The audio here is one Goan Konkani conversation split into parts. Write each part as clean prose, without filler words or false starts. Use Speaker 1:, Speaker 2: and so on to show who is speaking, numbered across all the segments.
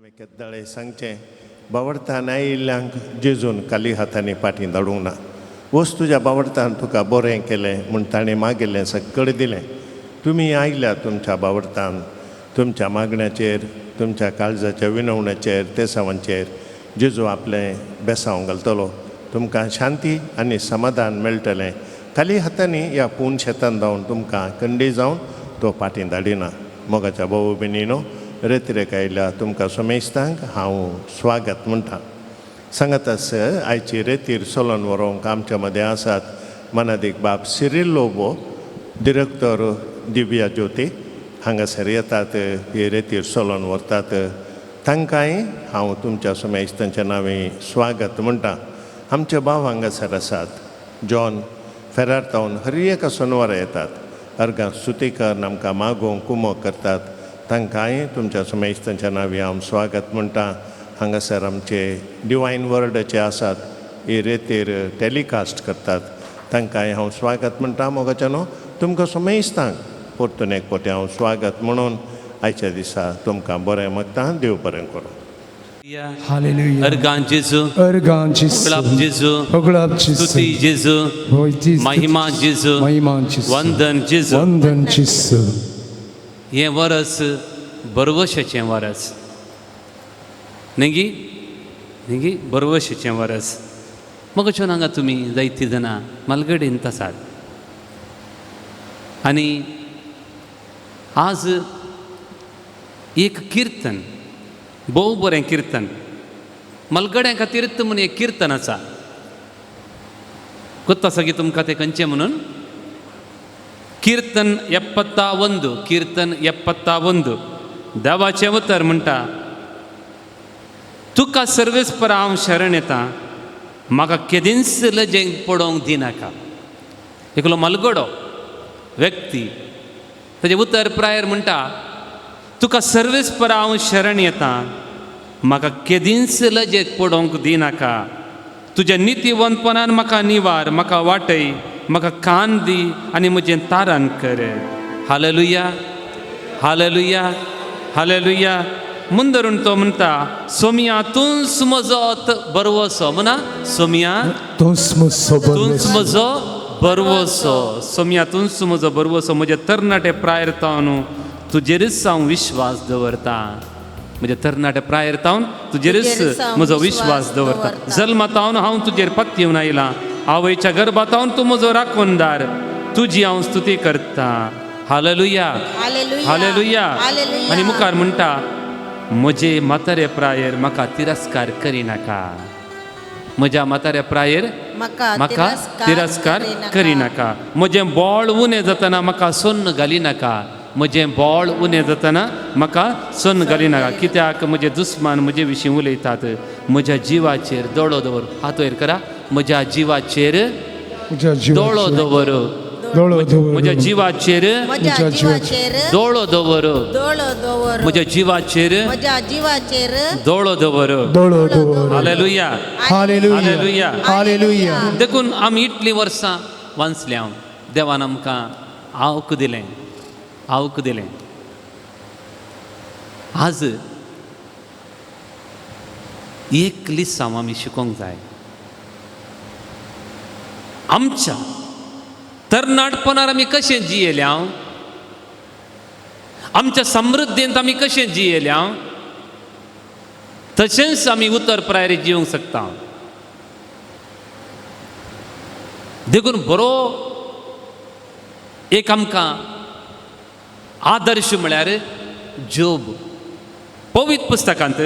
Speaker 1: हांवें केद्दाळे सांगचें, बावडतान आयिल्ल्यांक जेजून खाली हातांनी फाटीं धाडूंक ना. वच, तुज्या बावडतान तुका बरें केलें म्हूण ताणें मागिल्लें सगळें दिलें. तुमी आयल्या तुमच्या बावडतान, तुमच्या मागण्याचेर, तुमच्या काळजाच्या विनवण्याचेर, तेसावांचेर जेजू आपलें बेसांव घालतलो. तुमकां शांती आनी समाधान मेळटलें. खाली हातांनी ह्या पूण शेतान धांवन तुमकां कंडी जावन तो फाटीं धाडिना. मोगाच्या भाऊ भयणीनो, रेतिरेक आयल्या तुमकां समेस्तांक हांव स्वागत म्हणटा. सांगत आस, आयची रेतीर चलोन व्हरोंक आमच्या मदें आसात मनादीक बाब सिरील लोबो, डिरेक्टर दिव्या ज्योती. हांगासर येतात, ही रेतीर चलोन व्हरतात. तांकांय हांव तुमच्या समेस्तांच्या नांवे स्वागत म्हणटा. आमचे भाव हांगासर आसात, जॉन फेरार तावन हर एका सोनवारा येतात, अर्गां स्तुती करून आमकां मागोवंक कुमोक करतात. तांकांय तुमच्या समेस्तांच्या नांवे हांव स्वागत म्हणटा. हांगासर आमचे डिवायन वर्डाचे आसात, ही रेतीर टेलिकास्ट करतात, तांकांय हांव स्वागत म्हणटा. मोगाच्यानो, तुमकां समेस्तांक परतून एक फावटी हांव स्वागत म्हणून आयच्या दिसा तुमकां बरें मागता. देव बरें करूं.
Speaker 2: Hallelujah.
Speaker 3: अर्गां जेजू.
Speaker 2: अर्गां जेजू.
Speaker 3: होगळाप जेजू.
Speaker 2: होगळाप जेजू.
Speaker 3: स्तुती जेजू.
Speaker 2: होय जेजू.
Speaker 3: महिमा जेजू.
Speaker 2: महिमा जेजू.
Speaker 3: वंदन जेजू.
Speaker 2: वंदन जेजू.
Speaker 3: हें वरस बरवशेचें वरस न्ही? न्ही, बरवशेचें वरस. मगच्यान हांगा तुमी जायतीं जाणां मालगडींत आसात आनी आज एक किर्तन, भोव बरें किर्तन, मलगड्यां खातीर म्हणून एक किर्तन आसा. कोत्ता आसा की तुमकां तें खंयचें म्हणून? कीर्तन 71, कीर्तन 71. देवाचें उतर म्हणटा, तुका सर्वेस्पर हांव शरण येता, म्हाका केदींच लजेंक पडोवंक दिनाका. एकलो मलगडो व्यक्ती ताजें उतर प्रायर म्हणटा, तुका सर्वेस्पर हांव शरण येता, म्हाका केदींच लजेक पडोवंक दिनाका. तुज्या नितीवंतपणान म्हाका निवार, म्हाका वाटय, म्हाका कान दी आनी म्हजें तारण कर. Hallelujah, hallelujah, hallelujah. मुंदरून तो म्हणटा, सोमिया तूंच म्हजो बरवसो म्हणा. सोमिया
Speaker 2: तूंच म्हजो
Speaker 3: तूंच
Speaker 2: बरवसो.
Speaker 3: म्हजो बरवसो. सोमिया तूंच म्हजो बरवसो, म्हज्या तरणाटे प्रायर तावन तुजेरच हांव विश्वास दवरता. म्हज्या तरणाटे प्रायर तावन तुजेरच
Speaker 4: तुजेरच हांव
Speaker 3: म्हजो विश्वास
Speaker 4: विश्वास
Speaker 3: दवरता.
Speaker 4: दवरता.
Speaker 3: जल्मातावन हांव तुजेर पत्येवन आयलां, आवयच्या गर्भातावन तूं म्हजो राखणदार, तुजी हांव स्तुती करता. हालेलुया.
Speaker 4: हालेलुया.
Speaker 3: हालेलुया.
Speaker 4: हालेलुया.
Speaker 3: आनी मुखार म्हणटा, म्हजे म्हातारे प्रायेर म्हाका तिरस्कार करिनाका. म्हज्या म्हाताऱ्या प्रायेर
Speaker 4: म्हाका
Speaker 3: म्हाका तिरस्कार करिनाका. म्हजें बोळ उणें जातना म्हाका सोन्न घालिनाका. म्हजें बोळ उणें जातना म्हाका सोन्न घालिनाका. कित्याक म्हजे दुस्मान म्हजे विशीं उलयतात. म्हज्या जिवाचेर दोळो दवर. हात वयर करा. म्हज्या जिवाचेर
Speaker 2: म्हज्या
Speaker 3: दोळो
Speaker 2: जिवाचेर
Speaker 3: दवर.
Speaker 2: दोळो दवर.
Speaker 3: म्हज्या जिवाचेर
Speaker 4: म्हज्या
Speaker 2: म्हज्या
Speaker 4: जिवाचेर
Speaker 3: दोळो दवर.
Speaker 4: दोळो दवर.
Speaker 3: म्हज्या जिवाचेर
Speaker 4: म्हज्या जिवाचेर
Speaker 3: दोळो दवर.
Speaker 2: दोळो दवर.
Speaker 3: हालेलुया.
Speaker 2: हालेलुया.
Speaker 3: हालेलुया.
Speaker 2: हालेलुया.
Speaker 3: देखून आमी इतलीं वर्सां वाचल्या हांव, देवान आमकां आवक दिलें, आवक दिलें. आज एक लिसांव आमी शिकोंक जाय. आमच्या तरणाटपणार आमी कशें जियेल्या, आमच्या समृद्धींत आमी कशें जियेल्या, तशेंच आमी उतर प्रायरी जिवंक शकता. देखून बरो एक आमकां आदर्श म्हळ्यार जोब. पवित्र पुस्तकांत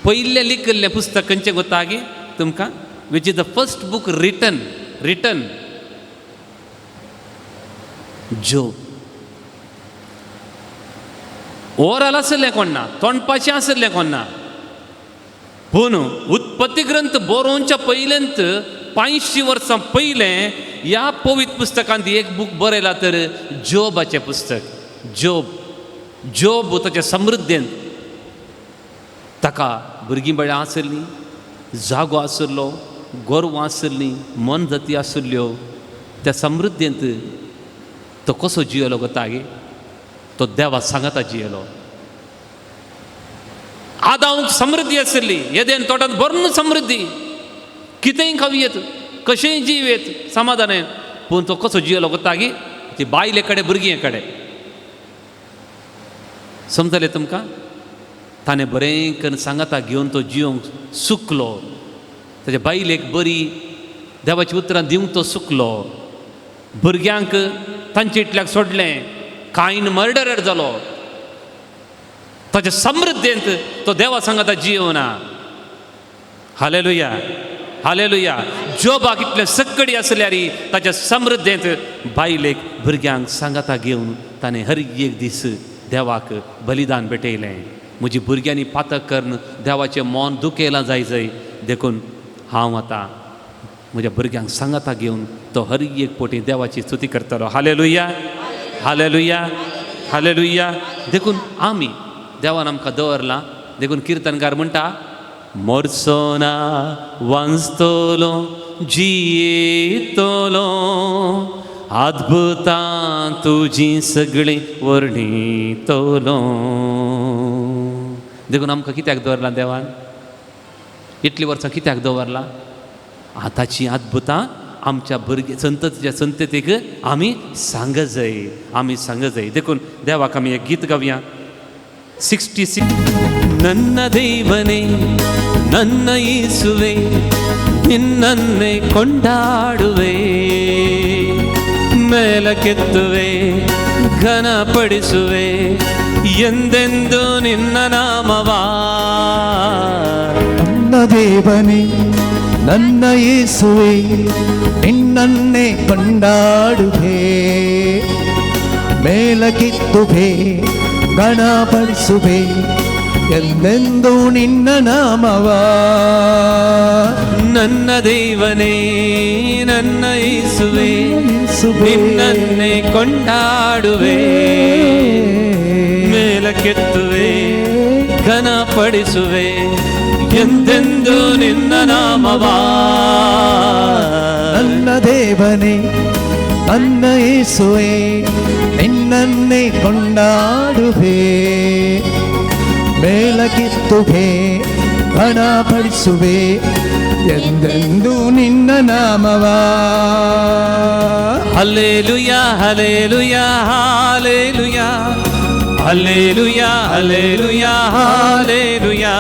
Speaker 3: पयलें लिखिल्लें पुस्तक खंयचें गोता गी तुमकां? Which is the first book written? Job. Oral आशिल्लें कोण ना, तोंडपाचें आशिल्लें कोण ना, पूण उत्पत्ती ग्रंथ बरोवच्या पयलेंत 500 वर्सां पयलें ह्या पवित्र पुस्तकांत एक बूक बरयला तर जोबाचें पुस्तक. जोब, जोब ताच्या समृद्धेंत ताका भुरगीं बाळां आशिल्लीं, जागो आशिल्लो, गोरवां आशिल्लीं, मोनजाती आशिल्ल्यो. त्या समृद्धेंत तो कसो जियेलो गोता गे? तो देवा सांगाता जियेलो. आदांक समृद्धी आसली, येदेन तोटांत भरून समृद्धी, कितेंय खावयेत, कशेंय जिवेत समाधान. पूण तो कसो जियेलो कोतागी ती बायले कडेन भुरगीं कडेन. समजलें तुमकां? ताणें बरें करून सांगाता घेवन तो जिवंक सुकलो. ताच्या बायलेक बरी देवाची उतरां दिवंक तो सुकलो. भुरग्यांक तांचे इतल्याक सोडलें. कांय मर्डरर जालो. ताच्या समृद्धेंत तो देवा सांगाता जिवना. Hallelujah, hallelujah. जोबाक इतलें सक्कडी आसल्यार ताच्या समृद्धेंत बायलेक भुरग्यांक सांगाता घेवन ताणें हर एक दीस देवाक बलिदान भेटयलें. म्हजी भुरग्यांनी पातक करून देवाचें मन दुखयलां जाय जाय, देखून हांव आतां म्हज्या भुरग्यांक सांगाता घेवन तो हर एक पोटी देवाची स्तुती करतलो. Hallelujah, hallelujah, hallelujah. देखून आमी देवान आमकां दवरलां. देखून किर्तनकार म्हणटा, मरचो ना वांचतलो जियेतलो, अद्भुतां तुजी सगळीं वर्णितलो. देखून आमकां कित्याक दवरलां देवान? इतलीं वर्सां कित्याक दवरलां? आतांची अद्भुतां आमच्या भुरगे संततीच्या संततीक आमी सांग जाय, आमी सांग जाय. देखून देवाक आमी एक गीत गावया. 66. ನನ್ನ ದೇವನೇ ನನ್ನ ಯೇಸುವೆ ನಿನ್ನನ್ನೇ ಕೊಂಡಾಡುವೆ, ಮೇಲಕ್ಕೆತ್ತುವೆ ಘನಪಡಿಸುವೆ ಎಂದೆಂದು ನಿನ್ನ ನಾಮವಾ.
Speaker 5: ನನ್ನ ದೇವನೇ ನನ್ನ ಯೇಸುವೆ ನಿನ್ನನ್ನೇ ಕೊಂಡಾಡುವೆ, ಮೇಲಕ್ಕೆತ್ತುವೆ ಗಣಪಡಿಸುವೆ ಎಂದೆಂದು ನಿನ್ನ ನಾಮವ.
Speaker 3: ನನ್ನ ದೇವನೇ ನನ್ನ ಯೇಸುವೆ ನಿನ್ನನ್ನೇ ಕೊಂಡಾಡುವೆ, ಮೇಲಕ್ಕೆತ್ತುವೆ ಘನಪಡಿಸುವೆ ಎಂದೆಂದು ನಿನ್ನ ನಾಮವಾ.
Speaker 5: ನನ್ನ ದೇವನೇ ನನ್ನ ಯೇಸುವೆ ನಿನ್ನನ್ನೇ ಕೊಂಡಾಡುವೆ, ಮೇಲಕ್ಕೆತ್ತುವೆ ಗಣಪಡಿಸುವೆ ಎಂದೆಂದು ನಿನ್ನ ನಾಮವ.
Speaker 3: Hallelujah, hallelujah, hallelujah, hallelujah, hallelujah, hallelujah.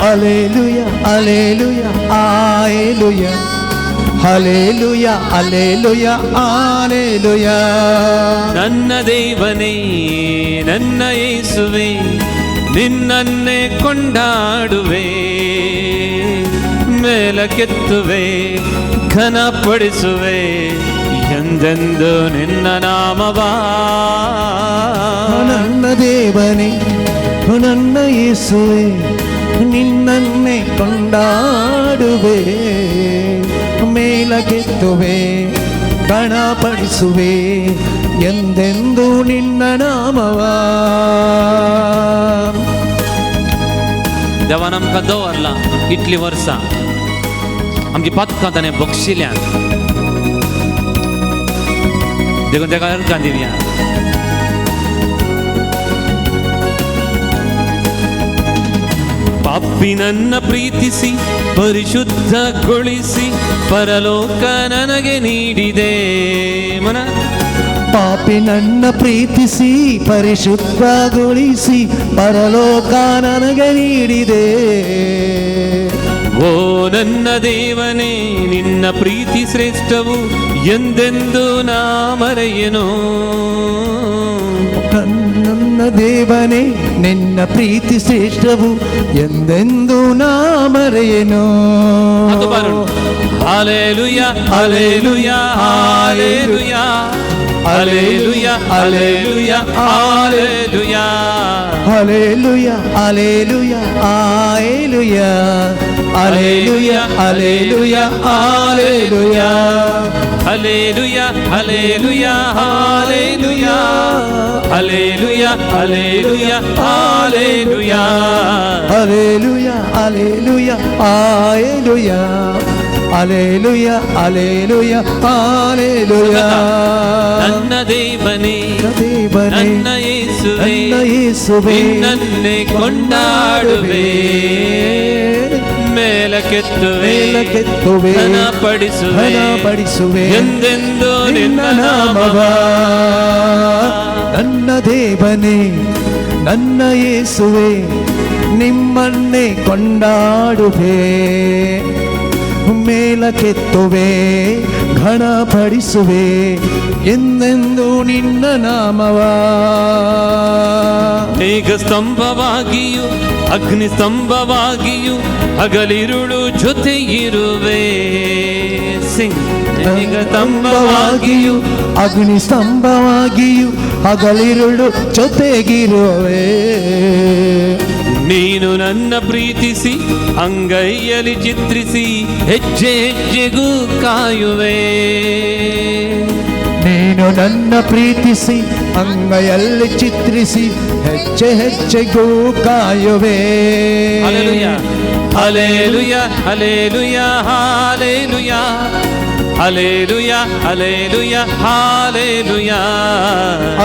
Speaker 5: Alleluia, alleluia, alleluia, hallelujah, alleluia, alleluia.
Speaker 3: ನನ್ನ ದೇವನೇ ನನ್ನ ಯೇಸುವೆ ನಿನ್ನನ್ನೇ ಕೊಂಡಾಡುವೆ, ಮೇಲಕ್ಕೆತ್ತುವೆ ಘನಪಡಿಸುವೆ ಎಂದೆಂದು ನಿನ್ನ ನಾಮವಾ.
Speaker 5: ನನ್ನ ದೇವನೇ ನನ್ನ ಯೇಸುವೆ ನಿನ್ನನ್ನೇ ಕೊಂಡಾಡುವೆ, ಮೇಲಕ್ಕೆತ್ತುವೆ ಗಣಪಡಿಸುವೆ ಎಂದೆಂದು ನಿನ್ನ ನಾಮವ.
Speaker 3: देवान आमकां दवरलां इतलीं वर्सां, आमची पातकां ताणें बक्षिल्यान, देखून ताका अर्गां दिवया. ಪಾಪಿ ನನ್ನ ಪ್ರೀತಿಸಿ ಪರಿಶುದ್ಧಗೊಳಿಸಿ ಪರಲೋಕ ನನಗೆ ನೀಡಿದೆ. ಮನ
Speaker 5: ಪಾಪಿ ನನ್ನ ಪ್ರೀತಿಸಿ ಪರಿಶುದ್ಧಗೊಳಿಸಿ ಪರಲೋಕ ನನಗೆ ನೀಡಿದೆ.
Speaker 3: ಓ ನನ್ನ ದೇವನೇ ನಿನ್ನ ಪ್ರೀತಿ ಶ್ರೇಷ್ಠವು ಎಂದೆಂದು ನಾ ಮರೆಯನು.
Speaker 5: ನನ್ನ ದೇವನೇ ನಿನ್ನ ಪ್ರೀತಿ ಶ್ರೇಷ್ಠವು ಎಂದೆಂದು ನಾ ಮರೆಯನು.
Speaker 3: Hallelujah, hallelujah, hallelujah, hallelujah, hallelujah, hallelujah.
Speaker 5: Hallelujah, alleluia, alleluia, alleluia, alleluia, alleluia.
Speaker 3: Hallelujah, hallelujah, hallelujah, hallelujah, hallelujah, hallelujah.
Speaker 5: Alleluia, alleluia, alleluia, Alleluia, alleluia, alleluia.
Speaker 3: ನನ್ನ ದೇವನೇ,
Speaker 5: ದೇವನೇ,
Speaker 3: ನನ್ನ ಯೇಸುವೇ,
Speaker 5: ನನ್ನ ಯೇಸುವೇ,
Speaker 3: ನಿನ್ನನ್ನೇ ಕೊಂಡಾಡುವೆ, ಮೇಲಕ್ಕೆತ್ತುವೆ,
Speaker 5: ಮೇಲಕ್ಕೆತ್ತುವೆ,
Speaker 3: ಘನಪಡಿಸುವೆ,
Speaker 5: ಘನಪಡಿಸುವೆ,
Speaker 3: ಎಂದೆಂದೂ
Speaker 5: ನಿನ್ನ ನಾಮವ. ನನ್ನ ದೇವನೇ, ನನ್ನ ಯೇಸುವೆ, ನಿಮ್ಮನ್ನೇ ಕೊಂಡಾಡುವೆ, ಮೇಲಕ್ಕೆತ್ತುವೆ, ಘನಪಡಿಸುವೆ, ಎಂದೆಂದು ನಿನ್ನ ನಾಮವ.
Speaker 3: ಮೇಘ ಸ್ತಂಭವಾಗಿಯೂ ಅಗ್ನಿ ಸ್ತಂಭವಾಗಿಯೂ ಹಗಲಿರುಳು ಜೊತೆ ಇರುವೆ. ಸಿಂಗ್. ಮೇಘ ಸ್ತಂಭವಾಗಿಯೂ
Speaker 5: ಅಗ್ನಿ ಸ್ತಂಭವಾಗಿಯೂ ಹಗಲಿರುಳು ಜೊತೆಗಿರುವೆ.
Speaker 3: ನೀನು ನನ್ನ ಪ್ರೀತಿಸಿ ಅಂಗೈಯಲ್ಲಿ ಚಿತ್ರಿಸಿ ಹೆಜ್ಜೆ ಹೆಜ್ಜೆಗೂ ಕಾಯುವೆ.
Speaker 5: ನೀನು ನನ್ನ ಪ್ರೀತಿಸಿ ಅಂಗೈಯಲ್ಲಿ ಚಿತ್ರಿಸಿ ಹೆಜ್ಜೆ ಹೆಜ್ಜೆಗೂ ಕಾಯುವೆ.
Speaker 3: Hallelujah, hallelujah, hallelujah, hallelujah, hallelujah, hallelujah, hallelujah.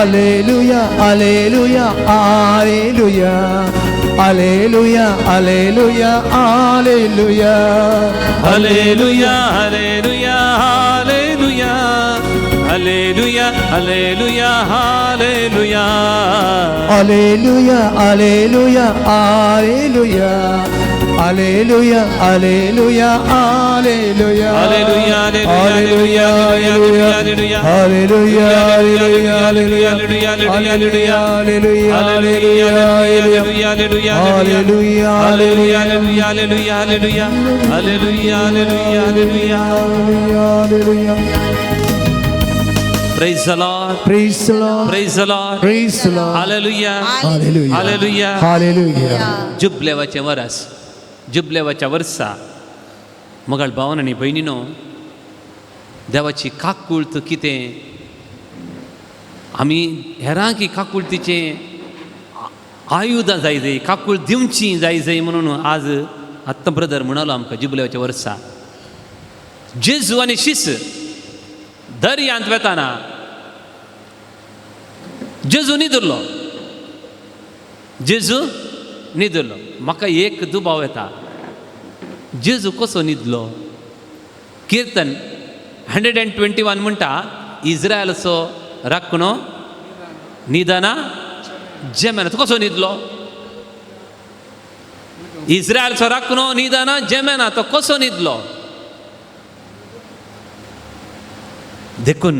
Speaker 5: Alleluia, alleluia, alleluia, alleluia, alleluia, alleluia.
Speaker 3: Hallelujah, hallelujah, hallelujah, hallelujah, hallelujah, hallelujah.
Speaker 5: Alleluia, alleluia, alleluia, alleluia, alleluia, alleluia.
Speaker 3: Hallelujah,
Speaker 5: alleluia,
Speaker 3: hallelujah,
Speaker 5: alleluia, alleluia,
Speaker 3: hallelujah,
Speaker 5: alleluia,
Speaker 3: hallelujah,
Speaker 5: alleluia,
Speaker 3: hallelujah,
Speaker 5: alleluia,
Speaker 3: hallelujah, hallelujah, hallelujah, hallelujah, hallelujah, hallelujah.
Speaker 5: Hallelujah.
Speaker 3: Praise the Lord.
Speaker 5: Praise the Lord.
Speaker 3: Praise the Lord.
Speaker 5: Praise the Lord.
Speaker 3: Hallelujah.
Speaker 5: Hallelujah.
Speaker 3: Hallelujah.
Speaker 5: Hallelujah.
Speaker 3: जुबलेवाचें वरस, जुबलेवाच्या वर्सा मगाळ भावन आनी भयणीनो, देवाची काकूळत कितें, आमी हेरांक ही काकूळतीचें आयुधां जाय जाय, काकूळ दिवची जाय जाय म्हणून आज आत्तां ब्रदर म्हणालो आमकां. जुबलेवाच्या वर्सा जेजू आनी शिस दर्यांत वेताना जेजू न्हिदलो, जेजू न्हिदलो. म्हाका एक दुबाव येता, जेजू कसो न्हिदलो? किर्तन 121 म्हणटा, इस्रायलाचो राखणो न्हिदना जेमेना. तो कसो न्हिदलो? इस्रायलचो राखणो न्हिदना जेमेना, तो कसो न्हिदलो? देखून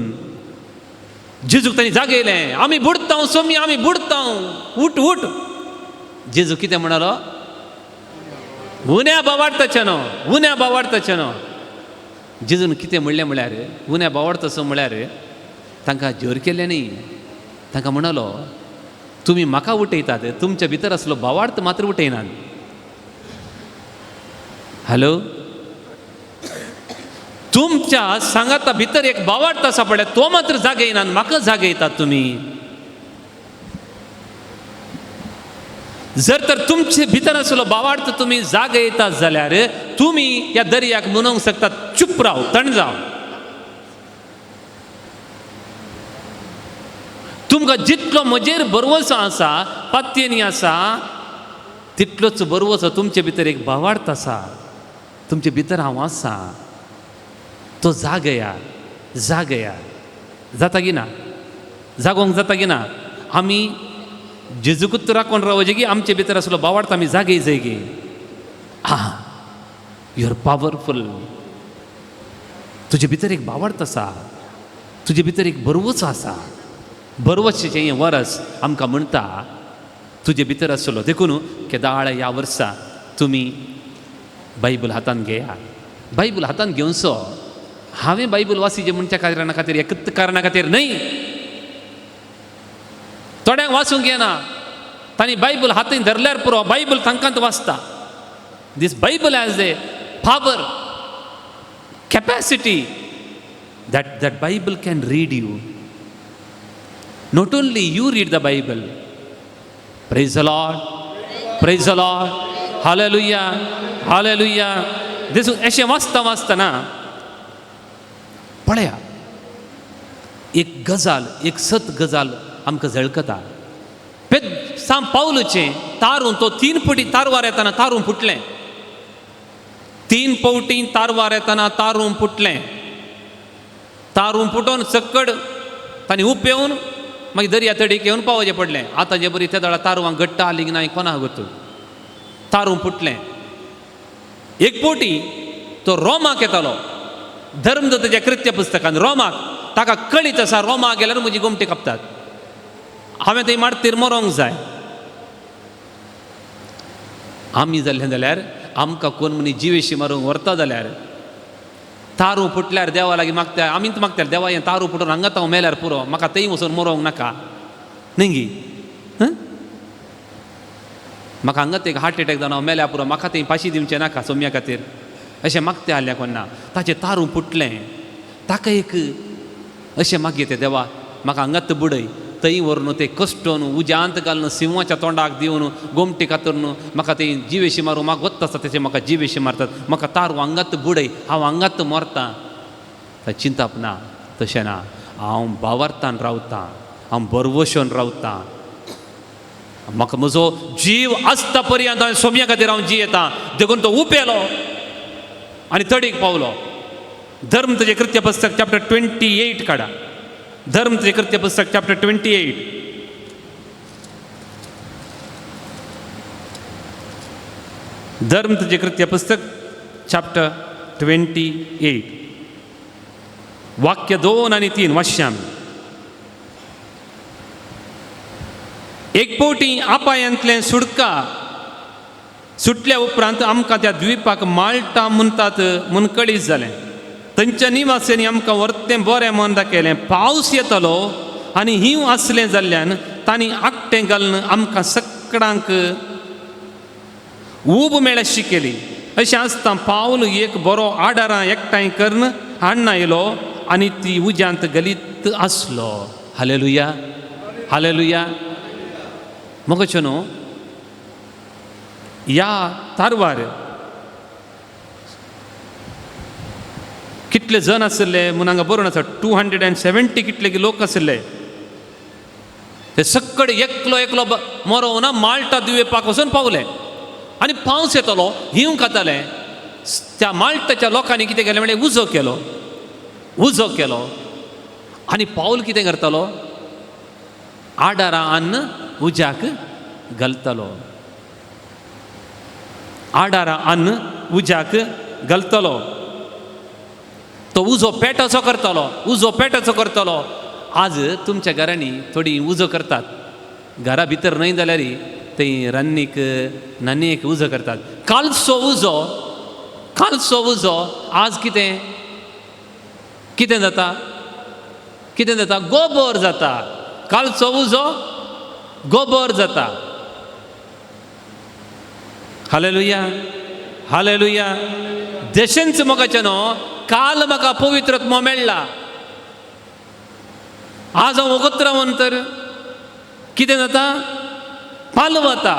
Speaker 3: जेजूक तांणी जागयलें, आमी बुडता सोमी, आमी बुडता, उठ उठ. जेजू कितें म्हणालो? उण्या बावाडताचें न्हू, उण्या बावाडताचें न्हू. जेजून कितें म्हणलें म्हळ्यार, उण्या बावाडताचो म्हळ्यार तांकां जोर केलें न्ही. तांकां म्हणालो, तुमी म्हाका उठयतात, तुमच्या भितर आसलो बावार्थ मात्र उठयनात. हॅलो, तुमच्या सांगाता भितर एक बावार्थ आसा पळय, तो मात्र जागयनात, म्हाका जागयतात तुमी. जर तर तुमचे भितर आसलो बावार्थ तुमी जागयतात जाल्यार तुमी ह्या दर्याक म्हणूंक शकतात, चूप राव, थंड जाव. तुमकां जितलो म्हजेर भरवसो आसा, पातयेनी आसा, तितलोच भरवसो तुमचे भितर एक भावार्थ आसा, तुमचे भितर हांव आसा, तो जागया, जागया. जाता की ना? जागोवंक जाता की ना? आमी जेजूकूच राखून रावचे की आमचे भितर आसलो भावार्थ आमी जागय जाय की? आं, you are powerful. तुजे भितर एक भावार्थ आसा, तुजे भितर एक भरवसो आसा. भरवशाचें हें वरस आमकां म्हणटा तुजे भितर आसलो. देखून केदाळ ह्या वर्सा तुमी बायबल हातान घेया. बायबल हातान घेवचो. हांवें बायबल वाचिचें म्हणच्या कारणा खातीर, एकच कारणा खातीर न्हय. थोड्यांक वाचूंक येना, तांणी बायबल हातीन धरल्यार पुरो, बायबल तांकां वाचता. This Bible has a power, capacity that that Bible can read you. Not only you read the Bible. Praise the Lord. Praise the Lord. Hallelujah. Hallelujah. देसून अशें वाचता वाचतना पळया एक गजाल, एक सत गजाल आमकां झळकता. सां पावलूचें तारूं तो 3 पटी तारवार येतना तारूं फुटलें. 3 पवटी तारवार येतना तारूं फुटलें. तारूं फुटोवन सक्कड तांणी उपेवन मागीर दर्या तडीक येवन पावोवचें पडलें. आतां जे बरी त्या दळा तारवां घट्ट आली ना कोणा गोत तारूं फुटलें. एक पवटी तो रोमाक येतालो, धर्मदत्ताच्या कृत्य पुस्तकान रोमाक ताका कळीत आसा रोमाक गेल्यार म्हजी गोमटी कापतात, हांवें थंय मारतीर मरोंक जाय. आमी जाल्लें जाल्यार आमकां कोण मनीस जिवेशी मारूंक व्हरता जाल्यार तारूं फुटल्यार देवा लागीं मागता, आमीच मागता देवा हें तारूं फुटून हांगात हांव मेल्यार पुरो, म्हाका थंय वचून मरोंक नाका न्ही गी, म्हाका हांगात एक हार्ट एटॅक जावन हांव मेल्यार पुरो, म्हाका थंय पाशी दिवचें नाका सोम्या खातीर, अशें मागता आहल्या कोण ना. ताचें तारूं फुटलें, ताका एक अशें मागीर तें देवा म्हाका हांगात बुडय, थंय व्हरून ते कश्टोन उज्यांत घालून सिंवाच्या तोंडाक दिवन गोमटी कातरून म्हाका थंय जिवेशी मारूं, म्हाका गोत्त आसा तेचे म्हाका जिवेशी मारतात, म्हाका तारू हांगात बुडय, हांव हांगात मरतां. चिंतप ना, तशें ना, हांव बावरतान रावतां, हांव बरवशोन रावतां, म्हाका म्हजो जीव आसता पर्यंत हांवें सोम्या खातीर हांव जियेतां. देखून तो उपेलो आनी तडीक पावलो. धर्म तुजें कृत्य पुस्तक चॅप्टर 28 काडा. धर्म तुजें कृत्य पुस्तक चॅप्टर 28. धर्म तुजें कृत्य पुस्तक चॅप्टर 28 वाक्य 2 आनी 3 वाश्याम. एक पवटी आपायांतलें सुडका सुटल्या उपरांत आमकां त्या द्वीपाक माल्टा म्हणटात म्हूण कळीत जालें. थंयच्या निवास्यांनी आमकां वर्तें बरें मन दाखयलें. पावस येतलो आनी हींव आसलें जाल्ल्यान तांणी आकटें घालून आमकां सगळ्यांक ऊब मेळशी केली. अशें आसता पावल एक बरो आडारां एकठांय करून हाडून आयलो आनी ती उज्यांत गलीत आसलो. Hallelujah, hallelujah. मोगाचो न्हू ह्या तारवार कितले जण आशिल्ले म्हूण हांगा बरोवन आसा 270 कितले लोक आशिल्ले. ते सक्कड एकलो एकलो मरोवना माल्टा द्वीपाक वचून पावले आनी पावस येतलो हींव खाताले. त्या माल्टाच्या लोकांनी कितें केलें म्हणल्यार उजो केलो, उजो केलो आनी पावल कितें करतालो आडारां अन्न उज्याक घालतालो, आडारां अन्न उज्याक घालतालो. तो उजो पेटोसो करतालो, उजो पेटोसो करतालो. आज तुमच्या घरांनी थोडीं उजो करतात, घरा भितर न्हय जाल्यार थंय रान्नीक नानयेक उजो करतात. कालचो उजो, कालचो उजो आज कितें कितें जाता, कितें जाता, गोबर जाता. कालचो उजो गोबर जाता. Hallelujah, hallelujah. देशेंच मोगाचें न्हू काल म्हाका पवित्र आत्मो मेळ्ळा, आज हांव वगत रावन तर कितें जाता, पाल वता.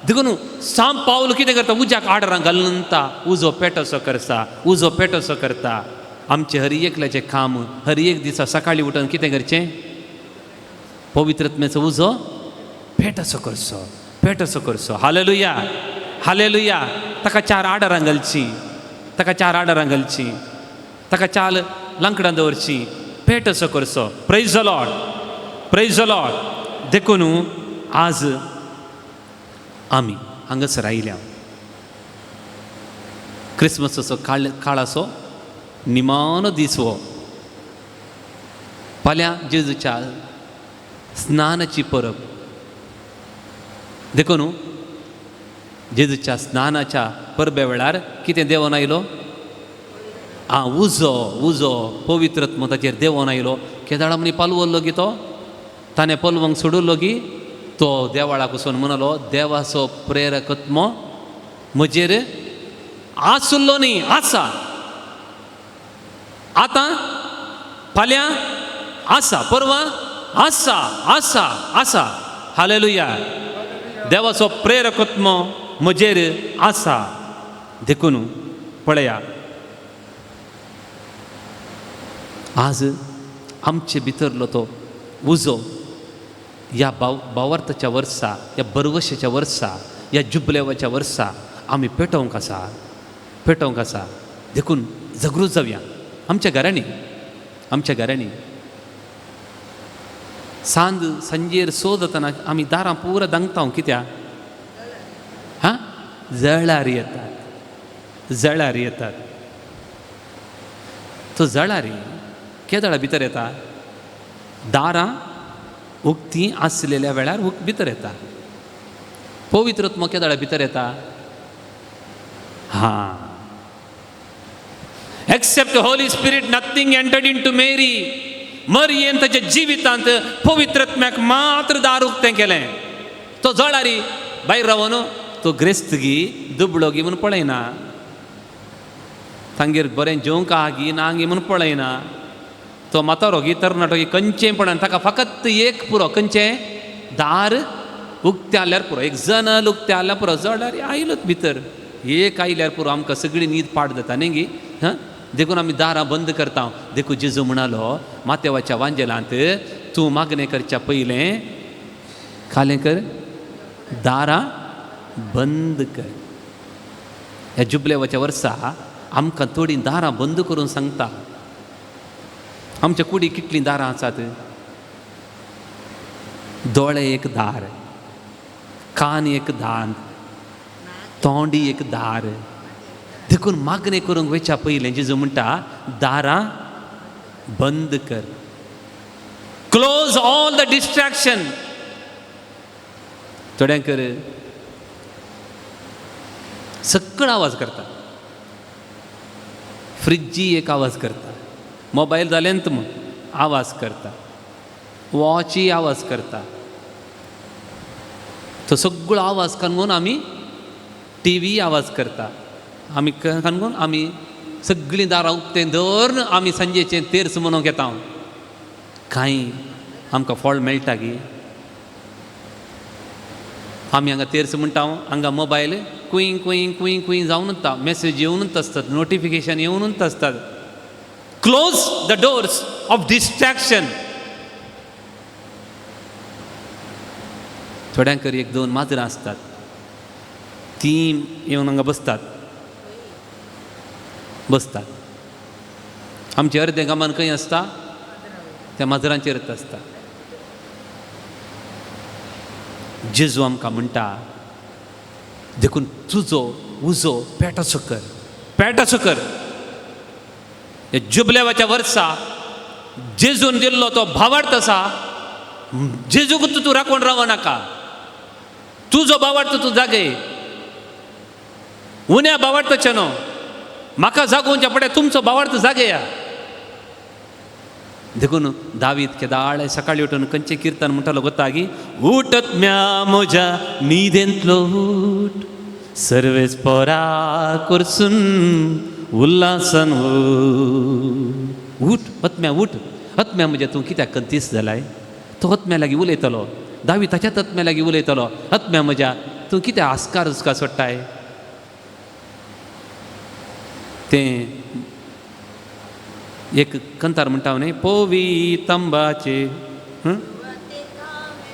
Speaker 3: देखून साम पावल कितें करता, उज्याक आडरां घालून उजो पेटोसो करता, उजो पेटोसो करता. आमचें हर एकल्याचें काम हर एक दिसा सकाळीं उठून कितें करचें, पवित्र आत्म्याचो उजो पेटोसो करचो, पेटोसो करचो. Hallelujah, hallelujah. ताका 4 आडरां घालचीं, ताका 4 आडरां घालचीं, ताका 4 लांकडां दवरचीं, पेटोसो करचो. Praise the Lord, praise the Lord. देखून आज आमी हांगासर आयल्या क्रिसमसाचो काळ काळाचो निमाणो दीस हो. फाल्यां जेजूच्या स्नानाची परब. देखून जेजूच्या स्नानाच्या परबे वेळार कितें देंवोन आयलो, आं उजो, उजो पवित्र आत्मो ताचेर देंवोन आयलो. केदाळा म्हणी पालवल्लो गी तो, ताणें पलवंक सोडुल्लो गी तो देवाळाक वचून म्हणलो देवाचो प्रेरक आत्मो म्हजेर आसुल्लो न्ही, आसा आतां, फाल्यां आसा, परवां आसा, आसा, आसा. हालेलुया. देवाचो प्रेरक आत्मो म्हजेर आसा. देखून पळया, आज आमचे भितरलो तो उजो ह्या भावार्थाच्या वर्सा, ह्या बरवशेच्या वर्सा, ह्या जुबलेवाच्या वर्सा आमी पेटोवंक आसा, पेटोवंक आसा. देखून जागृत जावया. आमच्या घरांनी, आमच्या घरांनी सांज सांजेर सो जातना आमी दारां पुरा दांगता. कित्याक? हां, जळार येतात, जळार येतात. तो जळारी केदळा भितर येता? दारां उक्ती आसलेल्या वेळार भितर येता. पवित्रत्म केदळा भितर येता? हां, Except Holy Spirit nothing entered into Mary. मरियेन ताच्या जिवितांत पवित्रत्म्याक मात्र दार उक्तें केलें. तो जळारी भायर रावन तो ग्रेस्त गी दुबळो गी म्हूण पळयना, तांगेर बरें जेवंक आहा गी ना गी म्हूण पळयना, तो म्हातारो गी तरणाटो गी खंयचें पळयना, ताका फकत एक पुरो, खंयचें दार उक्तें आसल्यार पुरो, एक जनल उक्तें आसल्यार पुरो. जळारी आयलोच भितर, एक आयल्यार पुरो, आमकां सगळी न्हीद पाड जाता न्ही गी. हां, देखून आमी दारां बंद करता. देखून जेजू म्हणालो मातेवाच्या वांजेलांत, तूं मागणें करच्या पयलें खालें कर, दारां बंद कर. ह्या जुबलेवाच्या वर्सा आमकां थोडीं दारां बंद करून सांगता. आमच्या कुडीक कितलीं दारां आसात? दोळे एक दार, कान एक दार, तोंड एक दार. देखून मागणें करूंक वयच्या पयलें जेजू म्हणटा दारां बंद कर, क्लोज ऑल the distraction. थोड्यांक सगळो आवाज करता, फ्रिज्जी एक आवाज करता, मोबायल जालें म्हूण आवाज करता, वॉचय आवाज करता. तो सगळो आवाज कानून आमी टी व्ही आवाज करता, आमी कानून आमी सगळीं दारां उक्तें दवरून आमी सांजेचें तेर्स मनोवंक येता. कांय आमकां फळ मेळटा गी? आमी हांगा तेर्स म्हणटा, हांगा मोबायल कुयीं कुयीं कुयीं कुयीं जावनूच मॅसेज येवनूच आसतात, नोटिफिकेशन येवनूच आसतात. Close the doors of distraction. थोड्यांक एक दोन माजरां आसतात, तीं येवन हांगा बसतात बसतात. आमचें अर्दें गामान खंय आसता? त्या माजरांचेरच आसता. जेजू आमकां म्हणटा, देखून तुजो उजो पेटाचो कर, पेटाचो कर. ह्या जुबलेवाच्या वर्सा जेजून दिल्लो तो भावार्थ आसा, जेजूक तूं राखून रावो नाका. तुजो भावार्थ तूं जागे, उण्या भावार्थाचें न्हू. म्हाका जागोवच्या पडे तुमचो भावार्थ जागया. देखून दावीद केदाळे सकाळी उठून खंयचें किर्तन म्हणटालो गोता गी, उठत म्या म्हज्या न्हिदेंतलो उठ, सर्वेस पोरा करसून उल्हासान उठ. आत्म्या उठ, आत्म्या म्हज्या तूं कित्याक कंतीस जालाय? तो आत्म्या लागीं उलयतलो, दावी ताच्याच आत्म्या लागीं उलयतलो, आत्म्या म्हज्या तूं कित्याक आस्कार उस्कार सोडटाय? तें एक कंतार म्हणटा न्ही, पोवी तंबाचे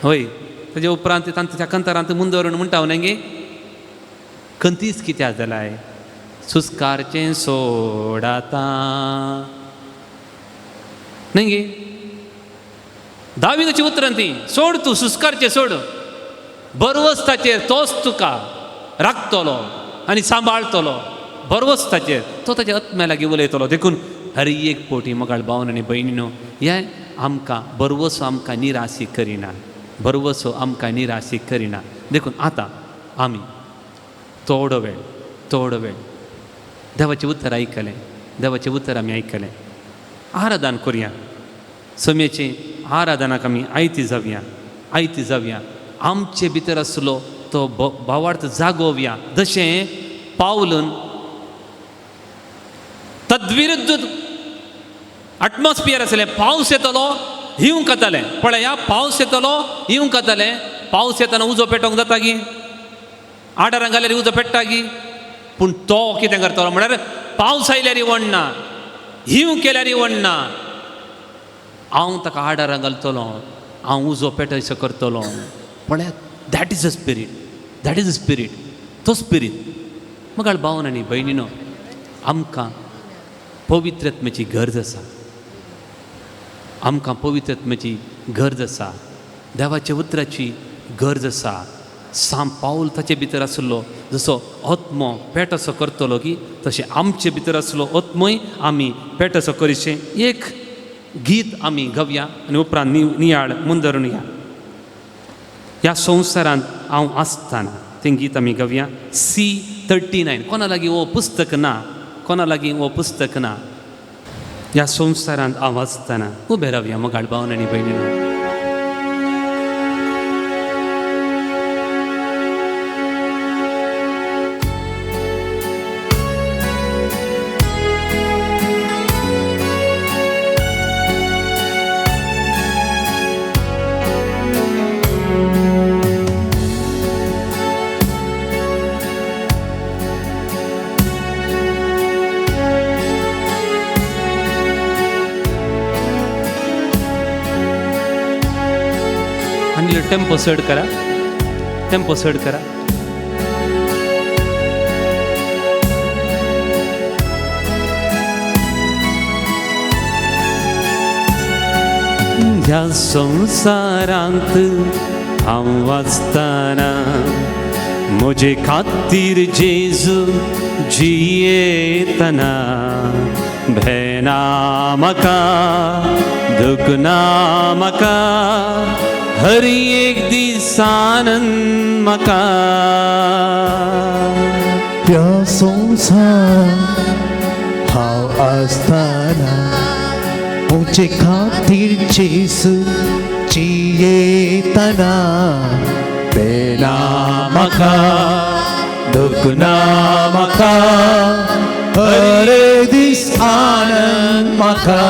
Speaker 3: हय. ताजे उपरांत तांच्या त्या कंतारांत मुंदवरून म्हणटा न्ही गे, कंतीस कित्याक जालाय? सुस्कारचें सोडाता न्ही गे. दाविदाची उतरां ती, सोड तूं सुस्कारचें सोड, बरवस ताचेर तोच तुका राखतलो आनी सांबाळतलो. बरवस ताचेर तो ताच्या आत्म्या लागीं उलयतलो. देखून हर एक पोटी मोगाळ भावन आनी भयणीनो, हें आमकां बरवसो आमकां निराशी करिना, बरवसो आमकां निराशी करिना. देखून आतां आमी थोडो वेळ, थोडो वेळ देवाचें उतर आयकलें, देवाचें उतर आमी आयकलें, आराधन करुया. सम्याचें आराधनाक आमी आयती जावया, आयती जावया. आमचे भितर आसलो तो भावार्थ जागोवया. जशें पावलून तद्विरुद्ध एटमॉस्फियर आसलें, पावस येतलो हिवंक जातालें. पळया, पावस येतलो हिवंक जातालें. पावस येतना उजो पेटोवंक जाता गी? आडारां घाल्यार उजो पेट्टा गी? पूण तो कितें करतलो म्हळ्यार पावस आयल्यार वडना, हिंव केल्यार वडना. हांव ताका आडारां घालतलो, हांव उजो पेटयसो करतलो. पळयात, that is a spirit, that is a spirit, तो स्पिरीट. मगाळ भावन आनी भयणीनो, आमकां पवित्रत्मेची गरज आसा, आमकां पवित्रत्मेची गरज आसा, देवाच्या उतराची गरज आसा. साम पावल ताचे भितर आसलो, जसो आत्मो पेटसो करतलो की तशें आमचे भितर आसलो आत्मोय आमी पेटसो करिशें. एक गीत आमी गावया आनी उपरांत नियाळ मुंदरून या. ह्या संवसारांत हांव आसतना तें गीत आमी गावया. C39. कोणा लागीं हो पुस्तक ना, कोणा लागीं हो पुस्तक ना. ह्या संवसारांत हांव आसतना उबें रावया मोगाळ भावन आनी भयणीनो. टेम्पो चड करा, टेम्पो चड करा. ह्या संवसारांत हांव वाचतना म्हजे खातीर जेजू जियेतना, भेना म्हाका, दुखना म्हाका, हर एक दीस आनंद म्हाका.
Speaker 5: ह्या संवसारांत हांव आसतना म्हजे खातीर जेजू जियेतना, पेना म्हाका, दुखना म्हाका, हर एक दीस आनंद म्हाका.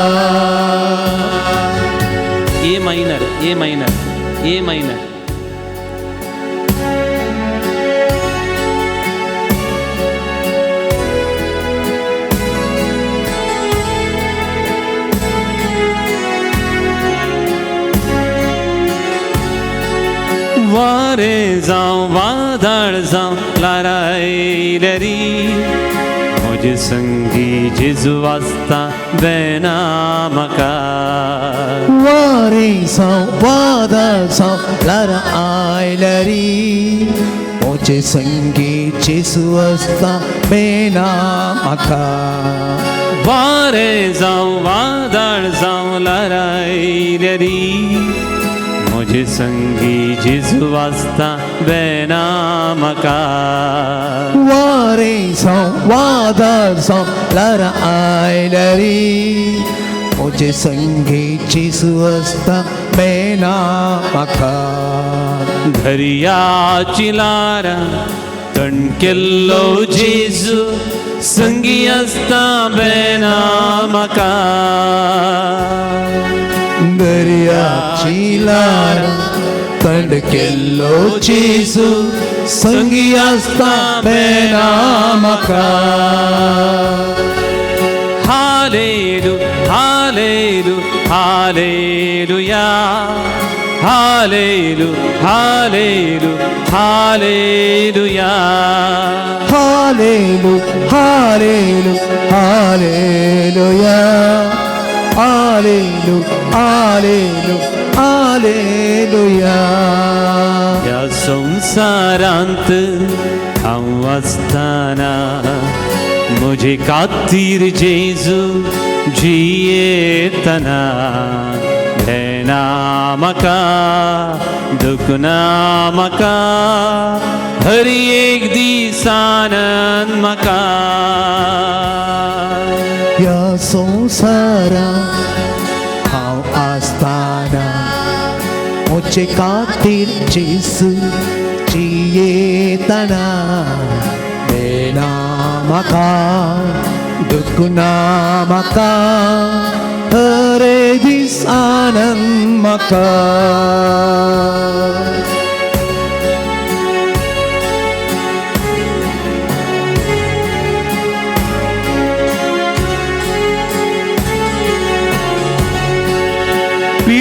Speaker 3: A minor, A minor, A minor. वारें जावं वादळ जावं ल्हारां आयल्यारी, म्हजे संगी जेजू आसता बेना म्हाका.
Speaker 5: वारें जावं वादळ जावं ल्हारां आयल्यारी, म्हजे संगी जेजू आसता बेना म्हाका.
Speaker 3: वारें जावं वादळ जावं ल्हारां आयल्यारी, म्हजे संगी जेजू आसता बेना म्हाका.
Speaker 5: वारें जावं वादळ जावं ल्हारां आयल्यारी, म्हजे संगी जेजू आसता बेना म्हाका.
Speaker 3: दर्याची ल्हारां तणकेल्लो जेजू संगी आसता बेना म्हाका.
Speaker 5: दर्याची ल्हारां तणकेल्लो जेजू संगी आसता बेना म्हाका.
Speaker 3: हालेलू hallelujah hallelujah, hallelujah hallelujah hallelujah.
Speaker 5: Hallelujah hallelujah hallelujah, hallelujah hallelujah hallelujah.
Speaker 3: ह्या संवसारांत हांव आसतना म्हजे खातीर जेजू जियेतना, भेना म्हाका, दुखना म्हाका, हर एक दीस आनंद म्हाका.
Speaker 5: ह्या संवसारांत हांव आसतना म्हजे खातीर जेजू जियेतना, भेना म्हाका, दुखना म्हाका, हर एक दीस आनंद म्हाका.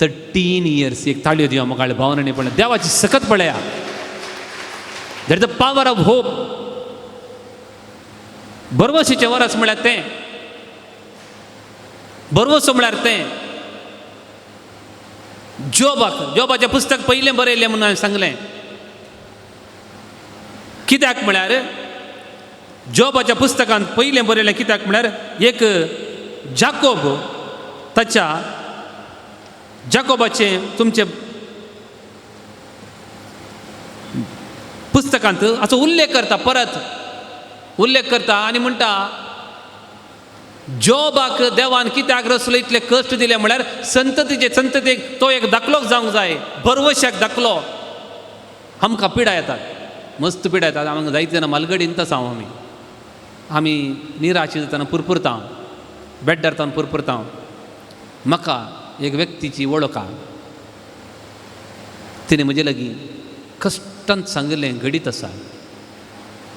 Speaker 3: 13 years. एक ताळयो दिया म्हाका भावनांनी पळय, देवाची सकत पळया. That the power of hope. भरवशीचें वरस म्हळ्यार तें, भरवसो म्हळ्यार तें. जोबाक, जोबाचें पुस्तक पयलें बरयलें म्हणून हांवें सांगलें. कित्याक म्हळ्यार जोबाच्या पुस्तकांत पयलें बरयलें कित्याक म्हळ्यार एक जाकोब, ताच्या जाकोबाचें तुमचे पुस्तकांत हाचो उल्लेख करता, परत उल्लेख करता आनी म्हणटा जोबाक देवान कित्याक रसलो इतले कश्ट दिले म्हळ्यार संततीचे संततीक तो एक दाखलो जावंक जाय, भरवशाक दाखलो. आमकां पिडा येतात, मस्त पिडा येतात. आमकां जायते जाणां मालगडीन तसो हांव आमी आमी निराशी जातना पुरपुरता, बेड्डार तावन पुरपुरता. म्हाका एक व्यक्तीची वळख आहा, तिणें म्हजे लागीं कश्टान सांगिल्लें घडीत आसा.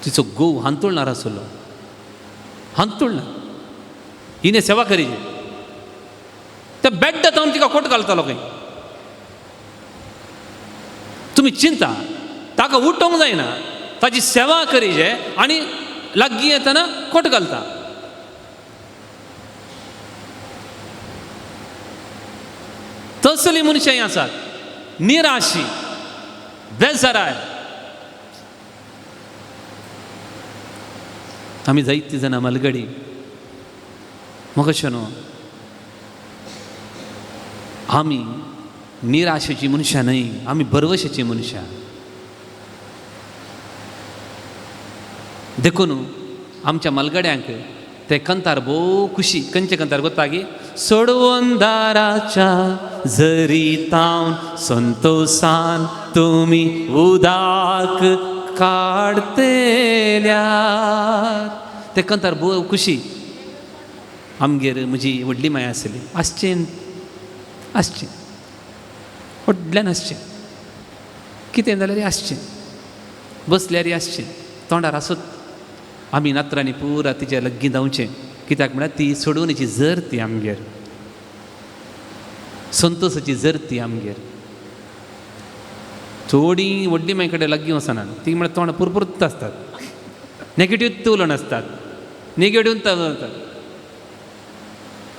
Speaker 3: तिचो घोव हांतुळणार आसलो, हांतुळणार, हिणें सेवा करीची, त्या बेड्डा तावन तिका खोट घालतालो खंय. तुमी चिंता, ताका उठोवंक जायना, ताची सेवा करीचे आनी लागीं येतना खोट घालता. तसली मनशां आसात, निराशी, बेजाराय. आमी जायतीं जाणां मालगडी म्हाका न्हू, आमी निराशेची मनशां न्हय, आमी भरवशाची मनशां. देखून आमच्या मालगड्यांक ते कंतार भोव खुशी. खंयचे कंतार गोतागी? सोडवून दाराच्या जरी तावन संतोसान तुमी उदाक काडतेल्या. ते कंतार भोव खुशी. आमगेर म्हजी व्हडली माय आसली, आसचें आसचें व्हडल्यान आसचें, कितें जाल्यार आसचें, बसल्यार आसचें, तोंडार आसत. आमी नात्रांनी पुरा तिच्या लागीं धांवचें, कित्याक म्हळ्यार ती सोडवणेची जर ती आमगेर, संतोसाची जर ती आमगेर. थोडी व्हडली माय कडेन लागीं वचना, ती म्हळ्यार तोंड पुरपुरत आसतात, नेगेटीव उलोवन आसतात, नेगेटीव आसतात.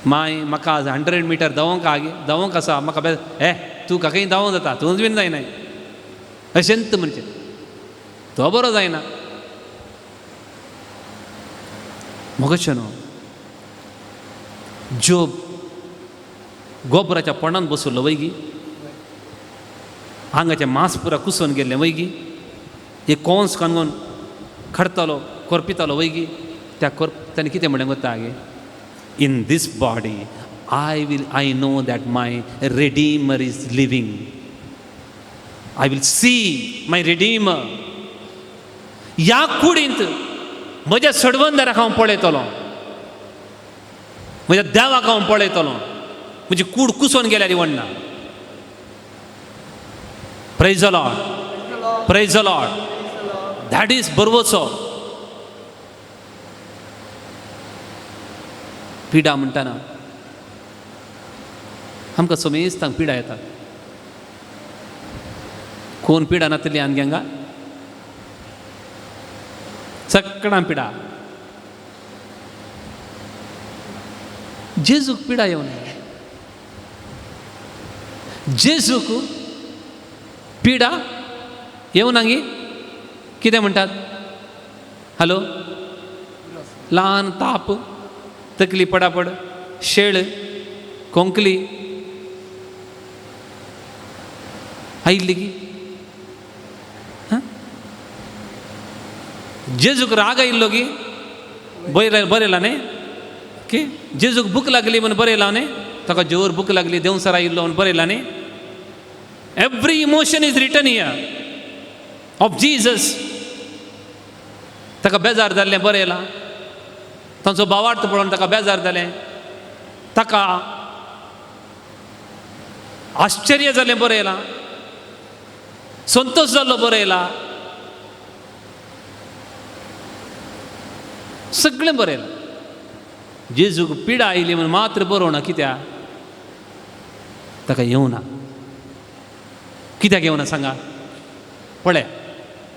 Speaker 3: माय म्हाका आज 100 मिटर धांवंक आगे, धांवंक आसा म्हाका, हे तूं काकय धांवंक जाता, तूंच बीन जायना अशेंत म्हणचें, तो बरो जायना. म्हाका न्हू जोब गोबराच्या पोंडांत बसलो वैगी, आंगाचें मांस पुरा कुसोवन गेल्लें वैगी, एक कोंस कानगोन खडतालो कोरपितालो वैगी. त्या कोर ताणें कितें म्हणलें गोता आगे? In this body I know that my redeemer is living, I will see my redeemer. ह्या कुडींत म्हज्या सडवंदाराक हांव पळयतलो, म्हज्या देवाक हांव पळयतलो, म्हजी कूड कुसोवन गेल्यार वडना. Praise the Lord, praise the Lord. That is भरवसो. पिडा म्हणटाना आमकां समेस्तांक पिडा येतात. कोण पिडा नातली आमगे हांगा? सगळ्यां पिडा. जेजूक पिडा येवन, जेजूक पिडा येवना गी? कितें म्हणटात? हॅलो, ल्हान ताप, तकली पडापड, शेळ, कोंकली आयिल्ली की? जेजूक राग आयिल्लो की बरयला न्ही की जेजूक भूक लागली म्हूण बरयला न्ही, ताका जोर भूक लागली, देंवचार आयिल्लो म्हूण बरयला न्ही. Every emotion is written here of Jesus. ताका बेजार जाल्लें बरयलां, तांचो भावार्थ पळोवन ताका बेजार जालें, ताका आश्चर्य जालें बरयलां, संतोश जाल्लो बरयला, सगळें बरयलां. जेजूक पिडा आयली म्हूण मात्र बरोवना कित्याक? ताका येवना. कित्याक येवना सांगा? पळय,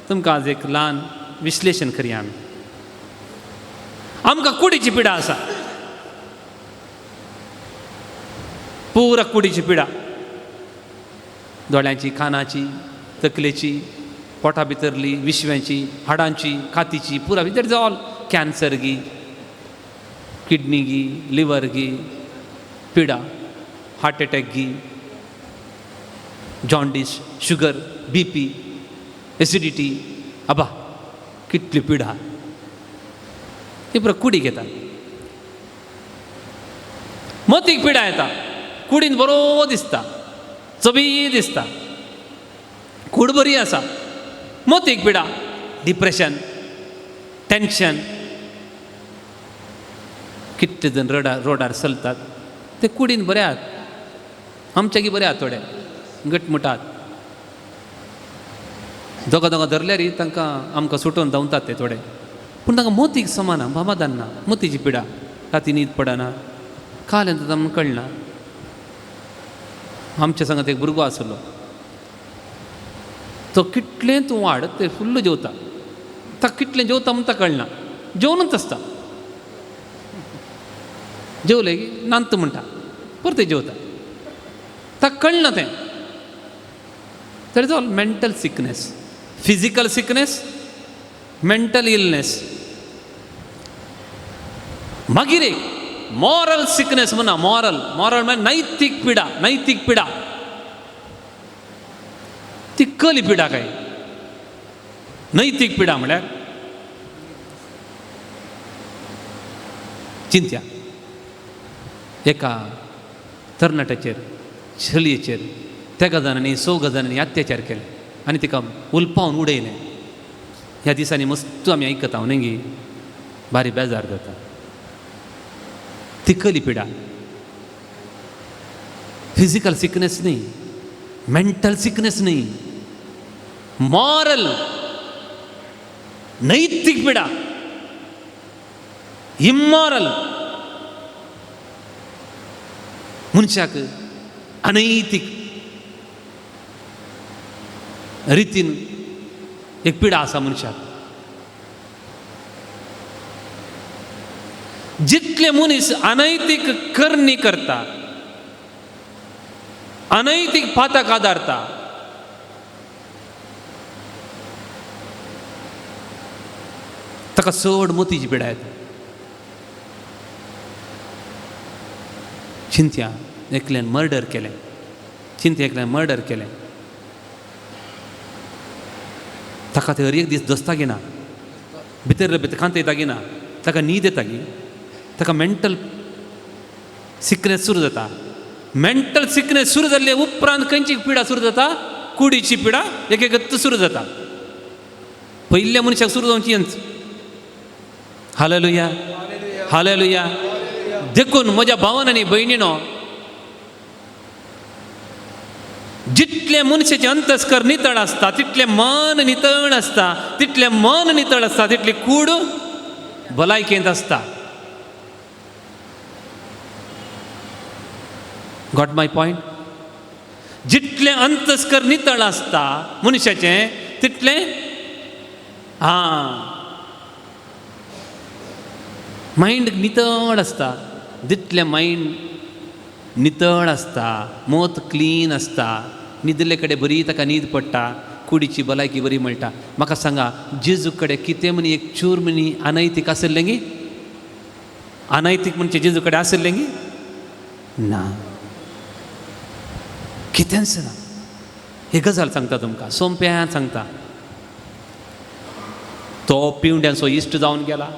Speaker 3: तुमकां आज एक ल्हान विश्लेशण करया आमी. आमकां कुडीची पिडा आसा, पुरा कुडीची पिडा, दोळ्यांची, कानाची, तकलेची, पोटा भितरली, विश्व्यांची, हाडांची, कातीची, पुरा that is all cancer गी, किडनी गी, लिवर गी पिडा, हार्ट एटॅक गी, जॉन्डीस, शुगर, बीपी, एसिडिटी, आबा कितली पिडा ती पुरा कुडीक येता. मतीक पिडा येता, कुडीन बरो दिसता, चबी दिसता, कूड बरी आसा, मतीक पिडा, डिप्रेशन, टेन्शन. कितले जण रोडार चलतात ते कुडीन बरे आहात, आमच्यागी बरे आहात, थोडे घटमुटात, दोगां दोगां धरल्यार तांकां आमकां सुटोवन धांवतात ते थोडे, पूण तांकां मोतीक समाना, समाधान ना, मोतीची पिडा, राती न्हीद पडना, काल येता म्हूण कळना. आमच्या सांगात एक भुरगो आसलो, तो कितलें तूं वाड ते फुल्ल जेवता, ताका कितलें जेवता म्हूण ताका कळना, जेवणूच आसता, जेवलें की नांत म्हणटा, परतें जेवता, ताका कळना तें. That is all mental sickness, physical sickness, mental illness. मागीर एक मॉरल सिकनेस म्हणा, मॉरल, मॉरल म्हळ्यार नैतीक पिडा, नैतीक पिडा, ती कली पिडा काय नैतीक पिडा म्हळ्यार चिंत्या एका तरणाट्याचेर, चलयेचेर तेगा जाणांनी चौगा जाणांनी अत्याचार केले आनी तिका उलपावन उडयलें. ह्या दिसांनी मस्त आमी आयकता न्ही गी, बारी बेजार जाता. ती कली पिडा, फिजिकल सिकनेस न्ही, मेंटल सिकनेस न्ही, मॉरल नैतीक पिडा, इमॉरल मनशाक अनैतीक रितीन एक पिडा आसा मनशाक. जितले मनीस अनैतीक करणी करता, अनैतीक पाताक आदारता, ताका चड मोतीची पिडा येता. चिंत्या एकल्यान मर्डर केलें, चिंत्या एकल्यान मर्डर केलें, ताका ते हर एक दीस दसता गिना, भितर भितर खांत येता गिना, ताका न्हीद येता गी, ताका मेंटल सिकनेस सुरू जाता. मेंटल सिकनेस सुरू जाल्ले उपरांत खंयची पिडा सुरू जाता? कुडीची पिडा एक एक सुरू जाता. पयल्या मनशाक सुरू जावची येंच. Hallelujah, hallelujah. देखून म्हज्या भावान आनी भयणीनो, जितले मनशाचें अंतस्कर नितळ आसता तितलें मन नितळ आसता, तितलें मन नितळ आसता तितली कूड भलायकेंत आसता. Got my point? जितलें अंतस्कर नितळ आसता मनशाचें तितलें मायंड नितळ आसता, जितलें मायंड नितळ आसता, मोत क्लीन आसता, न्हिदिल्ले कडेन बरी ताका न्हीद पडटा, कुडीची भलायकी बरी मेळटा. म्हाका सांगा, जेजू कडेन कितें म्हणी एक चूर म्हणी अनैतीक आशिल्लें गी? अनैतीक म्हणजे जेजू कडेन आशिल्लें गी? ना, कितेंच ना. ही गजाल सांगता तुमकां, सोंप्यान सांगता. तो पिवंड्यांचो इश्ट जावन गेला,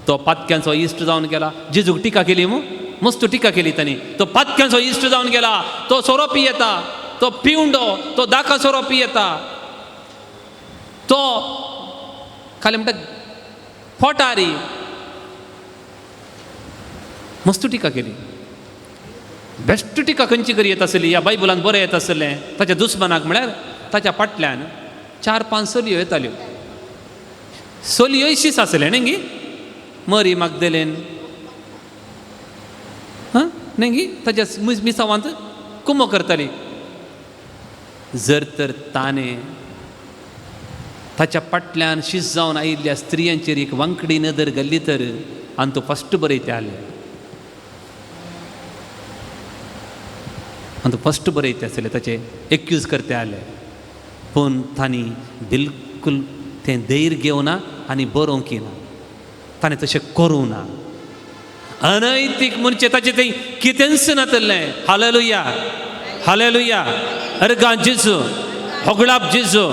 Speaker 3: तो पातक्यांचो इश्ट जावन गेला. जेजूक टिका केली मू, मस्त टिका केली तांणी. तो पातक्यांचो इश्ट जावन गेला, तो सोरो पियेता, तो पिवंडो, तो दाका सोरो पियेता, तो खाली म्हणटा फोटारी. मस्त टिका केली. बेस्ट टिका खंयची करी येत आसली ह्या बायबलान बरें येत आसलें. ताच्या दुस्मानाक म्हळ्यार ताच्या फाटल्यान 4-5 चलयो येताल्यो. चलयो शीस आसलें न्ही गी, मरी मागदेलेन, हां न्ही गी, ताच्या मिसावांत कुमो करताली. जर तर ताणें ताच्या फाटल्यान शीस जावन आयिल्ल्या स्त्रियांचेर एक वांकडी नदर घाल्ली तर आनी तो फस्ट बरयते आसले, आनी तो फस्ट बरयते आसले, ताचे एक्यूज करते आसले. पूण तांणी बिलकूल तें धैर्य घेवना आनी बरोवंक ना, ताणें तशें करूं ना. अनैतीक म्हणचे ताचें थंय कितेंच नातलें. Hallelujah, hallelujah. अर्गां जेजू, होगळाप जेजू,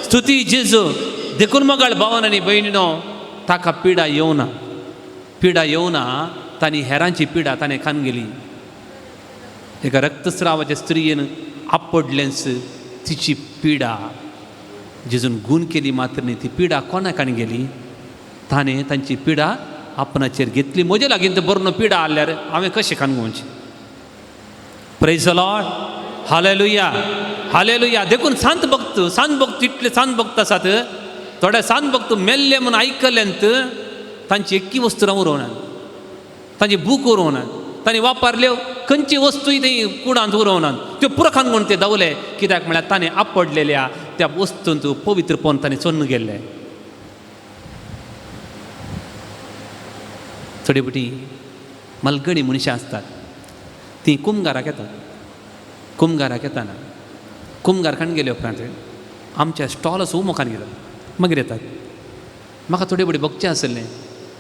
Speaker 3: स्तुती जेजू. देखून मगाळ भावन आनी भयणीनो, ताका पिडा येवना, पिडा येवना. तांणी हेरांची पिडा ताणें खान गेली. एका रक्तस्रावाच्या स्त्रियेन आपडलेंच तिची पिडा जेजून गूण केली मात्र न्ही, ती पिडा कोणाक खाण गेली? ताणें तांची पिडा आपणाचेर घेतली. म्हजे लागीं तर बरो पिडा आसल्यार हांवें कशें खाण घेवची? Praise the Lord, hallelujah, hallelujah. देखून सांत भक्त, सांत भक्त इतले सांत भक्त आसात. थोडे सांत भक्त मेल्ले म्हूण आयकल्यांत तांची एक्की वस्तू उरोवनात, तांची बूक उरोवनात, तांणी वापरल्यो खंयची वस्तूय थंय कुडांत उरोवनात. त्यो पुरो खाण ते धांवले. कित्याक म्हळ्यार ताणें आपडलेल्या त्या वस्तूंत पवित्रपण ताणें चोन्न गेल्लें. थोडी फावटी मलगणी मनशां आसतात, तीं कुमगाराक येतात. कुमगाराक येताना कुमगार खाण गेले उपरांत आमच्या स्टॉल असो उमो खान घेतात, मागीर येतात. म्हाका थोडे फावटी बगचें आसलें,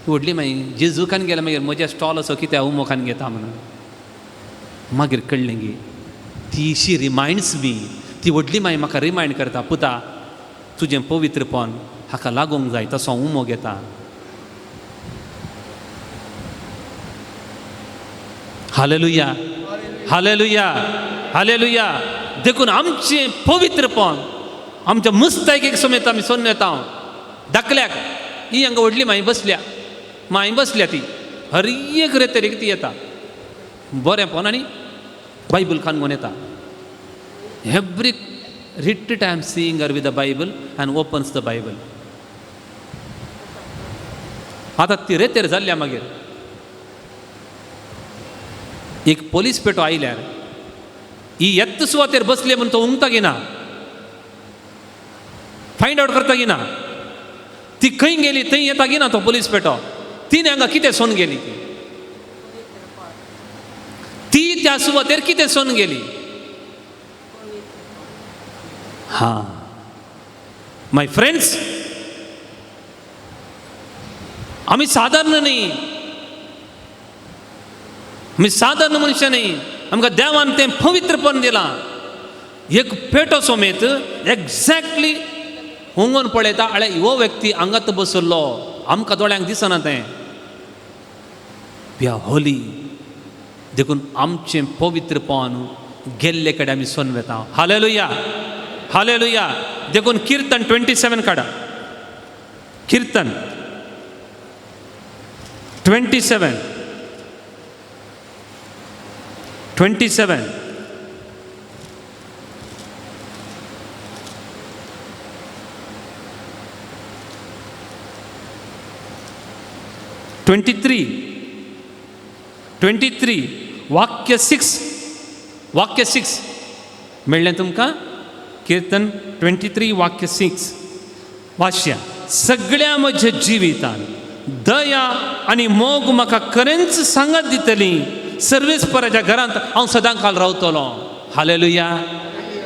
Speaker 3: व्हडली मागीर जेजू खान गेल्या मागीर म्हज्या स्टॉल असो कित्याक उमो खान घेता म्हणून. मागीर कळ्ळें की ती शी रिमायंड्स मी, ती व्हडली माई म्हाका रिमायंड करता, पुता तुजें पवित्रपण हाका लागूंक जाय, तसो उमो घेता. Hallelujah, hallelujah, hallelujah. देखून आमचें पवित्रपण आमच्या मुस्तायकेक समेत आमी सोडून येता. धाकल्याक ही हांगा व्हडली माई बसल्या, माई बसल्या ती हर एक रेतरीक ती येता बरेंपण आनी बायबल खान घेवन येता. Every retreat I am seeing her with the Bible and opens the Bible. आतां ती रेतेर जाल्ल्या मागीर एक पोलीस पेटो आयल्यार ही येत्त सुवातेर बसले म्हूण तो उंगता गिना, फायंड आवट करता गिना, ती खंय गेली थंय येता गिना तो पोलीस पेटो. तिणें हांगा कितें सोन गेली, ती त्या सुवातेर कितें सोन गेली. हां my friends, आमी सादारण न्ही, आमी सादारण मनशां न्ही. आमकां देवान तें पवित्रपण दिलां. एक पेटो समेत एग्जॅक्टली हुंगून पळयता, अळे हो व्यक्ती हांगात बसलो, आमकां दोळ्यांक दिसना तें. We are Holi. देखून आमचें पवित्रपण गेल्ले कडेन आमी सोन वेता. Hallelujah, hallelujah. देखून किर्तन 27 काडा, किर्तन 27 27 23 23 वाक्य 6, वाक्य 6 मेळ्ळें तुमकां? किर्तन 23 वाक्य 6 वाश्या. सगळ्या म्हज्या जिवितान दया आनी मोग म्हाका खरेंच सांगात दितली. सर्वेस्पराच्या घरांत हांव सदां काल रावतलो. Hallelujah,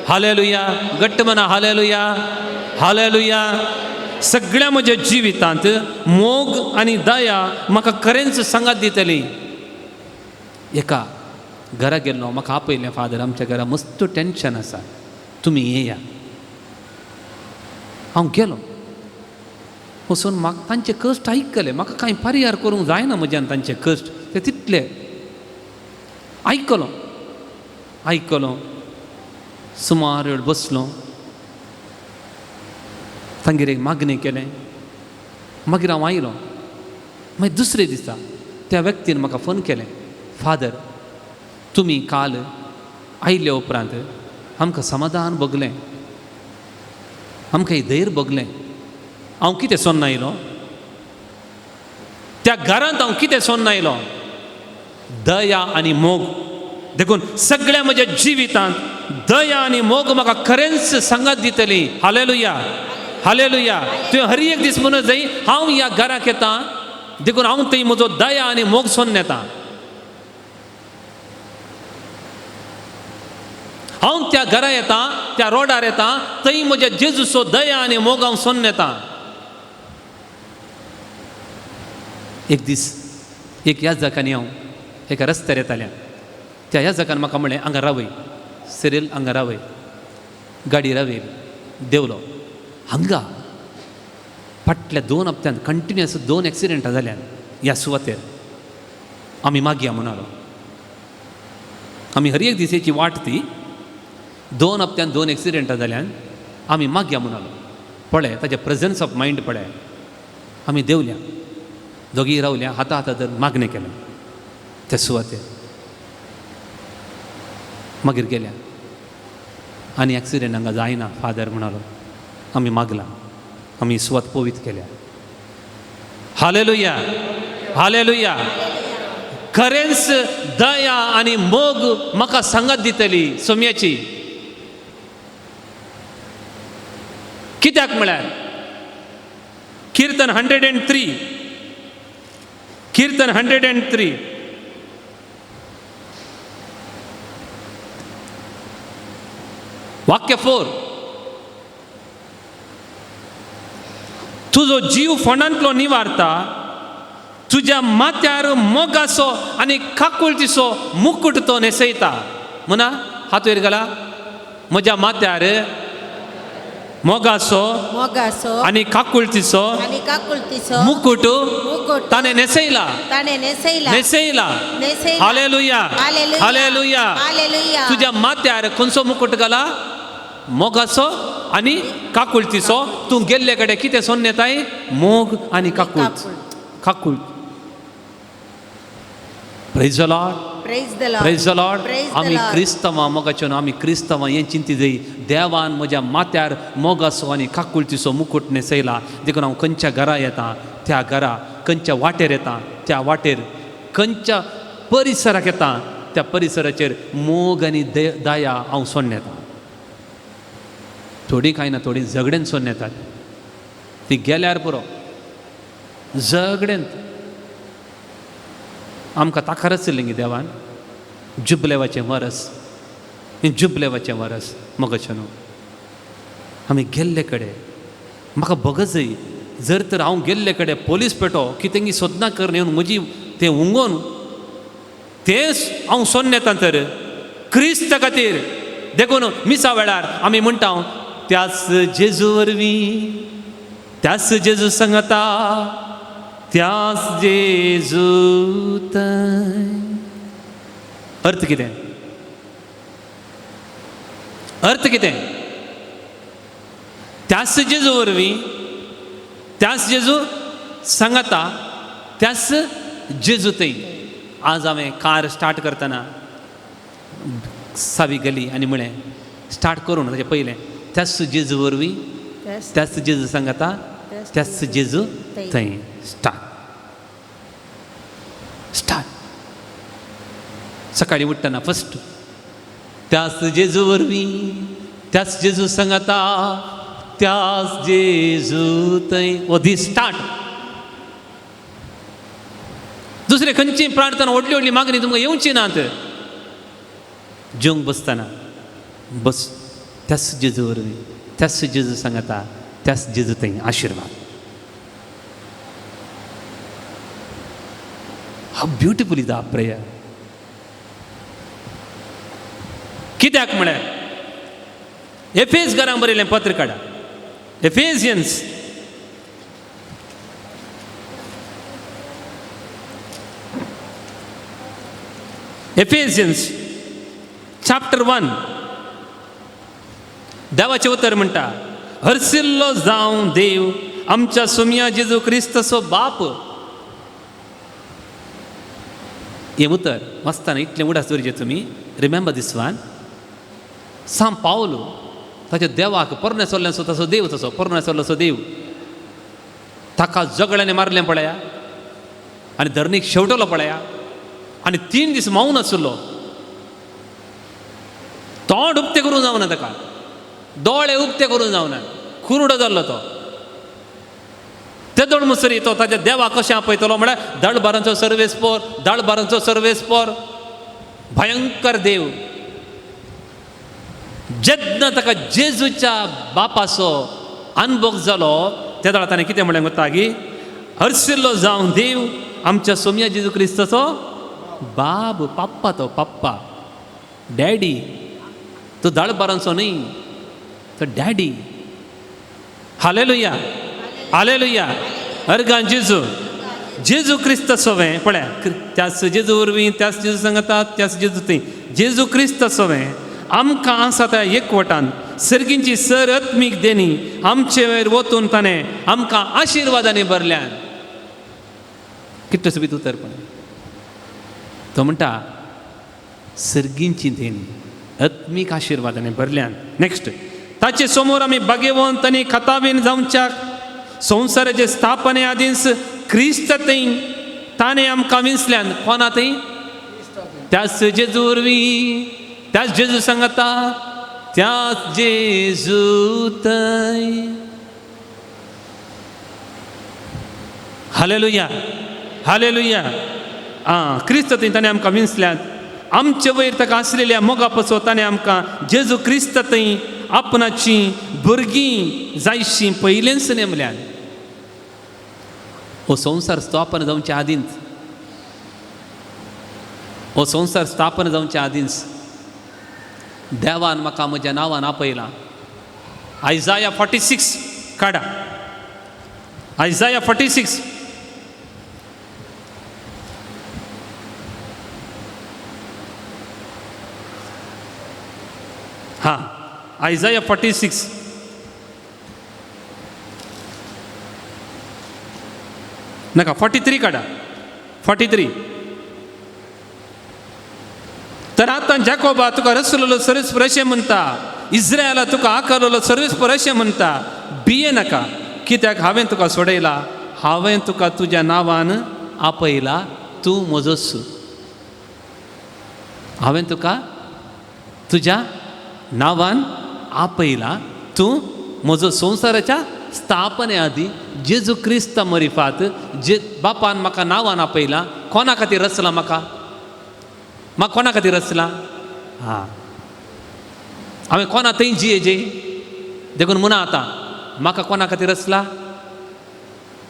Speaker 3: hallelujah. घट्ट म्हणा हालेलुया, हालेलुया. सगळ्या म्हज्या जिवितांत मोग आनी दया म्हाका खरेंच सांगात दितली. एका घरा गेल्लो, म्हाका आपयलें, फादर आमच्या घरा मस्त टेंशन आसा, तुमी येया. हांव गेलो, वचून म्हाका तांचे कश्ट आयकले. म्हाका कांय परिहार करूंक जायना म्हज्यान तांचे कश्ट ते तितले आयकलो, आयकलो. सुमार वेळ बसलो, तांगेर एक मागणें केलें. मागीर हांव आयलो. मागीर दुसरे दिसा त्या व्यक्तीन म्हाका फोन केलें, फादर तुमी काल आयले उपरांत आमकां समाधान भोगलें, आमकां धैर्य भोगलें. हांव कितें सोन्न आयलो त्या घरांत, हांव कितें सोन्न आयलो? दया आनी मोग देखून सगळ्या म्हज्या जिवितांत दया आनी मोग म्हाका खरेंच सांगात दितली. Hallelujah, hallelujah. तुवें हर एक दीस म्हणून जाय हांव ह्या घराक येता, देखून हांव थंय म्हजो दया आनी मोग सोडून येता. हांव त्या घरा येता, त्या रोडार येता, थंय म्हज्या जेजूचो दया आनी मोग हांव सोडून येता. एक दीस एक याजकांनी हांव एका रस्त्यार येताल्या, त्या याजकान म्हाका म्हणलें हांगा रावय सिरील, हांगा रावय. गाडी रावयली, देंवलो. हांगा फाटल्या 2 हप्त्यांत कंटिन्युअस 2 एक्सिडेंटां जाल्यान ह्या सुवातेर. आमी मागया म्हणालो, आमी हर एक दिसेची वाट ती. 2 हप्त्यांत 2 एक्सिडेंटां जाल्यान आमी मागया म्हणालो. पळय ताजें प्रेजन्स ऑफ मायंड पळय. आमी देंवल्या, दोगीय रावल्या, हाता हाता धरून मागणें केलें त्या सुवातेर. मागीर गेल्या आनी एक्सिडेंट हांगा जायना फादर म्हणालो, आमी मागला, आमी सुवात पवित्र केल्या. Hallelujah, hallelujah. खरेंच दया आनी मोग म्हाका सांगात दितली सोम्याची. कित्याक म्हळ्यार किर्तन 103, किर्तन 103 वाक्य 4, तुजो जीव फोंडांतलो निवारता, तुज्या माथ्यार मोगाचो आनी काकुळतीचो मुकूट तो न्हेसयता. म्हणा हात वयर घाला, म्हज्या माथ्यार मोगाचो आनी काकुळतीचो मुकूट ताणें न्हेसयला, न्हेसयला. Hallelujah, hallelujah. तुज्या माथ्यार खंयचो मुकूट घाला? मोगाचो आनी काकुळतीचो. तूं गेल्ले कडेन कितें सोडून येताय? मोग आनी काकुळत, काकुळत. Praise the Lord, praise the Lord. आमी क्रिस्तांवां मोगाच्यो, आमी क्रिस्तांवां हें चिंती जाय, देवान म्हज्या माथ्यार मोगाचो आनी काकुळतीचो मुकूट न्हेसयला, देखून हांव खंयच्या घरा येता त्या घरा, खंयच्या वाटेर येता त्या वाटेर, खंयच्या परिसराक येता त्या परिसराचेर मोग आनी दया हांव सोडून येता. थोडीं कांय ना, थोडीं झगडेन सोडून येतात, ती गेल्यार पुरो झगडेन. आमकां ताकारच लिंगी देवान जुबलेवाचें वरस, हें जुबलेवाचें वरस मोगाचें न्हू. आमी गेल्ले कडेन म्हाका भगजय, जर तर हांव गेल्ले कडेन पोलीस पेटो कितें सोदना करून येवन म्हजी तें उंगोन तेंच हांव सोडून येता तर क्रिस्ता खातीर. देखून मिसा वेळार आमी म्हणटा त्याच जेजू वरवीं, त्याच जेजू सांगता, त्याच जेजू थंय. अर्थ कितें? अर्थ कितें? त्याच जेजू वरवीं, त्याच जेजू सांगता, त्याच जेजू थंय. आज हांवें कार स्टार्ट करतना सावी गेली आनी म्हळें स्टार्ट करून ताचें पयलें त्याच जेजू वरवीं, त्याच जेजू सांगता, त्याच जेजू थंय. Start start. सकाळीं उठ्ठना फस्ट त्याच जेजू वरवीं, त्याच जेजू सांगता, त्याच जेजू थंय. हो दीस स्टार्ट. दुसरे खंयची प्रार्थना व्हडली व्हडली मागणी तुमकां येवची नात. जेवंक बसतना बस त्याच जेजू वरवीं, त्याच जेजू सांगता, त्याच जेजू थंय आशिर्वाद. How beautiful is the prayer. कित्याक म्हळ्यार एफेस घरां बरयलें पत्र काडा, एफेसियन्स एफेसियन्स चॅप्टर 1. देवाचें उतर म्हणटा, हरसिल्लो जावं देव आमच्या सोमया जेजू क्रिस्ताचो बाप. हें उतर वाचतना इतलें उडास दवरचें तुमी. रिमेंबर दीस वन. सांव पावलो ताच्या देवाक पोरणे सोल्ल्याचो तसो देव, तसो पोरणे सोल्ल्याचो देव ताका झगड्यांनी मारलें पळया आनी धरणीक शेवटलो पळया आनी 3 दीस मावून आशिल्लो. तोंड उक्तें करूंक जावना ताका, दोळे उक्ते करूंक जावना, कुरुडो जाल्लो तो. तेदोळ मुसरी तो ताच्या देवा कशें आपयतलो म्हळ्यार दळबारांचो सर्वेस्पोर, दळबारांचो सर्वेस्पोर, भयंकर देव. जेन्ना ताका जेजूच्या बापाचो अनभोग जालो तेदोळा ताणें कितें म्हणलें गोतागी, हरशिल्लो जावन देव आमच्या सोमया जेजू क्रिस्ताचो बाब, पप्पा तो, पप्पा डॅडी. तो दळबारांचो न्हय, तो डॅडी. Hallelujah, hallelujah. अर्गान जेजू, जेजू क्रिस्त सोवें पळया, त्याच जेजू वरवीं, त्याच जेजू सांगता, त्याच जेजू थंय जेजू क्रिस्त सोवें आमकां आसा त्या एकवटान सर्गींची सर आत्मीक देणी आमचे वयर वतून ताणें आमकां आशिर्वादांनी भरल्यान. कितलें सोबीत उतर पळय. तो म्हणटा सर्गींची देणी आत्मीक आशिर्वादांनी भरल्यान. नेक्स्ट, ताचे समोर आमी भाग्यवंत आनी खतावीन जावच्याक संवसाराचे स्थापने आदींच क्रिस्त थंय ताणें आमकां विंचल्यान. कोणा थंय? त्याच जेजू वरवीं, त्याच जेजू सांगता, त्याच जेजू थंय. Hallelujah, hallelujah. आं, क्रिस्त थंय ताणें आमकां विंचल्यात. आमचे वयर ताका आसलेल्या मोगा पसो ताणें आमकां जेजू क्रिस्त थंय आपणाची भुरगीं जायशीं पयलेंच नेमल्यान. हो संवसार स्थापन जावचे आदींच, हो संवसार स्थापन जावचे आदींच देवान म्हाका म्हज्या नांवान आपयलां. आयजाया 46 काडा, आयजाया 46. हां, आयजाया 46. नाका, 43 काडा, 43. तर आतां जाकोबा तुका रसलेलो सर्वेस्पर अशें म्हणटा, इस्रायला तुका आकारलेलो सर्वेस्पर अशें म्हणटा, भिये नाका, कित्याक हांवें तुका सोडयला, हांवें तुका तुज्या नांवान आपयला, तूं म्हजोच. हांवें तुका तुज्या नांवान आपयला, तूं म्हजो. संवसाराच्या स्थापने आदीं जेजू क्रिस्ता मरिफात जे बापान म्हाका नांवान आपयला. कोणा खातीर रचला म्हाका? म्हाका कोणा खातीर रचला? हां, हांवें कोणा थंय जिये जे देखून म्हणा आतां म्हाका कोणा खातीर रचला?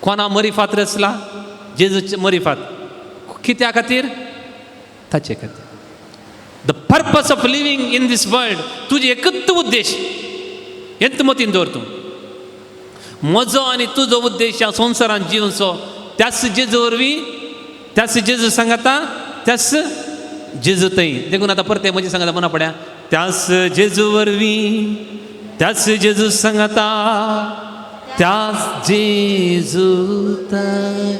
Speaker 3: कोणा मरिफात रचला? जेजूचे मरिफात. कित्या खातीर? ताचे खातीर. The purpose of living in this world, तुजे एकच उद्देश हेच मतीन दवर तूं. म्हजो आनी तुजो उद्देश ह्या संवसारांत जिवचो त्याच जेजू वरवीं, त्याच जेजू सांगता, त्याच जेजू थंय. देखून आतां परतें म्हजें सांगता मना पड्या, त्याच जेजू वरवीं, त्याच जेजू सांगता, त्याच जेजू थंय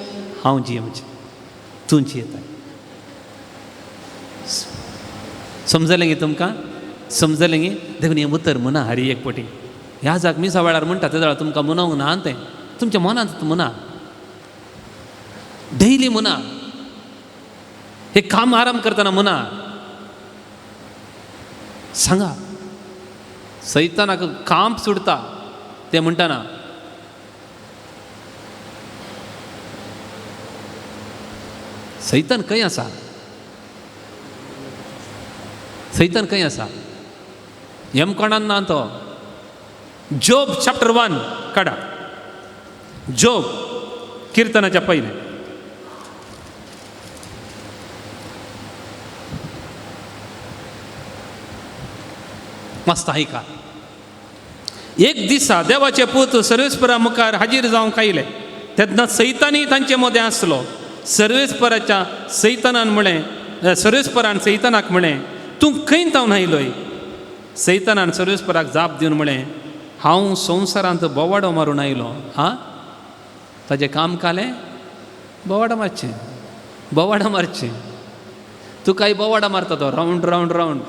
Speaker 3: हांव जियेवचें, तूं जियेता. समजलें गे तुमकां? समजलें गे? देखून हें उतर म्हणा हरी एक पटी ह्या जाग मिसा वेळार म्हणटा ते जाल्यार तुमकां म्हणोंक ना तें तुमच्या मनांत म्हणा, डेली म्हणा, हे काम आराम करतना म्हणा, सांगा. सैतानाक काम सुटता तें म्हणटना. सैतान खंय आसा? सैतान खंय आसा? यमकोणान ना तो. जोब चॅप्टर 1 काडा, जोब किर्तनाच्या पयलें. मस्त आयका. एक दिसा देवाचे पूत सर्वेस्परा मुखार हाजीर जावंक आयले तेन्ना सैतानी तांचे मदें आसलो. सर्वेस्पराच्या सैतानान म्हळें, सर्वेस्परान सैतानाक म्हळें, तूं खंय तावन आयलोय? सैतानान सर्वेस्पराक जाप दिवन म्हळें, हांव संवसारांत बोवाडो मारून आयलो. हां, ताजें काम कालें बोवाडो मारचें, बोवाडो मारचें. तुकाय बोवाडो मारता तो, रावंड रावंड रावंड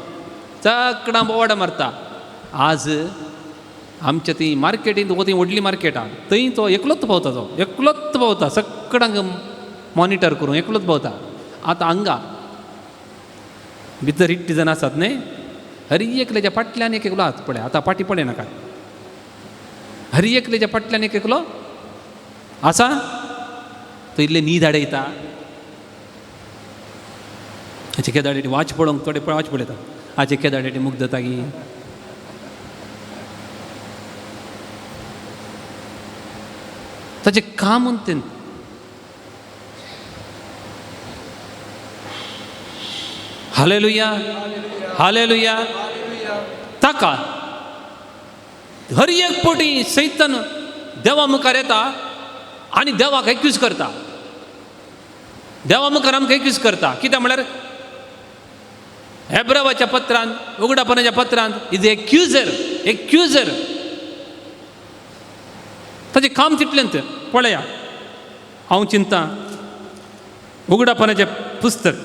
Speaker 3: चकडां बोवाडो मारता. आज आमच्या ती मार्केटींत ती व्हडली मार्केट आहा थंय तो एकलोच भोंवता, तो एकलोच भोंवता, सगळ्यांक मॉनिटर करून एकलोच भोंवता. आतां हांगा भितर इट्टी जाण आसात न्हय, हर एकल्याच्या फाटल्यान एक एकलो हात पळय, आतां फाटीं पळय नाका, हर एकल्याच्या फाटल्यान एक एकलो आसा, तो इल्ले न्हीद हाडयता. हाचे केदाडेटी वाच पळोवंक थोडे वाच पळयता, हाचे केदाडेटी मुग्धता गी. ताचें काम तें हालेलुया हालेलुया. ताका हर एक पटी सैतान देवा मुखार येता आनी देवाक एक्यूज करता, देवा मुखार आमकां एक्यूज करता. कित्याक म्हळ्यार हेब्रावाच्या पत्रांत, उगडापणाच्या पत्रांत is एक्युजर, एक्युजर. ताचें काम तितलें तें पळया. हांव चिंता उगडापणाचें पुस्तक,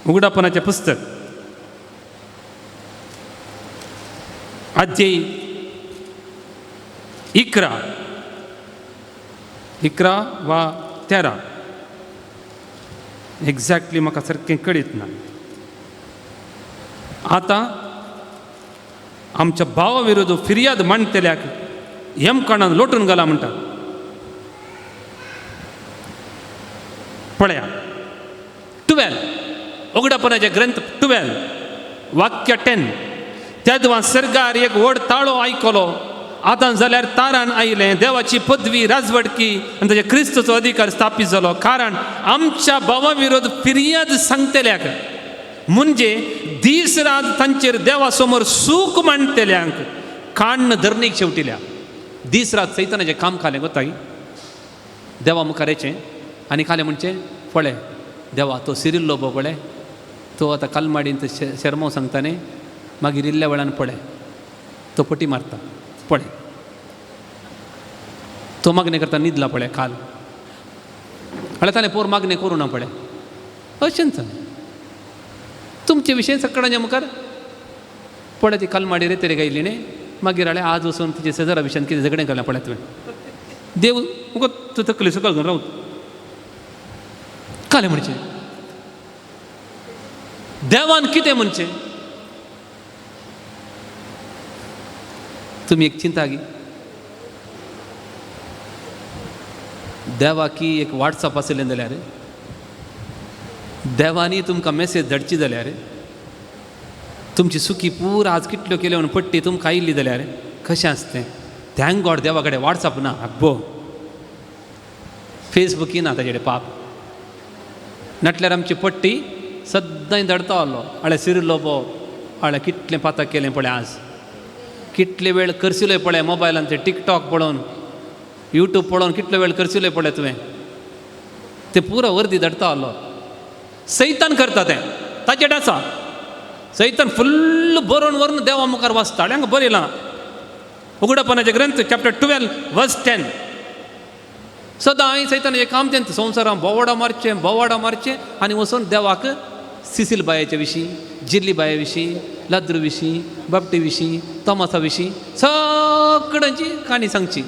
Speaker 3: उगडापणाचें पुस्तक अध्याय 11 11 वा 13 एक्झॅक्टली म्हाका सारकें कळीत ना. आतां आमच्या भावा विरोध फिर्याद मांडटल्याक यमकणान लोटून घाला म्हणटा. पळया 12 उगडापणाचे ग्रंथ 12 वाक्य 10. तेदवा सर्गार एक व्हड ताळो आयकलो, आतां जाल्यार तारान आयलें, देवाची पदवी राजवटकी आनी ताच्या क्रिस्तचो अधिकार स्थापीत जालो. कारण आमच्या भावा विरोध फिर्याद सांगतल्याक म्हणजे दीस रात तांचेर देवा समोर सूख मांडटल्यांक काण्ण धरणीक शेवटिल्या. दीस रात सैतानाचें काम खालें गोताय देवा मुखार येचें आनी खालें म्हणचें पळय देवा तो सिरिल लोबो पळय, तो आतां कलमाडीन शेरमो सांगता न्ही, मागीर इल्ल्या वेळान पळय तो पटी मारता, पळय तो मागणें करता न्हिदला पळय काल, म्हळ्यार ताणें पोर मागणें करूं ना पळय. अशेंच तुमचे विशय सगळ्यांच्या मुखार पळय ती कलमाडी रे तरी गायली न्ही, मागीर हाडलें आज वचून तुजे शेजरा विशयान कितें झगडें घालें पळय तुवें, देव मुगो तूं तकली सकयल घेवन रावत कालें म्हणचें देवान कितें म्हणचें. तुमी एक चिंता गी देवाकी एक वॉट्सअप आशिल्लें जाल्यार, देवानी तुमकां मॅसेज धाडची जाल्यार, तुमची सुकी पूरा आज कितल्यो केल्यो म्हणून पट्टी तुमकां आयिल्ली जाल्यार कशें आसतें. Thank God देवा कडेन वॉट्सअप ना, अब्बो फेसबुकूय ना ताजे कडेन पाप नाटल्यार आमची पट्टी सद्दां धाडता आहलो. हाळे सिरिल लोबो हाळे कितलें पाताक केलें पळय, आज कितले वेळ करसिलोय पळय मोबायलान ते टिकटॉक पळोवन यूट्यूब पळोवन कितलो वेळ करसिलोय पळय तुवें, ते पुरो वर्दी धाडता आहलो. सैतान करता तें, ताचें आसा सैतान फुल्ल बरोवन व्हरून देवा मुखार वाचता. हांगा बरयलां उगडापणाचे ग्रंथ चॅप्टर 12 वर्स 10. सदां हांवें सैतानाचें काम तें संवसारान बोवाडा मारचें बोवाडा मारचें आनी वचून देवाक सिसील बायाचे विशीं, जिल्ली बाये विशीं, लाद्रू विशीं, बापटी विशीं, तोमासा विशीं सगळ्यांची काणी सांगची.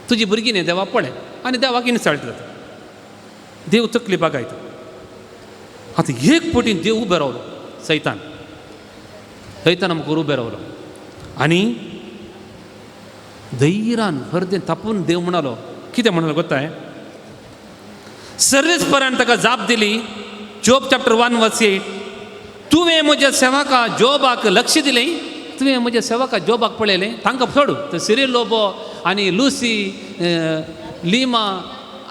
Speaker 3: तुजी भुरगीं न्ही देवा पळय आनी देवाक इन्सल्ट जाता, देव तकली बागायता. आतां एक पटी देव उबे रावलो, सैतान सैतान आमकां उबे रावलो आनी धैर्यान हरदें तापून देव म्हणालो. कितें म्हणालो गोताय, सर्वेस्परान ताका जाप दिली. जोब चॅप्टर 1 वर्स 8. तुवें म्हज्या सेवका जोबाक लक्ष दिलें, तुवें म्हज्या सेवका जोबाक पळयलें, तांकां सोडू तर सिरिल लोबो आनी लुसी लिमा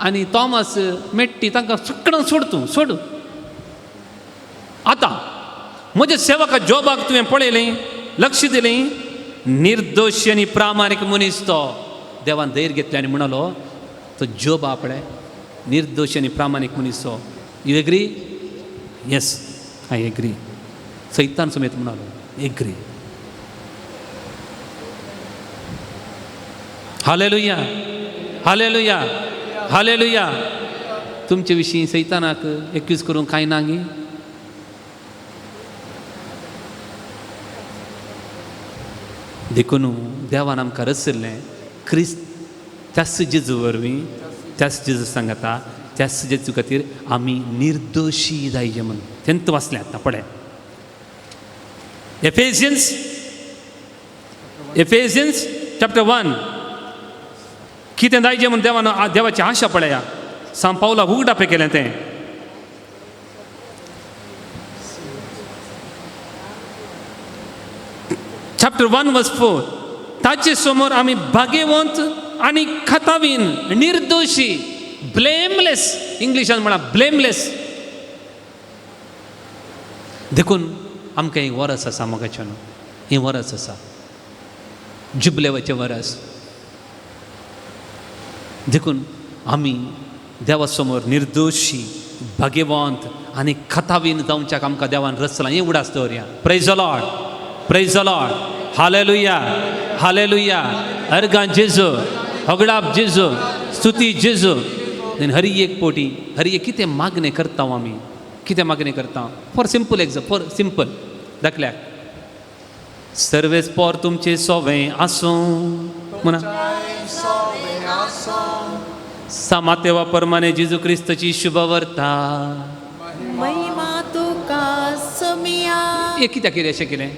Speaker 3: आनी थॉमस मेट्टी तांकां सगळ्यांक सोड, तूं सोड. आतां म्हज्या सेवका जोबाक तुवें पळयलें, लक्ष दिलें, निर्दोशी आनी प्रामाणीक मनीस तो. देवान धैर्य घेतलें आनी म्हणालो तो जोबा पळय निर्दोशी आनी प्रामाणीक मनीस तो. You agree? Yes I agree. सैतान समेत म्हणालो एग्री. Hallelujah hallelujah hallelujah. तुमचे विशीं सैतानाक एक्यूज करूंक कांय ना गी? देखून देवान आमकां रचिल्लें क्रिस्त त्याच जेजू वरवीं, त्याच जेजू सांगता, त्याच जेजू खातीर आमी निर्दोशी जायचे म्हणून. तेंत वाचलें आतां पळय. Ephesians, Ephesians chapter 1. कितें जायजें म्हूण देवान देवाची आशा पळया. सांत पावलाक उगडापें केलें तें. चॅप्टर 1 वर्स 4. ताचे समोर आमी भाग्यवंत आनी खतावीन, निर्दोशी, ब्लेमलेस, इंग्लिशान म्हणा ब्लेमलेस. देखून आमकां एक वरस आसा मोगाच्यान, हें वरस आसा जुबलेवाचें वरस. देखून आमी देवा समोर निर्दोशी, भाग्यवंत आनी खतावीन जावच्याक आमकां देवान रचलां. हें उडास दवरया. Praise the Lord, praise the Lord, hallelujah, hallelujah. अर्गां जेजू, होगडाप जेजू, स्तुती जेजू. हरी एक पोटी, हरी एक कितें मागणें करता आमी, कितें मागणें करता? For simple example, for simple दाखल्याक, Sarves पोर तुमचे सोवें आसूं म्हणा. सामातेवा परमाने जेजू क्रिस्तची शुभ वर्ता.
Speaker 4: महिमा तुका समिया.
Speaker 3: हे कित्याक केलें अशें केलें?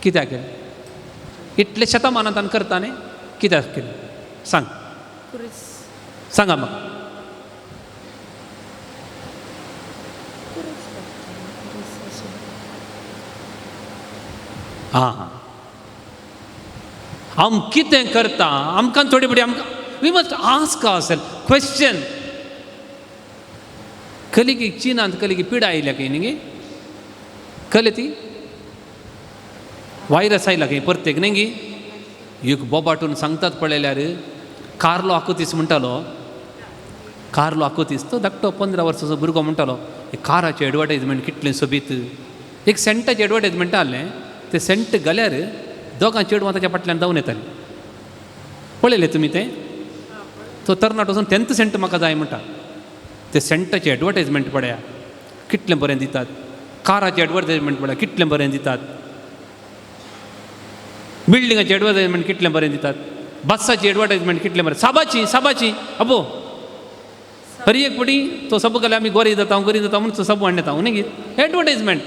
Speaker 3: कित्याक केलें? इतले शतमानांत करता न्ही, कित्याक केलें सांग, सांगा म्हाका. आं हां, आम कितें करता आमकां थोडी बडी आमकां we must ask ourself question. कलिगी चिनांत कलिगी पिडा आयल्या खंय न्ही गे, कले ती वायरस आयला खंय परतेक न्ही गी. एक बोबाटून सांगतात पळयल्यार कार्लो आकुतीस म्हणटालो, कार्लो आकुतीस तो धाकटो 15 वर्साचो भुरगो म्हणटालो, काराचें एडवर्टायजमेंट कितलें सोबीत. एक सेंटाचें एडवर्टायजमेंट आहलें, ते सेंट घाल्यार दोगां चेडवां ताच्या फाटल्यान धांवन येतालीं. पळयलें तुमी तें? तो तरणाटो वचून 10th Saint म्हाका जाय म्हणटा. ते सेंटाचें एडवर्टायजमेंट पळया कितलें बरें दितात, काराचें एडवर्टायजमेंट पळया कितलें बरें दितात, बिल्डिंगाचें एडवर्टायजमेंट कितलें बरें दितात, बसाची एडवर्टायजमेंट कितलें बरें, साबाची साबाची अबो हरी एक पटी तो सबू घाल्यार आमी गोरी जाता, गोरी जाता म्हणून तो सबू हाडून येता न्ही. Advertisement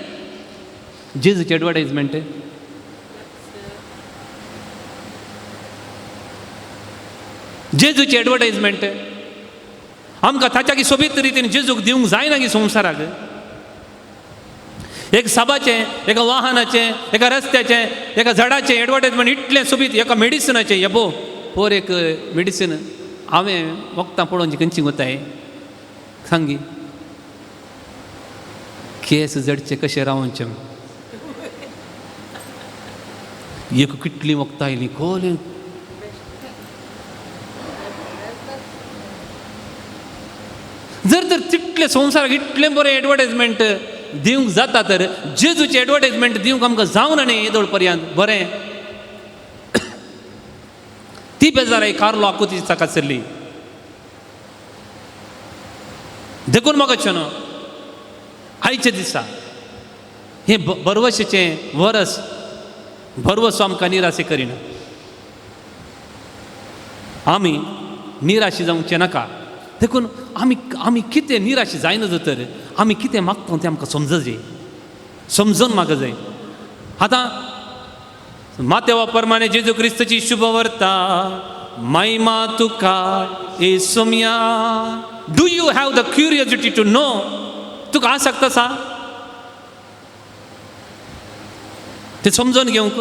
Speaker 3: जेजूचें advertisement. जेजूचें एडवर्टायजमेंट आमकां ताच्या की सोबीत रितीन जेजूक दिवंक जायना की संवसाराक. एक साबाचें, एका वाहनाचें, एका रस्त्याचें, एका झाडाचें एडवर्टायजमेंट इतलें सोबीत, एका मेडिसिनाचें. येबो पोर एक मेडिसीन हांवें वखदां पळोवन खंयची वताय सांगी, केस जडचे कशें रावचे, एक कितली वखदां आयली कोल. जर तर तितलें संवसाराक इतलें बरें एडवर्टायजमेंट दिवंक जाता तर जेजूचें एडवर्टायजमेंट दिवंक आमकां जावना न्ही येदोळ पर्यंत बरें. ती बेजाराय कार्लो आकुती चाकासरली. देखून म्हाका न्हू आयच्या दिसा हें भरवशेचें वरस, भरवसो आमकां निराशे करिना. आमी निराशी जावचें नाका. देखून आमी आमी कितें निराशे जायना तर आमी कितें मागता तें आमकां समज जाय, समजून माग जाय. आतां मातेवा परमाने जेजू क्रिस्तची शुभ वर्ता, महिमा तुका येसुम्या. Do you have the curiosity to know? तुका आसक्त आसा तें समजून घेवंक?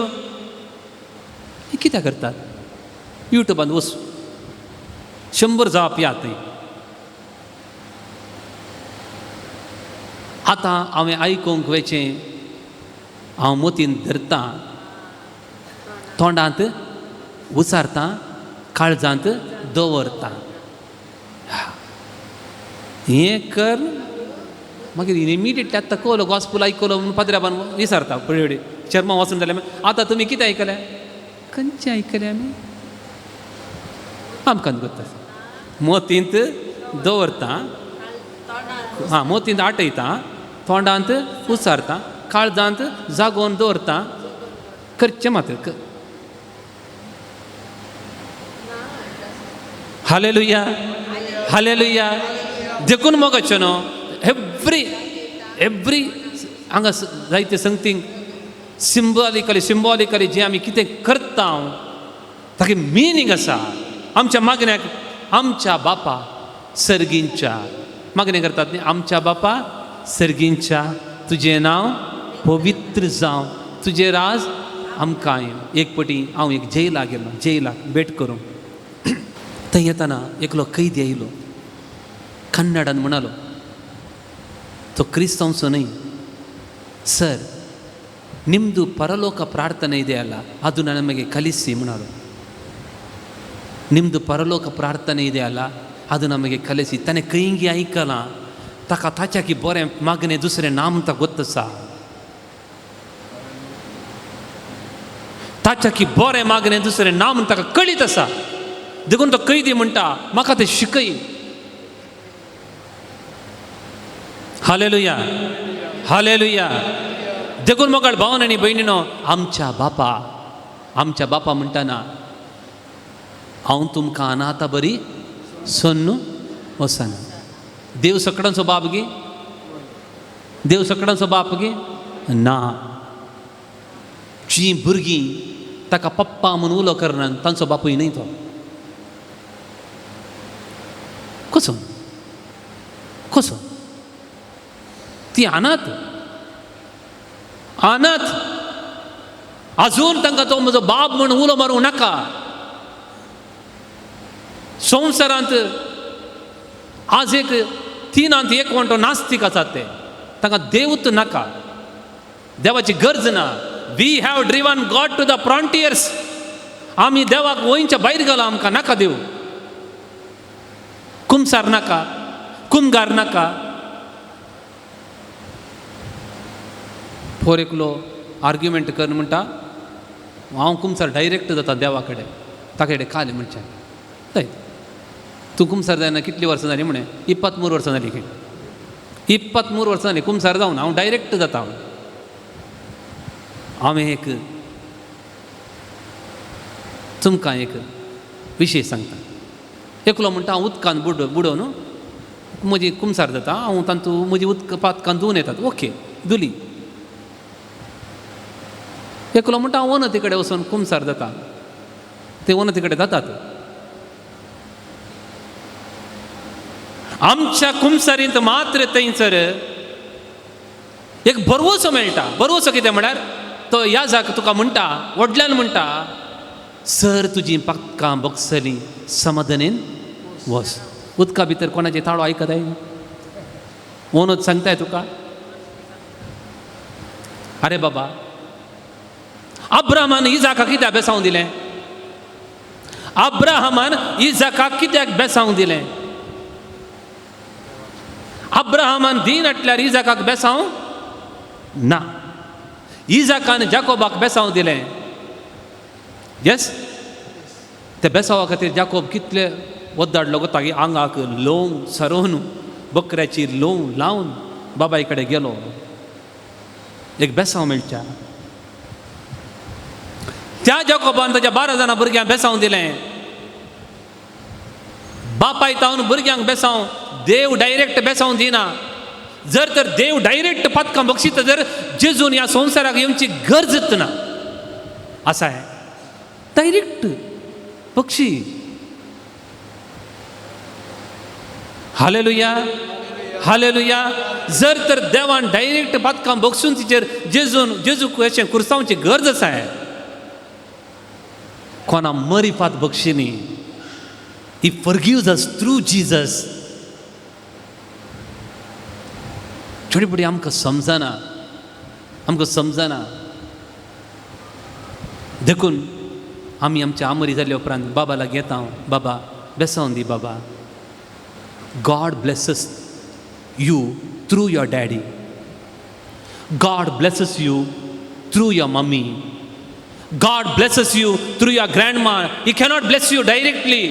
Speaker 3: हें कित्याक करतात? युट्यूबान वच, 100 जाप या थंय. आतां हांवें आयकूंक वयचें हांव मोतीन धरतां, तोंडांत उचारतां, काळजांत दवरतां. हें कर मागीर इमिडिएटली आतां कळलो गॉस्पूल आयकलो म्हणून पाद्र्याबान विचारता पळय शर्मा वचून जाल्यार आतां तुमी कितें आयकलें? खंयचें आयकलें आमी? आमकां गोत्ता मोतींत दवरता, हां मोतींत आटयता, तोंडांत उचारता, काळजांत जागोवन दवरता, करचें मात्र. Hallelujah, hallelujah. देखून मोगाचें न्हू एवरी एवरी हांगा जायते संगतींक सिंबॉलिकली सिंबॉलिकली जें आमी कितें करता ताका मिनींग आसा. आमच्या मागण्याक आमच्या बापा सर्गींच्या मागणें करतात न्ही, आमच्या बापा सर्गींच्या तुजें नांव पवित्र जावं, तुजें राज आमकां. एक पटी हांव एक जेलाक गेलो, जेलाक भेट करूंक. थंय येतना एकलो कैदी आयलो, कन्नडान म्हणालो, तो क्रिस्तांवचो न्हय, ಸರ್ ನಿಮ್ಮದು ಪರಲೋಕ ಪ್ರಾರ್ಥನೆ ಇದೆಯಲ್ಲ ಅದು ನಮಗೆ ಕಲಿಸಿ म्हणालो. ನಿಮ್ಮದು ಪರಲೋಕ ಪ್ರಾರ್ಥನೆ ಇದೆಯಲ್ಲ ಅದು ನಮಗೆ ಕಲಿಸಿ. ताणें खंयगी आयकलां ताका ताच्या की बरें मागणें दुसरें नाम ताका गोत्त आसा, ताच्या की बरें मागणें दुसरें नाम ताका कळीत आसा. देखून तो कैदी म्हणटा म्हाका तें शिकय. Hallelujah, hallelujah. देखून मोगाळ भावन आनी भयणीनो, आमच्या बापा, आमच्या बापा म्हणटाना हांव तुमकां अनाथा बरी सोन्नू वचना. देव सकडांचो बाप गी? देव सकडांचो बाप गी? ना. जीं भुरगीं ताका पप्पा म्हूण उलो करना तांचो बापूय न्हय तो. कसो कसो ती अनाथ, अनाथ. अजून तांकां तो म्हजो बाप म्हूण उलो मारूंक नाका. संवसारांत आज एक तिनांत एक वंटो नास्तीक आसात, ते तांकां देवूच नाका, देवाची गरज ना. We have driven God to the frontiers. आमी देवाक वंयच्या भायर घाला, आमकां नाका देव, कुमसार नाका, कुमगार नाका. फोर एकलो आर्ग्युमेंट कर म्हणटा हांव कुमसार डायरेक्ट जाता देवा कडेन, ताका कडेन खाली म्हणचें जायत तूं कुमसार जायना कितलीं वर्सां जालीं म्हणे, 23 वर्सां जालीं खंय, 23 वर्सां जालीं कुमसार जावन हांव डायरेक्ट जाता. हांवें एक तुमकां एक विशय सांगता. एकलो म्हणटा हांव उदकान बुडोवन म्हजी कुमसार जाता, हांव तातूंत म्हजी उदक पातकान धुवन येतात. ओके धुली. एकलो म्हणटा हांव वनती कडेन वचून कुमसार जाता, ते वनती कडेन जातात. आमच्या कुमसारींत मात्र थंयसर एक बरवसो मेळटा. बरवसो कितें म्हळ्यार तो याजाक तुका म्हणटा, व्हडल्यान म्हणटा, सर तुजी पातकां बगसलीं, समाधानेन वस. उदका भितर कोणाचे ताळो आयकताय? वनोत सांगताय तुका? अरे बाबा, अब्राहमान इजाकाक कित्याक बेसावंक दिलें? अब्राहमान इजाकाक कित्याक बेसावंक दिलें? अब्राहमान दीन हाटल्यार इजाकाक बेसावंक ना, इजाकान जाकोबाक बेसावंक दिलें. येस, ते बेसावा खातीर जाकोब कितले वद्दाडलो गोता की आंगाक लोंव सरोवन बकऱ्याची लोंव लावन बाबाय कडेन गेलो, एक बेसांव मेळच्या. त्या जाकोबान ताच्या 12 जाणां भुरग्यांक बेसांव दिलें. बापाय तावन भुरग्यांक बेसांव देव डायरेक्ट बेसांव दिना. जर तर देव डायरेक्ट पातकां बक्षीत जर जेजून ह्या संवसाराक येवची गरजच ना. आसा डायरेक्ट पक्षी. Hallelujah, hallelujah. जर तर देवान डायरेक्ट पातकां बक्षून तिचेर जेजून जेजूक अशें कुर्सांवची गरज आसा. कोणा मरिफात बक्षिनी. He forgives us through Jesus. थोडी फुडें आमकां समजना, आमकां समजना. देखून आमी आमच्या आमरी जाल्या उपरांत बाबा लागीं येता, बाबा बेसावन दी बाबा. God blesses you through your daddy. God blesses you through your mummy. God blesses you through your grandma. He cannot bless you directly.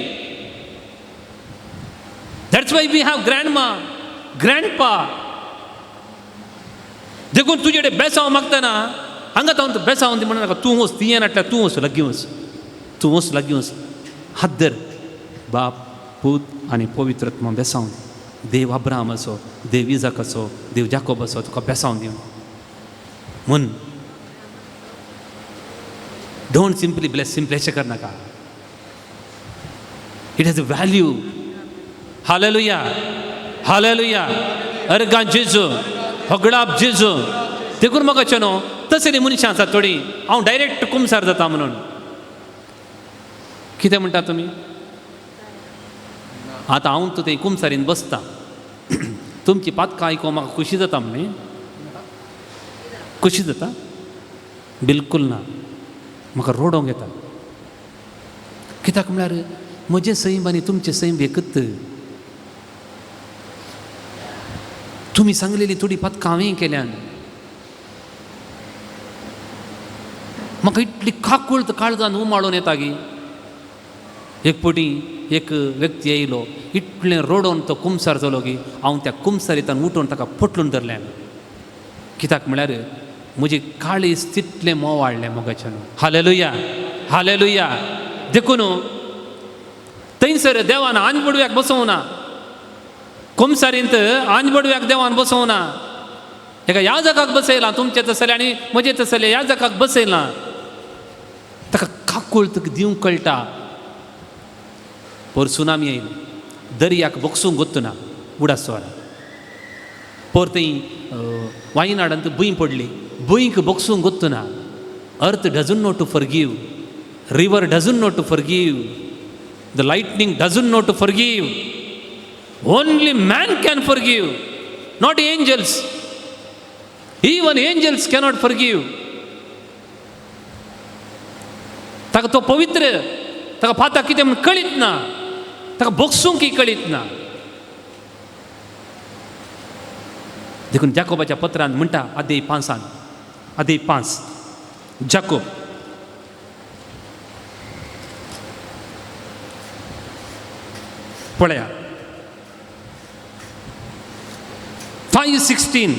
Speaker 3: That's why we have grandma, grandpa. देखून तुजे कडेन बेसांव मागतना हांगा तावन बेसांव दी म्हणून नाका, तूं वच, ती येनाटल्यार तूं वच, लागीं वच, तूं वच, लागीं वच, हात धर. बाप, पूत आनी पवित्र आत्मा बेसांव दी. देव अब्राहमाचो, देव इजाकाचो, देव जाकोबाचो तुका बेसांव दी म्हूण. Don't simply bless, simply अशें करनाका. It has a value. Hallelujah, hallelujah. अर्गां जेजू, होगडाप जेजू. देखून म्हाका चेनो तसली मनशां आसात थोडीं, हांव डायरेक्ट कुमसार जाता म्हणून. कितें म्हणटा तुमी? आतां हांव तूं थंय कुमसारीन बसता, तुमची पातकां आयकूंक म्हाका खुशी जाता म्हण? खुशी जाता? बिलकूल ना. म्हाका रोडोंक येता. कित्याक म्हळ्यार म्हजें सैम आनी तुमचें सैम एकच. तुमी सांगलेली थोडी पातकां हांवें केल्यान. म्हाका इतली काकूळत काळजान उमाळून येता गी. एक पटी एक व्यक्ती येयलो, इतलें रोडोन तो कुमसार जालो की हांव त्या कुमसारींतल्यान उठून ताका पोटलून धरलें. कित्याक म्हळ्यार म्हजी काळीज तितलें मोवाळ्ळें मोगाच्यान. Hallelujah, hallelujah. देखून थंयसर देवान आंजबडव्याक बसोवना, कुमसारींत आंजबडव्याक देवान बसोवना, एका याजकाक बसयलां. तुमचें तसलें आनी म्हजें तसलें याजकाक बसयलां. ताका काकूळ तुका दिवंक कळटा. पोर सुनामी आयली, दर्याक बोगसूंक गोत्तना उडासवार. पोर थंय वायनाडांत भूंय पडली, भूंयक बोगसूंक गोत्तना. Earth doesn't know to forgive, river doesn't know to forgive, the lightning doesn't know to forgive. Only man can forgive, not angels. Even angels cannot forgive. ताका तो पवित्र, ताका फाता कितें म्हूण कळीत ना, ताका बोगसूंक कळीत ना. देखून जाकोबाच्या पत्रान म्हणटा, आदे 5, आदे 5, जाकोब पळया 5:16.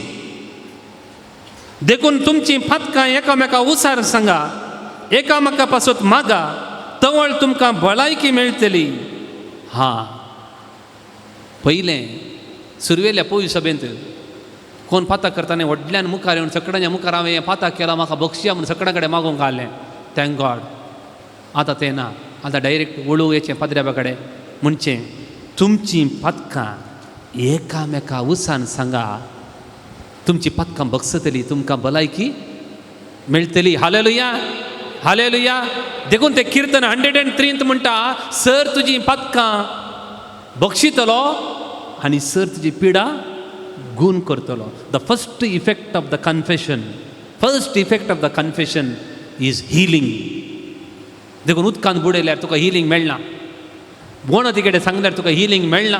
Speaker 3: देखून तुमची फातकां एकामेका उसार सांगा, एकामेका पासत मागा, तवळ तुमकां भलायकी मेळटली. हां, पयलें सुरवेल्या पयू सभेंत कोण पाता करतना व्हडल्यान मुखार येवन सगळ्यांच्या मुखार हांवें हें पाता केलां, म्हाका बक्षिया म्हूण सगळ्यां कडेन मागूंक आयलें. Thank God. आतां तें ना. आतां डायरेक्ट वळू येचें पाद्र्याबा कडेन म्हणचें तुमचीं पातकां एकामेका उसान सांगा, तुमची पातकां बक्षतली, तुमकां भलायकी मेळटली. Hallelujah, hallelujah. देखून तें किर्तन 103 म्हणटा, सर तुजी पातकां बक्षितलो आनी सर तुजी पिडा गूण करतलो. The first effect of the confession, first effect of the confession is healing. देखून उदकान बुडयल्यार तुका हिलींग मेळना, वणती कडेन सांगल्यार तुका हिलींग मेळना.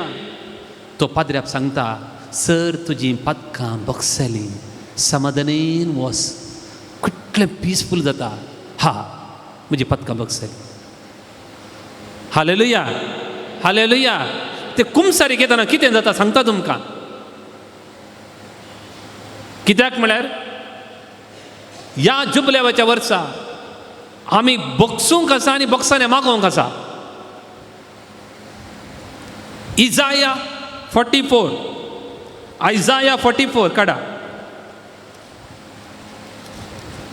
Speaker 3: तो पाद्र्याप सांगता, सर तुजी पातकां बक्षली, समाधानेन वस. कितलें पिसफूल जाता. हा, म्हजी पातकां बक्षली. Hallelujah, hallelujah. ते कुमसारी घेतना कितें जाता सांगता तुमकां. कित्याक म्हळ्यार ह्या जुबल्यावाच्या वर्सा आमी बक्षूंक आसा आनी बक्षांनी मागोवंक आसा. इजाया 44, आयजाया 44 काडा.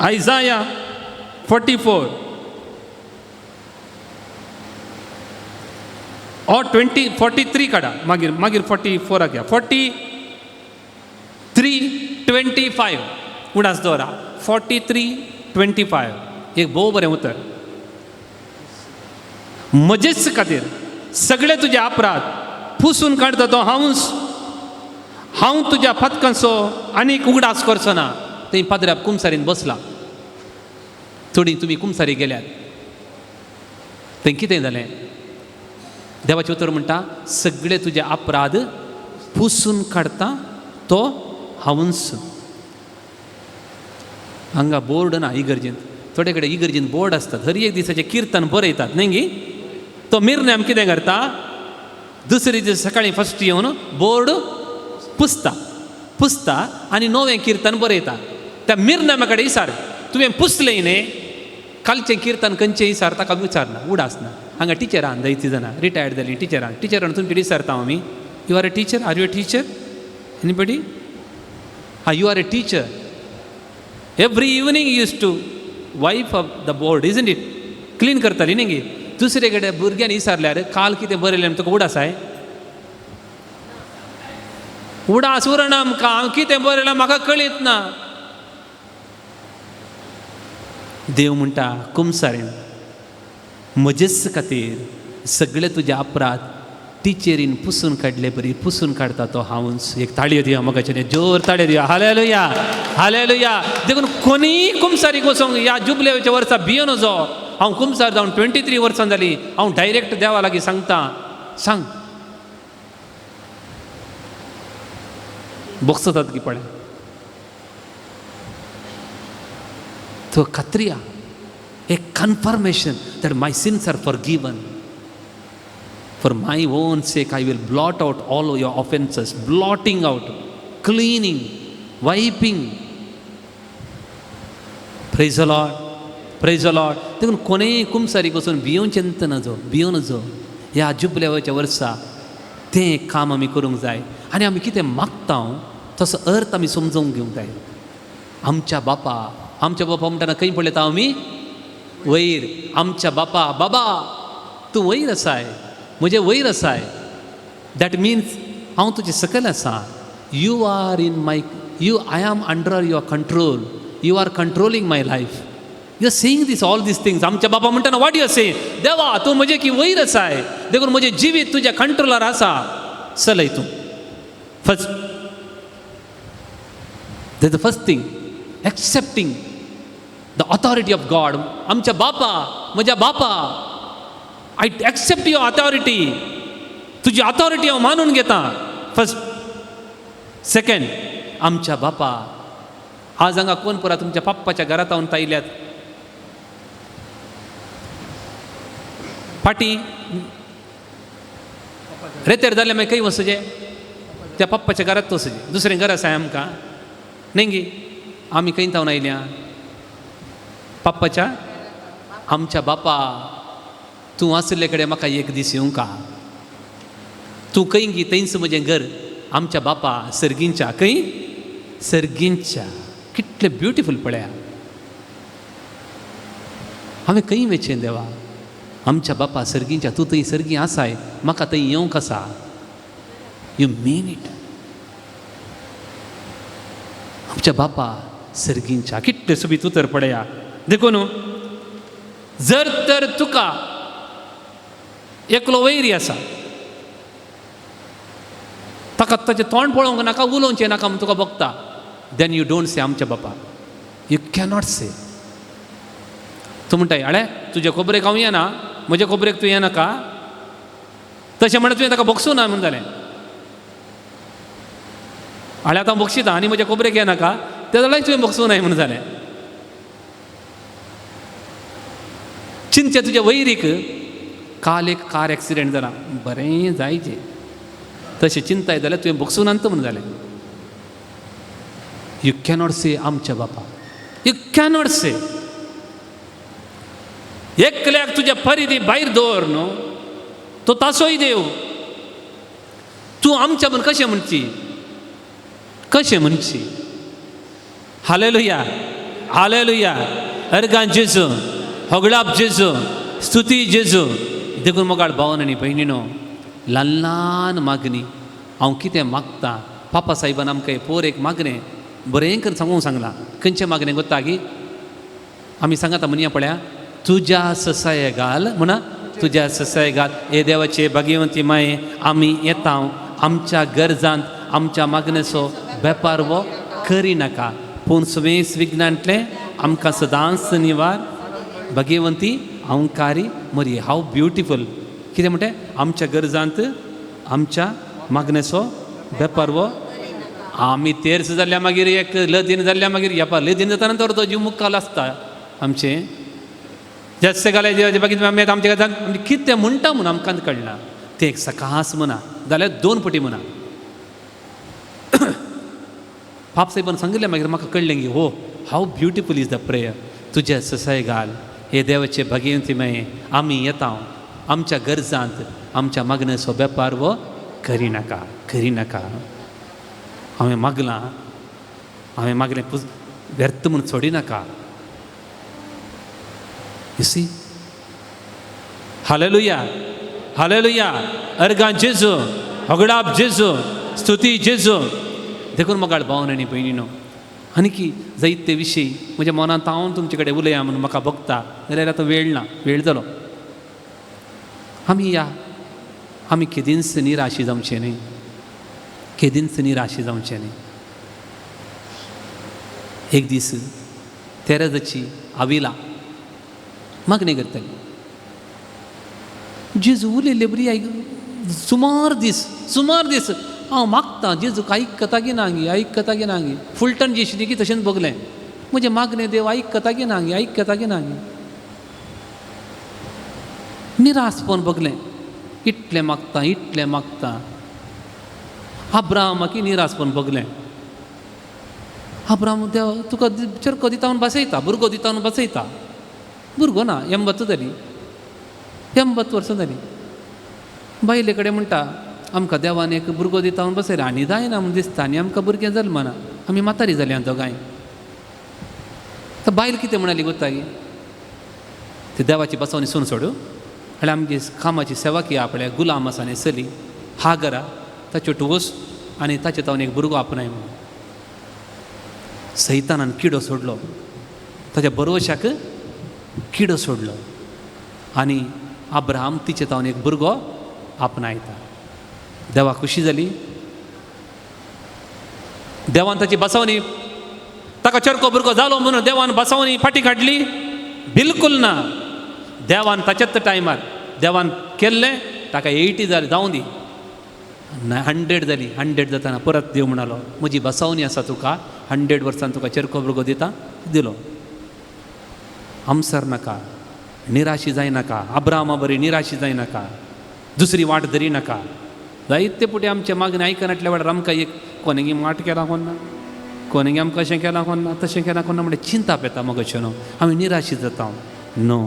Speaker 3: आयजाया 44 or 43 काडा, मागीर मागीर 44 घ्या. 43:25 उडास दवरा. 43:25 एक भोव बरें उतर. म्हजेच खातीर सगळे तुजे अपराध पुसून काडटा तो हांवूच, हांव तुज्या फातकांचो आनीक उगडास करचो ना. थंय पाद्र्याप कुमसारीन बसला. थोडी तुमी कुमसारी गेल्यात, थंय कितें जालें? देवाचें उतर म्हणटा, सगळे तुजे अपराध पुसून काडटा तो हांवूच. हांगा बोर्ड ना इगर्जेंत, थोडे कडेन इगर्जेंत बोर्ड आसतात, हर एक दिसाचें किर्तन बरयतात न्ही गी. तो मिरन्याम कितें करता, दुसरे दीस सकाळीं फस्ट येवन बोर्ड पुसता पुसता आनी नवें किर्तन बरयता. त्या मिरन्यामा कडेन विचार, तुवें पुसलें न्ही कालचें किर्तन खंयचें विचार, ताका विचारना, उडास ना. हांगा टिचरान जायतीं जाणां रिटायर्ड जालीं टिचरान, टिचरान तुमचे विचारता आमी, you are a teacher, are you a teacher, anybody? हा, you are a teacher. Every evening you use to wipe up the board, isn't it? Clean करताली न्ही गे. दुसरे कडेन भुरग्यान विचारल्यार काल कितें बरयलें तुका उडास आय? उडास उरना आमकां, हांव कितें बरयलां म्हाका कळीत ना. देव म्हणटा कुमसारेन म्हजेच खातीर सगळे तुजे अपराध टिचरीन पुसून काडले बरी पुसून काडटा तो हांवूच. एक ताळयो दिया म्हाका, जोर ताळयो दिया. Hallelujah, hallelujah. देखून कोणीय कुमसारीक वचोंक ह्या जुबलेच्या वर्सा भियोन वचो. हांव कुमसार जावन 23 वर्सां जालीं. हांव डायरेक्ट देवा लागीं सांगता, सांग बोगसतात की पळय तो खात्रिया, एक confirmation that my sins are forgiven. For my own sake I will blot out all your offences. Blotting out, cleaning, wiping. Praise the Lord, praise the Lord. देखून कोणेय कुमसारीक वचून भियोवचें नजो, भियों नजो. ह्या जुबल्याच्या वर्सा तें काम आमी करूंक जाय आनी आमी कितें मागता तसो अर्थ आमी समजूंक घेवंक जाय. आमच्या बापा, आमच्या बापा म्हणटना खंय पळयता आमी? वयर. आमच्या बापा, बाबा तूं वयर आसाय, म्हजें वयर आसाय. That means हांव तुजे सकयल आसा. You are in my, you, I am under your control. You are controlling my life. You are saying this, all these things. आमच्या बापा म्हणटना what you are saying? देवा तूं म्हजें की वयर आसाय, देखून म्हजें जिवीत तुज्या कंट्रोलार आसा. चलय तूं. First, that the first thing, accepting the authority of God. आमच्या बापा, म्हज्या बापा, I accept your authority. तुजी ऑथॉरिटी हांव मानून घेता. फर्स्ट. सेकंड, आमच्या बापा. आज हांगा कोण पुरा तुमच्या पप्पाच्या घरांत हांव आयल्यात? फाटीं रेतेर जाल्यार मागीर खंय वचचें? त्या पप्पाच्या घरांत वचचें. दुसरें घर आसा आमकां न्ही गी? आमी खंय तावन आयल्या? पप्पाच्या. आमच्या बापा तूं आशिल्ले कडेन म्हाका एक दीस येवंका. तूं खंय गी थंयच म्हजें घर. आमच्या बापा सर्गींच्या. खंय? सर्गींच्या. कितलें ब्युटिफूल पळया. हांवें खंय वचें देवा? आमच्या बापा सर्गींच्या, तूं थंय सर्गी आसाय, म्हाका थंय येवंक आसा. You mean it. आमच्या बापा सर्गींच्या. कितलें सोबीत उतर पळया. देखून जर तर तुका एकलो वैरी आसा, ताका ताचें तोंड पळोवंक नाका, उलोवचें नाका म्हूण तुका बगता, then you don't से आमच्या बापा. You cannot से. तूं म्हणटाय, आळे तुजे खोबरेक हांव येना, म्हजे खोबरेक तूं येनाका. तशें म्हणल्यार तुवें ताका बगसूं ना म्हूण जालें. आळे आतां हांव बक्षिता आनी म्हजे खोबरेक येनाका, तें जाल्यार तुवें बगसूं नाय म्हूण जालें. चिंतचें तुज्या वैरीक, काल एक कार एक्सिडेंट जाला, बरें जायचें, तशें चिंताय जाल्यार तुवें बगसूं नात म्हूण जालें. You cannot से आमच्या बापा. You cannot से. एकल्याक तुज्या परिधी भायर दवर न्हू, तो तासोय देव. तूं आमच्या म्हूण कशें म्हणची? कशें म्हणची? Hallelujah, hallelujah. अर्गां जेजू, होगडाप जेजू, स्तुती जेजू. देखून मोगाळ भावन आनी भयणीनो, ल्हान ल्हान मागणी. हांव कितें मागता? पापा साहेबान आमकां पोर एक मागणें बरें करून सांगूंक सांगलां. खंयचें मागणें गोत्ता की आमी सांगता म्हणया पळया, तुज्या ससाय घाल म्हणा, तुज्या ससाय घाल हे देवाचे भाग्यवंती माये, आमी येता आमच्या गरजांत आमच्या मागणेचो वेपार वो करिनाका, पूण सुवेस विज्ञांतलें आमकां सदांच निवार भाग्यवंती अंकारी मरी. हाव ब्युटिफूल. कितें म्हणटा? आमच्या गरजांत आमच्या मागणेचो वेपार वो. आमी तेर्स जाल्ल्या मागीर एक लदीन जाल्ल्या मागीर येपा लदीन जाता नंतर तो जीव मुखाल आसता आमचें जास्त घाले देवाचे बाकी आमी आमच्या घरांत कितें म्हणटा म्हूण आमकां कळना. तें एक सकास म्हणा जाल्यार दोन पटी म्हणा. पाप साहेबान सांगिल्लें मागीर म्हाका कळ्ळें की हो how beautiful is the prayer. तुज्या ससाय घाल हे देवाचे भाग्यवंती माये, आमी येता आमच्या गरजांत आमच्या मागण्याचो वेपार वो करिनाका, करिनाका. हांवें मागलां, हांवें मागलें व्यर्थ म्हूण सोडिनाका. You see? Hallelujah, hallelujah. अर्गां जेजू, होगडाप जेजू, स्तुती जेजू. देखून मोगाळ भावन आनी भयणीनो, आनी की जायते विशयी म्हज्या मनांत हांव तुमचे कडेन उलया म्हणून म्हाका भोगता, जाल्यार आतां वेळ ना, वेळ जालो. आमी या आमी केदींच निराशी जावचें न्हय, केदींच निराशी जावचें न्हय. एक दीस तेरेजाची आविला मागणी करताली. जेजू उलयल्ले बरी आयक सुमार दीस, सुमार दीस हांव मागतां जेजूक आयकता की ना गी, आयकता की ना गी. फुलटण जेशी की तशेंच भोगलें म्हजें मागणें देव आयकता की ना गी, आयकता की ना गी. निरासपण भोगलें, इतलें मागता इतलें मागता. अब्राहमाक निरासपण भोगलें. अब्राहम देव तुका चरको दिता म्हूण बसयता, भुरगो दिता म्हूण बसयता. भुरगो ना, 80 जाली, 80 वर्सां जालीं. बायले कडेन म्हणटा आमकां देवान एक भुरगो दिता म्हूण बसयला आनी जायना म्हूण दिसता आनी आमकां भुरगें जल्मना, आमी म्हातारी जाली दोगांय. तर बायल कितें म्हणाली गोतागी, ती देवाची बसवणी सून सोडू आनी आमगे कामाची सेवा की आपल्या गुलाम आसा न्ही चली हागरा ताच्यो टोस आनी ताचे तावन एक भुरगो आपणाय म्हणून. सैतानान किडो सोडलो, ताच्या बरोवशाक किडो सोडलो आनी अब्राहम तिचे तावन एक भुरगो आपणायता. देवा खुशी जाली, देवान ताची बसवणी, ताका चरको भुरगो जालो म्हणून देवान बसवणी फाटी काडली? बिलकुल ना. देवान ताच्याच टायमार देवान केल्लें, ताका 80 जाली जावं दी, 100 जाली. 100 जाताना परत देव म्हणालो म्हजी बसवणी आसा तुका, 100 वर्सान तुका चरको भुरगो दिता. दिलो. आमसर नाका, निराशी जायनाका, अब्राहमा बरी निराशी जायनाका, दुसरी वाट धरी नाका. जायते पुटे आमचे मागणें आयकनातल्या वेळार आमकां एक कोणेंगी माट केला कोण ना, कोणेंगी आमकां अशें केलां कोण ना, तशें केलां कोण ना म्हणल्यार चिंताप येता मगो न्हू, आमी निराशी जाता. न्हू,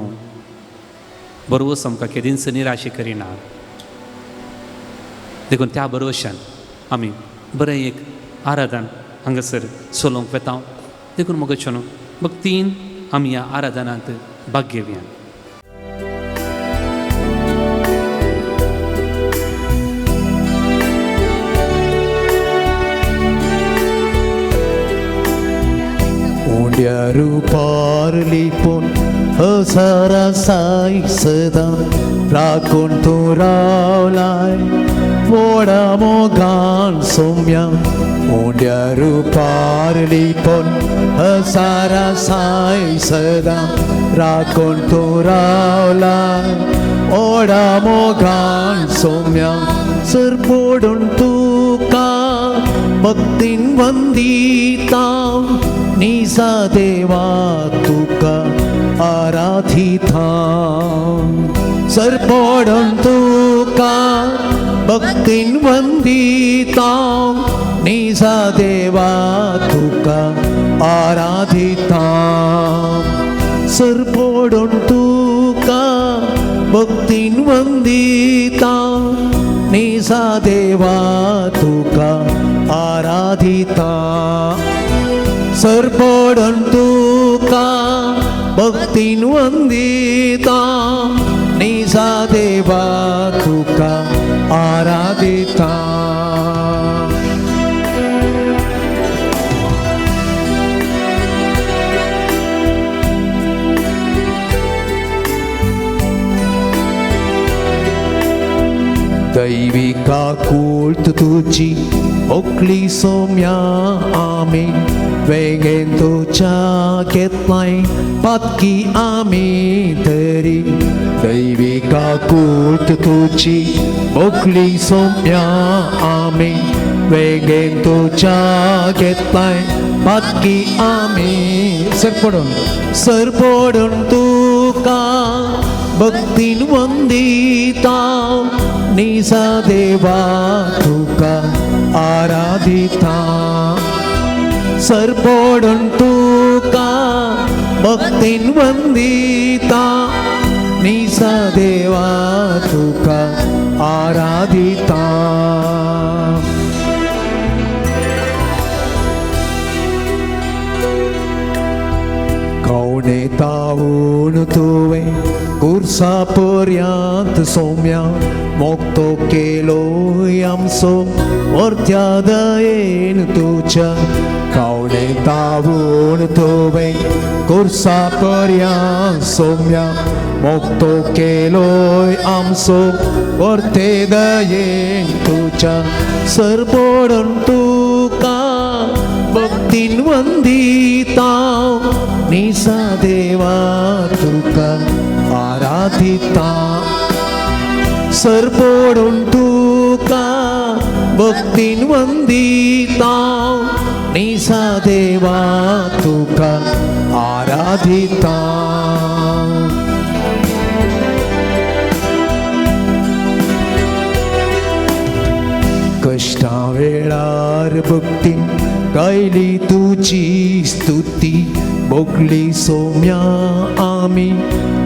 Speaker 3: बरोवस आमकां केदींच निराशी करिना. देखून त्या बरोवशान आमी बरें एक आराधन हांगासर चलोवंक वेता. देखून मगो न्हू भक्तीन आमी ह्या आराधनांत भाग घेवया.
Speaker 5: उंड्यार पार लिपून हसारा साय सदां राखून तूं रावलाय व्हडा मोगान सोम्या. उंड्यार पार लिपून हसारा साय सदां राखून तूं रावलाय व्हडा मोगान सोम्या. सरपोडून तुका भक्तीन वंदिता निसा देवा तुका आराधिता. सरपोडून तुका भक्तीन वंदिता निसा देवा तुका आराधिता. सरपोडून तुका भक्तीन वंदिता निसा देवा तुका आराधिता. सरपोडून तुका भक्तीन वंदिता निसा देवा तुका आराधिता. दैविका कूर्त तुजी ओकली सोम्या आमी वेगेन तुज्या घेतलाय पातकी आमी तरी. दैविका कूर्त तुजी ओकली सोम्या आमी वेगेन तुज्या घेतलाय पातकी आमी. सरपडून सरपडून तुका भक्तीन वंदिता निसा देवा तुका आराधिता. सरपोडून तुका भक्तीन वंदिता निसा देवा तुका आराधिता. कवणे तावून तुवें कुर्सा पर्यांत सोम्या मोक्तो केलो आमचो वर्त्या दयेन तुज्या कावणे तावून तुवें कुर्सा पर्यांत सोम्या मोक्तो केलो आमचो वर्ते दयेन तुज्या सरपोडून तुका भक्तीन वंदिता निसा देवा तुका आराधिता सरपोडून तुका भक्तीन वंदिता निसा देवा तुका आराधिता. कश्टा वेळार भक्तीन गायली तुजी स्तुती भोगली सोम्या आमी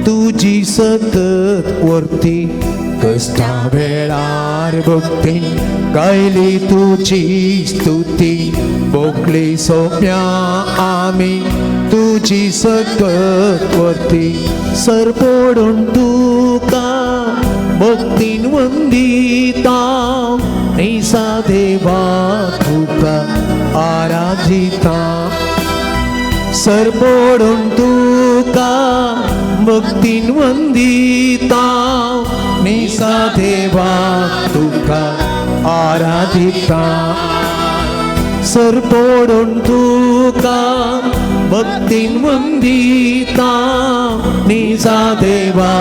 Speaker 5: तुजी सतत वर्ती कश्टा वेळार भक्तीन गायली तुजी स्तुती भोगली सोम्या आमी तुजी सतत वर्ती सरपोडून तुका भक्तीन वंदिता निसा देवा तुका आराधिता सरपोडून तुका भक्तीन वंदिता निसा देवा तुका आराधिता सरपोडून तुका भक्तीन वंदिता निसा देवा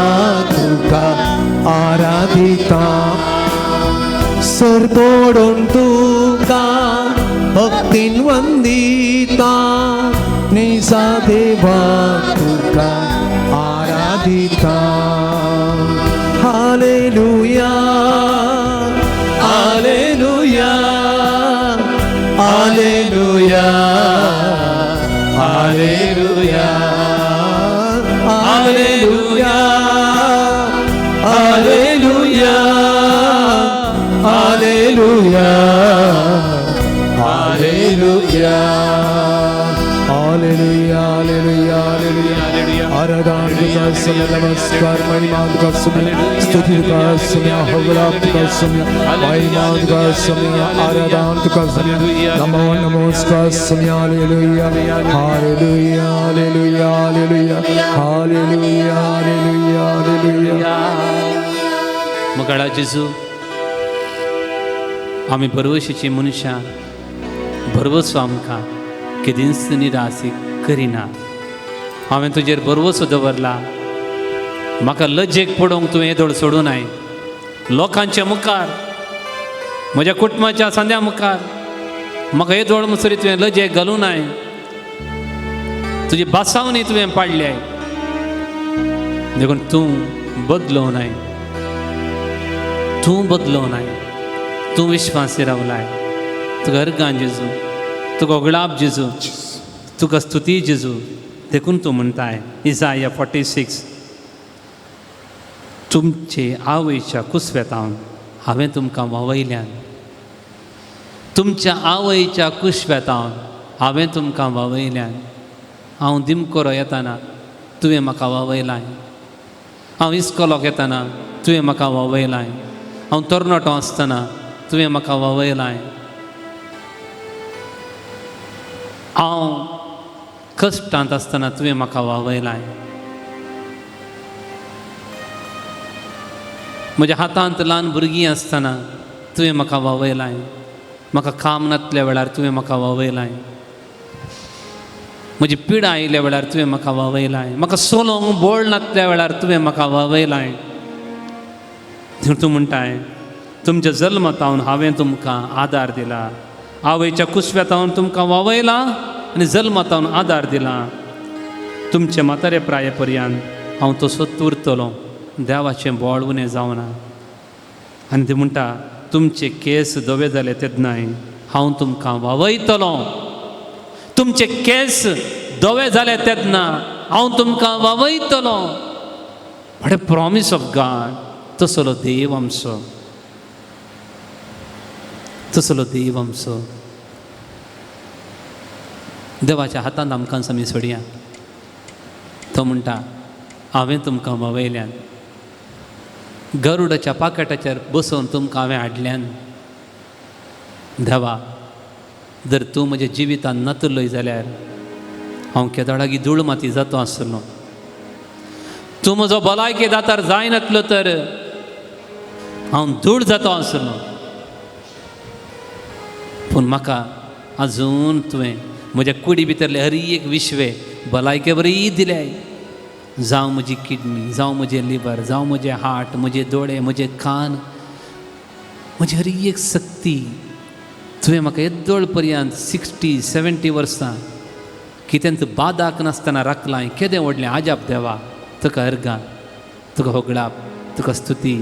Speaker 5: तुका आराधिता सरपोडून तुका भक्तीन वंदिता निसा देवा तुका आराधिता. Hallelujah hallelujah hallelujah hallelujah hallelujah hallelujah hallelujah hallelujah hallelujah hallelujah hallelujah. आराधना का समय नमस्कार महिमा का समय स्तुति का समय हवला का समय महिमा का समय आराधना का समय नमो नमस्कार समय. Hallelujah hallelujah hallelujah hallelujah hallelujah hallelujah hallelujah.
Speaker 3: मगाळा जेजू आमी भरवशीची मनशां भरवसो आमकां केदींच निरासी करिना. हांवें तुजेर भरवसो दवरला म्हाका लजेक पडोवंक तुवें येदोळ सोडूं नाय. लोकांच्या मुखार म्हज्या कुटुंबाच्या सांद्या मुखार म्हाका येदोळ मुसरी तुवें लजेक घालूं नाय. तुजी बासावणी तुवें पाडल्याय देखून तूं बदलोवं नाय तूं बदलोवं नाय. तूं विश्वासी रावलाय. तुका अर्गां जेजू तुका ओगळाप जेजू तुका स्तुती जेजू. देखून तूं म्हणटाय इजाया 46 तुमचे आवयच्या कुसव्यातावन हांवें तुमकां वावयल्यान तुमच्या आवयच्या कुशव्यातावन हांवें तुमकां वावयल्यान. हांव दिमकोरो येताना तुवें म्हाका वावयलाय हांव इस्कोलाक येताना तुवें म्हाका वावयलाय हांव तरणाटो आसतना तुवें म्हाका वावयलाय हांव कश्टांत आसतना तुवें म्हाका वावयलाय म्हज्या हातांत ल्हान भुरगीं आसतना तुवें म्हाका वावयलाय म्हाका काम नासल्या वेळार तुवें म्हाका वावयलाय म्हजी पिडा आयिल्ल्या वेळार तुवें म्हाका वावयलाय म्हाका सोलोंक बोळ नासल्या वेळार तुवें म्हाका वावयलाय. तूं म्हणटाय तुमच्या जल्मतावन हांवें तुमकां आदार दिला आवयच्या कुसव्यातावन तुमकां वावयला आनी जल्मतावन आदार दिला. तुमचे म्हातारे प्राये पर्यंत हांव तसोच उरतलो देवाचें बोळ उणें जावना. आनी ते म्हणटा तुमचे केस धवे जाले तेन्नाय हांव तुमकां वावयतलो तुमचे केस धवे जाले तेन्ना हांव तुमकां वावयतलो. What a promise of God. तसलो देव आमचो तसलो देव आमचो. देवाच्या हातांत आमकां आमी सोडया. तो म्हणटा हांवें तुमकां वावयल्यान, गरुडाच्या पाकटाचेर बसोवन तुमकां हांवें हाडल्यान. देवा, जर तूं म्हज्या जिवितान नातलोय जाल्यार हांव केदोळागी धूळ माती जातो आसलो. तूं म्हजो भलायके दातार जायनातलो तर हांव धूळ जातो आसलो. पूण म्हाका अजून तुवें म्हज्या कुडी भितरले हर एक विश्वे भलायके बरी दिल्याय. जावं म्हजी किडनी, जावं म्हजें लिवर, जावं म्हजें हार्ट, म्हजे दोळे, म्हजे कान, म्हजी हर एक शक्ती तुवें म्हाका येदोळ पर्यंत 60 70 वर्सां कितेंच बादाक नासतना राखलां. केदें व्हडलें आजाप देवा, तुका अर्गां, तुका होगळाप, तुका स्तुती.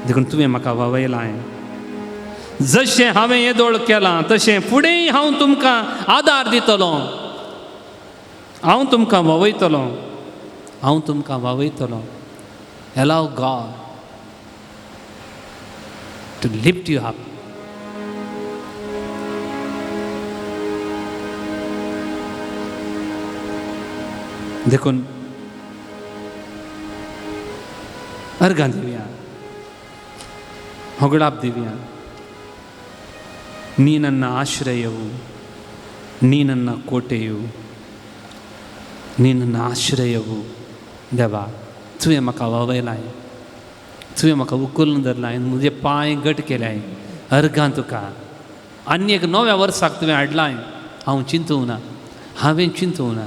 Speaker 3: देखून तुवें म्हाका वावयलां. जशें हांवें येदोळ केलां तशें फुडेंय हांव तुमकां आदार दितलो, हांव तुमकां वावयतलो, हांव तुमकां वावयतलो. Allow God to lift you up. देखून अर्गां दिवया, होगळाप दिवया. ನೀ ನನ್ನ ಆಶ್ರಯವು, ನೀ ನನ್ನ ಕೋಟೆಯು, ನೀ ನನ್ನ ಆಶ್ರಯವು. देवा, तुवें म्हाका वावयलाय, तुवें म्हाका उखलून धरलाय, म्हजे पांय घट केल्याय. अर्गां तुका. आनी एक नव्या वर्साक तुवें हाडलाय. हांव चिंतूं ना, हांवें चिंतूं ना.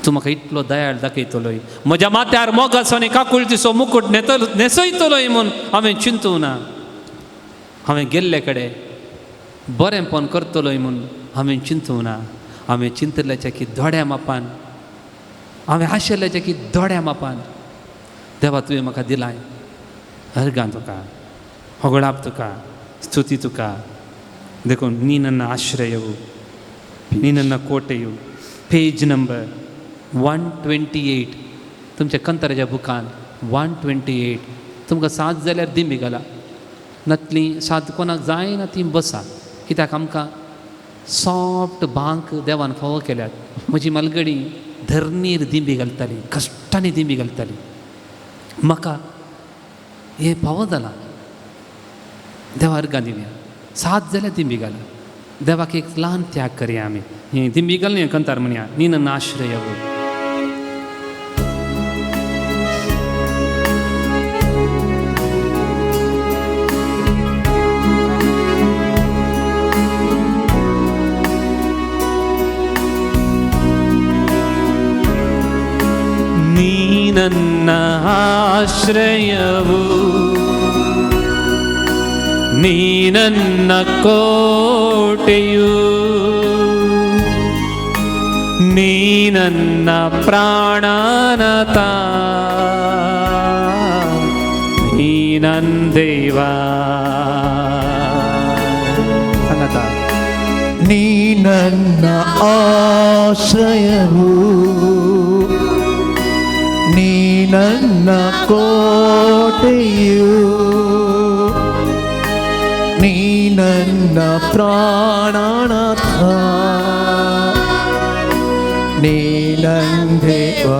Speaker 3: तूं म्हाका इतलो दयाळ दाखयतलोय, म्हज्या माथ्यार मोगाचो आनी काकुळतीचो मुकुट न्हेसयतलोय म्हूण हांवें चिंतूं ना. हांवें गेल्ले कडेन बरेंपण करतलोय म्हूण हांवें चिंतूं ना. हांवें चिंतल्याच्या की दोड्या मापान, हांवें आशिल्ल्याच्या की दोड्या मापान देवा तुवें म्हाका दिलाय. अर्गां तुका, होगळाप तुका, स्तुती तुका. देखून नी ನನ್ನ ಆಶ್ರಯವು, ನೀ ನನ್ನ ಕೋಟೆಯು. पेज नंबर 128 तुमच्या कंतराच्या बुकान 128. तुमकां सात जाल्यार दिंबी घाला, नातली सात कोणाक जायना ती बसा. कित्याक आमकां सॉफ्ट बांक देवान फावो केल्यात. म्हजी मालगडी धरणीर दिंबी घालताली, कश्टांनी दिंबी घालताली. म्हाका हें फावो जालां. देवा अर्गां दिवया. सात जाल्यार दिंबी घाला. देवाक एक ल्हान त्याग करया आमी. हें दिंबी घालून कंतार म्हणया, नी ನನ್ನ ಆಶ್ರಯವು. ನೀ ನನ್ನ ಆಶ್ರಯವು, ನೀ ನನ್ನ ಕೋಟೆಯು, ನೀ ನನ್ನ ಪ್ರಾಣನಾಥ, ನೀ ನನ್ನ ದೇವ. ಸಂಗತ.
Speaker 2: ನೀ ನನ್ನ ಆಶ್ರಯವು, ನೀ ನನ್ನ ಕೋಟೆಯು, ನೀ ನನ್ನ ಪ್ರಾಣನಾಥ, ನೀ ನನ್ನ ದೇವ.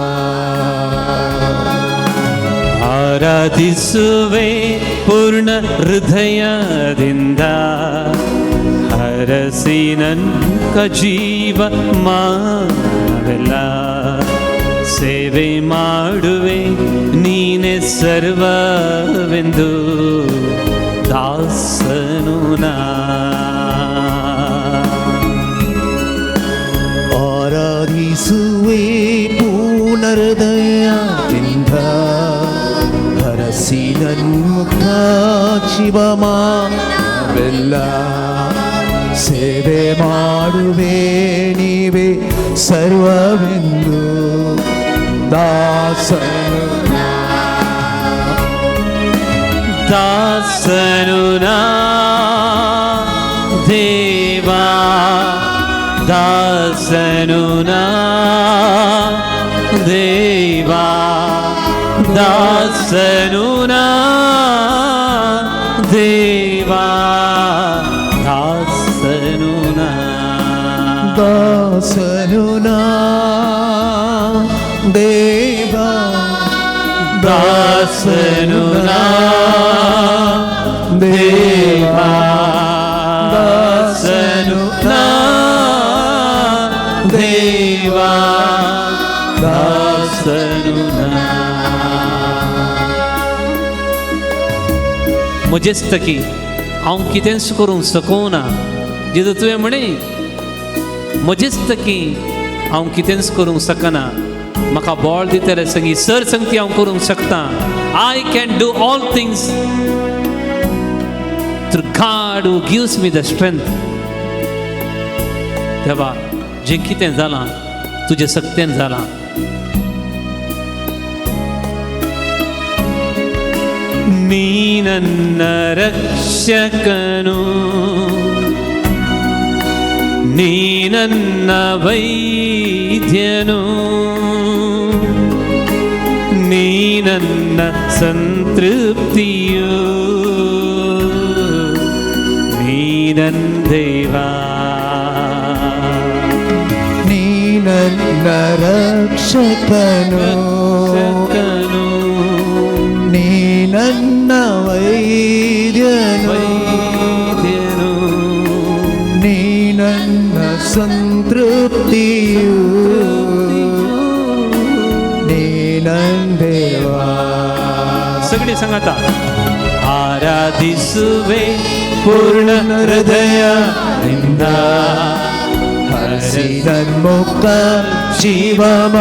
Speaker 3: ಆರಾಧಿಸುವೆ ಪೂರ್ಣ ಹೃದಯದಿಂದ, ಹರಸಿ ನನ್ನ ಜೀವ ಮಾನವೆಲ್ಲ. ಸೇವೆ ಮಾಡುವೆ ನೀನೆ ಸರ್ವವೆಂದು ದಾಸನು ನಾ.
Speaker 2: ಆರಾಧಿಸುವೆ ಪೂರ್ಣ ಹೃದಯದಿಂದ, ಹರಸಿ ನನ್ಮುಖ ಶಿವಮಾನವೆಲ್ಲ. ಸೇವೆ ಮಾಡುವೆ ನೀವೇ ಸರ್ವವೆಂದು ದಾಸನು ನಾ.
Speaker 3: ದಾಸನು ನಾ ದೇವಾ, ದಾಸನು ನಾ ದೇವಾ, ದಾಸನು ನಾ ದೇವಾ, ದಾಸನು ನಾ.
Speaker 2: ದಾಸನು ನಾ ದೇವ ದಾಸನು ನಾ ದೇವ ದಾಸನು ನಾ ದೇವ ದಾಸನು ನಾ.
Speaker 3: म्हजेच तकी हांव कितेंच करूंक शकना. जेजू तुवें म्हळें म्हजेच तकी हांव कितेंच करूंक शकना, म्हाका बळ दितले संगी सर संगती हांव करूंक शकता. I can do all things through God who gives me the strength. देवा, जें कितें जालां तुजे सक्तेन जालां. ನೀ ನನ್ನ ರಕ್ಷಕನು, ನೀ ನನ್ನ ವೈದ್ಯನು, ನೀ ನನ್ನ ಸಂತೃಪ್ತಿಯು, ನೀ ನನ್ನ ದೇವಾ.
Speaker 2: ನೀ ನನ್ನ ರಕ್ಷಕನು,
Speaker 3: ರಕ್ಷಕನು,
Speaker 2: ನೀ ನನ್ನ ವೈದ್ಯನು,
Speaker 3: ವೈದ್ಯನು,
Speaker 2: ನೀ ನನ್ನ ಸಂತೃಪ್ತಿಯು, ನೀ ನನ್ನ ದೇವಾ.
Speaker 3: सगळी सांगाता. ಆರಾಧಿಸುವೆ ಪೂರ್ಣ ಹೃದಯದಿಂದ,
Speaker 2: ಹರಸಿ ನನ್ಮುಖ ಜೀವಮಾನವೆಲ್ಲ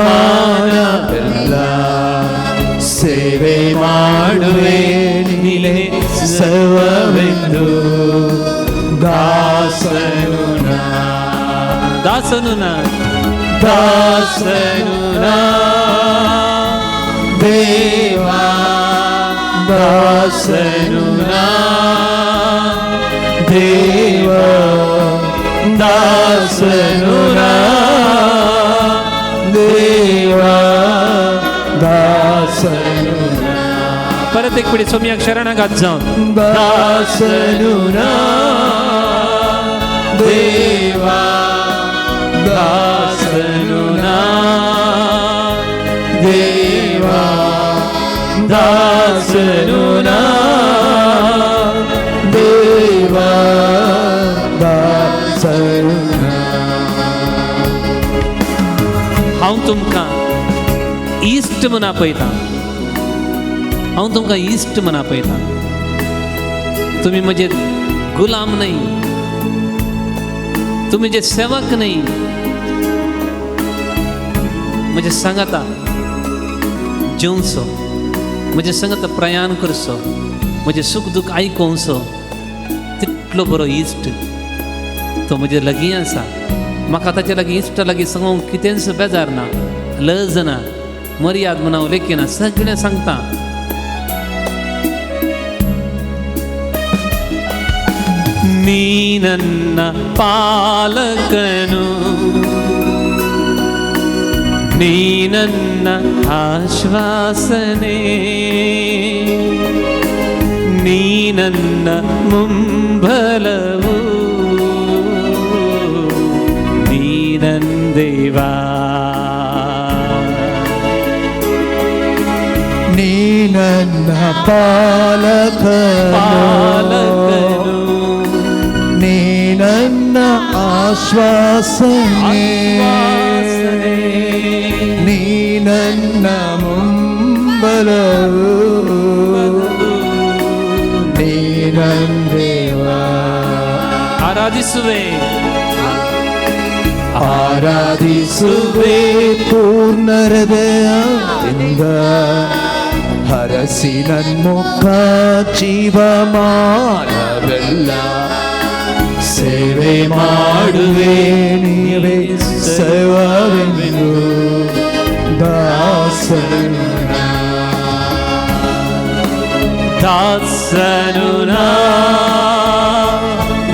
Speaker 2: ಸೇವೆ ಮಾಡುವೆ ನೀನೆ ಸರ್ವವೆಂದು ದಾಸನು ನಾ.
Speaker 3: ದಾಸನು ನಾ,
Speaker 2: ದಾಸನು ನಾ ದೇವಾ ದಾಸನು ನಾ ದೇವ ದಾಸನು ನಾ ದೇವ ದಾಸನು ನಾ.
Speaker 3: परत एक पिढी सोमयाक शरणागत जावन
Speaker 2: ದಾಸನು ನಾ ದೇವಾ ದಾಸನು ನಾ ದೇವಾ ದಾಸನು ನಾ ದೇವಾ ದಾಸನು ನಾ.
Speaker 3: हांव तुमकां इश्ट म्हूण आपयतां, हांव तुमकां इश्ट म्हूण आपयतां. तुमी म्हजे गुलाम न्हय, तुमी जे सेवक न्हय, म्हजे सांगाता जेवचो, म्हजे सांगाता प्रयाण करचो, म्हजें सूख दूख आयकोवचो तितलो बरो इश्ट तो म्हजे लागीं आसा. म्हाका ताचे लागीं इश्टा लागीं सांगूंक कितेंच बेजार ना, लज ना, मर्याद म्हूण हांव लेखिना, सगळें सांगता. ನೀ ನನ್ನ ಪಾಲಕನು, ನೀ ನನ್ನ ಆಶ್ವಾಸನೆ, ನೀ ನನ್ನ ಮುಂಬಲವು, ನೀ ನನ್ನ ದೇವಾ.
Speaker 2: ನೀ ನನ್ನ ಪಾಲಕನು,
Speaker 3: ಪಾಲಕನು,
Speaker 2: ನೀ ನನ್ನ ಆಶ್ವಾಸನೆ,
Speaker 3: ಆಶ್ವಾಸನೆ,
Speaker 2: ನೀ ನನ್ನ ಮುಂಬಲವು, ನೀ ನನ್ನ ದೇವಾ.
Speaker 3: ಆರಾಧಿಸುವೆ
Speaker 2: ಆರಾಧಿಸುವೆ ಪೂರ್ಣ ಹೃದಯದಿಂದ, ಹರಸಿ ನನ್ಮುಖ ಜೀವಮಾನವೆಲ್ಲ ಸೇವೆ ಮಾಡುವೆ ನೀವೇ ಸರ್ವವೆಂದು ದಾಸನು ನಾ.
Speaker 3: ದಾಸನು ನಾ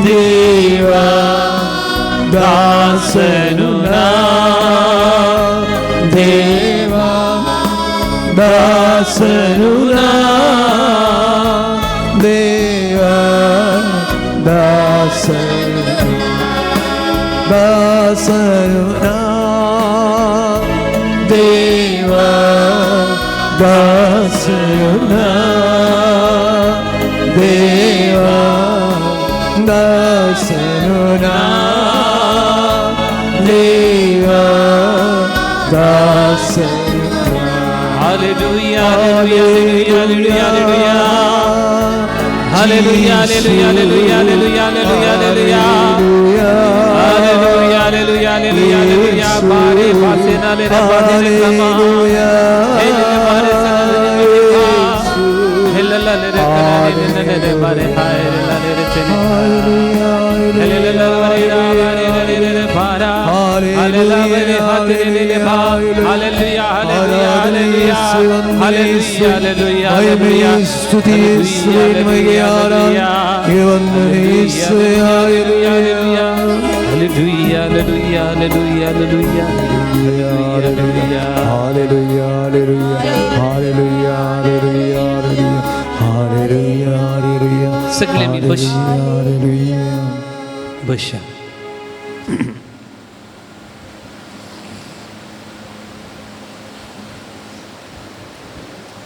Speaker 2: ದೇವ ದಾಸನು ನಾ ದೇವ ದಾಸನು ನಾ ದೇವ ದಾಸನು.
Speaker 5: दासनु ना देवा दासनु ना देवा दासनु ना देवा दासनु ना.
Speaker 3: Hallelujah, hallelujah, hallelujah, hallelujah, hallelujah, hallelujah, hallelujah, hallelujah, hallelujah, hallelujah, hallelujah, hallelujah. बारे पासे नाले रे बारे रे कमा हे रे बारे सना रे रे हे ला ला रे कना रे रे रे बारे हाय रे ला रे रे से हे ले ला रे रा रे रे रे रे बारा हालेलुया रे हाथ रे रे रे बा hallelujah hallelujah hallelujah hallelujah hallelujah hallelujah.
Speaker 5: स्तुति येशुवे मगियारा वंदन येशुवे.
Speaker 3: Hallelujah hallelujah hallelujah hallelujah hallelujah
Speaker 5: hallelujah hallelujah hallelujah hallelujah hallelujah.
Speaker 3: सगळे मी बस
Speaker 5: हालेलुया.
Speaker 3: बशा.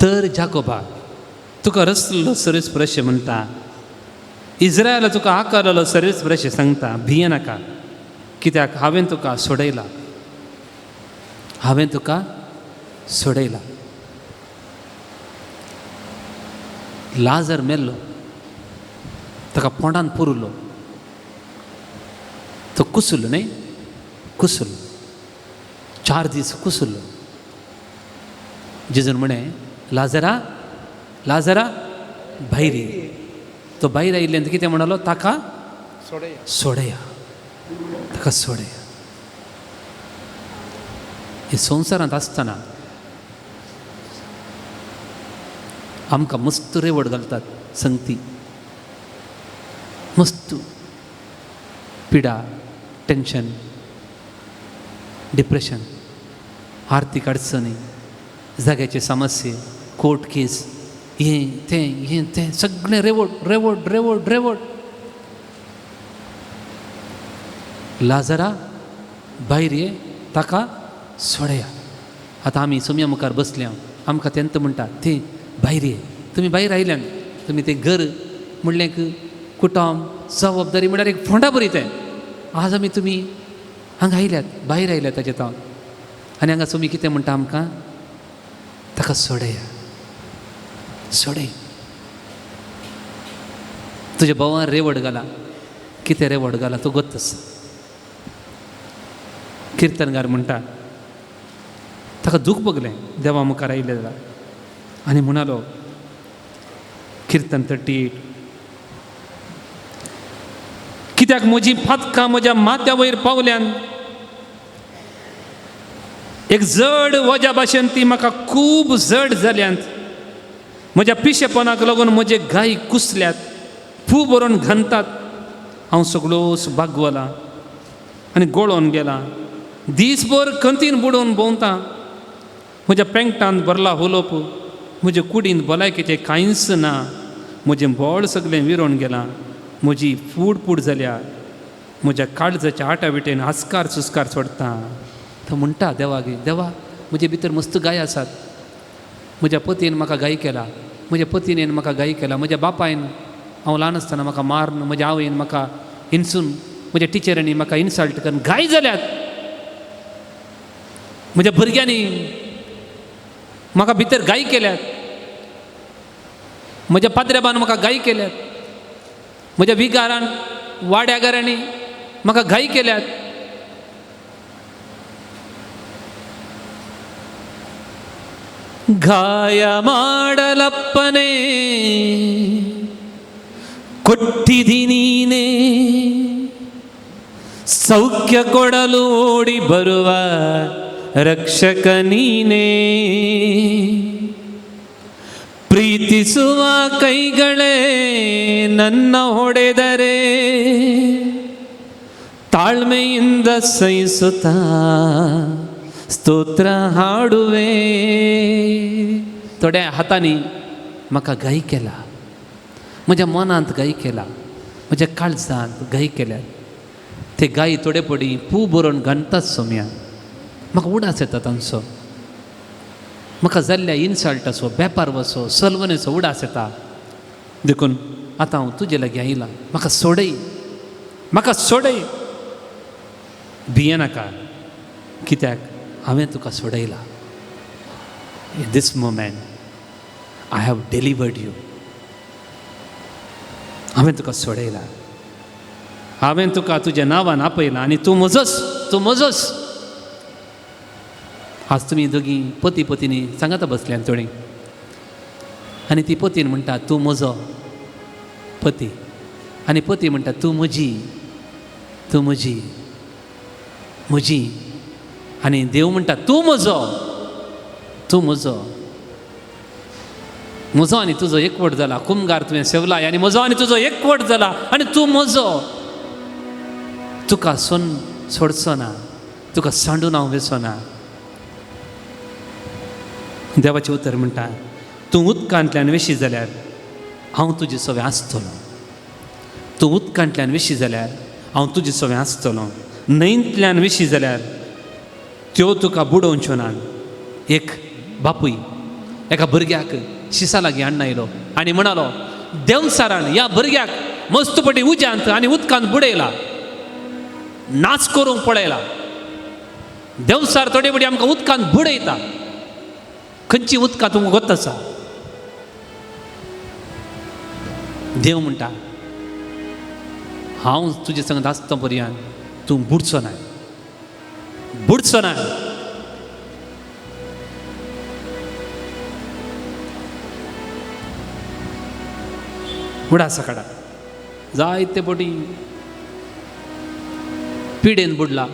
Speaker 3: तर जाकोबा तुका रचलो सर्वेस प्रश्न म्हणटा, इस्रायला तुका आकारलो सर्वेस प्रश्न सांगता, भिये नाका कित्याक हांवें तुका सोडयला, हांवें तुका सोडयला. लाजर मेल्लो, ताका पोंडान पुरलो, तो कुसलो न्हय, कुसलो 4 दीस कुसलो. जेजून म्हणे लाजरा लाजरा भायर ये. तो भायर आयिल्ल्यान कितें म्हणलो, ताका सोडया, ताका सोडया. हे संवसारांत आसतना आमकां मस्त रेवड घालतात संगती, मस्त पिडा, टेन्शन, डिप्रेशन, आर्थीक अडचणी, जाग्याचे समस्ये, कोर्ट केस, हें तें हें तें सगळें रेवड रेवड रेवड रेवड. लाजरा भायर ये, ताका सोडया. आतां आमी सोम्या मुखार बसल्या, आमकां तेंत म्हणटा ते भायर ये, तुमी भायर आयल्यान तुमी तें घर म्हणलें कुटुंब जबाबदारी म्हणल्यार एक फोंडा बरी तें. आज आमी तुमी हांगा आयल्यात, भायर आयल्यात ताचे तावन, आनी हांगा सोमी कितें म्हणटा आमकां, ताका सोडया, सोडय. तुज्या भावान रेवड घाला, कितें रेवड घाला तो गोत आसा. किर्तनगार म्हणटा ताका दूख भोगलें देवा मुखार आयिल्लें जाल्यार, आनी म्हणालो किर्तन 38, कित्याक म्हजी फातकां म्हज्या माथ्या वयर पावल्यान, एक जड वज्या भाशेन ती म्हाका खूब जड जाल्यांत. म्हज्या पिशेपणाक लागून म्हजे गाय कुसल्यात, फू बरोवन घालतात. हांव सगळोच बागवला आनी गोळोन गेला, दीसभर खंतीन बुडोवन भोंवता. म्हज्या पेंकटान भरला हुलोप, म्हजे कुडीन भलायकेचें कांयच ना. म्हजें बोळ सगळें विरोन गेलां, म्हजी फूड पूड जाल्या, म्हज्या काळजाच्या आटाविटेन आस्कार सुस्कार सोडटा. तो म्हणटा देवा गे देवा, म्हजे भितर मस्त गाय आसात, म्हज्या पतीन म्हाका गाय केला, म्हज्या पतीनेन म्हाका गाय केला, म्हज्या बापायन हांव ल्हान आसतना म्हाका मारून, म्हज्या आवयन म्हाका हिणसून, म्हज्या टिचरांनी म्हाका इन्सल्ट करून गाय जाल्यात, म्हज्या भुरग्यांनी म्हाका भितर गाय केल्यात, म्हज्या पाद्रेबान म्हाका गाय केल्यात, म्हज्या विगारान वाड्यागारांनी म्हाका घाई केल्यात. ಗಾಯ ಮಾಡಲಪ್ಪನೇ ಕೊಟ್ಟಿದಿ ನೀನೇ, ಸೌಖ್ಯ ಕೊಡಲು ಓಡಿ ಬರುವ ರಕ್ಷಕ ನೀನೇ, ಪ್ರೀತಿಸುವ ಕೈಗಳೇ ನನ್ನ ಹೊಡೆದರೆ ತಾಳ್ಮೆಯಿಂದ ಸಹಿಸುತ್ತಾ स्तोत्र हाडुवे. थोड्या हातांनी म्हाका घाई केला, म्हज्या मनांत घाई केला, म्हज्या काळजांत घाई केल्या. ते गायी थोडे पडी पू बरोवन घालतात सोम्या, म्हाका उडास येता तांचो, म्हाका जाल्ल्या इन्सल्टाचो, वेपार वचो, सलवणेचो उडास येता. देखून आतां हांव तुजे लागीं आयलां, म्हाका सोडय, म्हाका सोडय, भियेनाका, कित्याक हांवें तुका सोडयला. In this moment I have delivered you. हांवें तुका सोडयला, हांवें तुका तुज्या नांवान आपयला आनी तूं म्हजोच, तूं म्हजोच. आज तुमी दोगी पती पतीनी सांगाता बसल्यान थोडीं, आनी ती पतीन म्हणटा तूं म्हजो पती, आनी पती म्हणटा तूं म्हजी, तूं म्हजी, म्हजी, आनी देव म्हणटा तूं म्हजो, तूं म्हजो, म्हजो आनी तुजो एकवट जाला. कुमगार तुवें सेवला आनी म्हजो आनी तुजो एकवट जाला आनी तूं म्हजो. तुका सोन सोडचो ना, तुका सांडून हांव वेचो ना. देवाचें उतर म्हणटा तूं उदकांतल्यान वेशी जाल्यार हांव तुजे सवें आसतलो, तूं उदकांतल्यान वेशी जाल्यार हांव तुजे सवें आसतलो, न्हंयंतल्यान वेशी जाल्यार त्यो तुका बुडोवच्यो ना. एक बापूय एका भुरग्याक शिसा लागीं हाडून आयलो आनी म्हणालो, देंवचारान ह्या भुरग्याक मस्त पटी उज्यांत आनी उदकांत बुडयला, नाच करूंक पळयला. देंवचार थोडे पटी आमकां उदकांत बुडयता. खंयची उदकां तुमकां गोत आसा? देव म्हणटा हांव तुजे संगत आसता पर्यंत तूं बुडचो ना, बुडचो ना. बुडासा काडा जायते पटी पिडेन बुडला,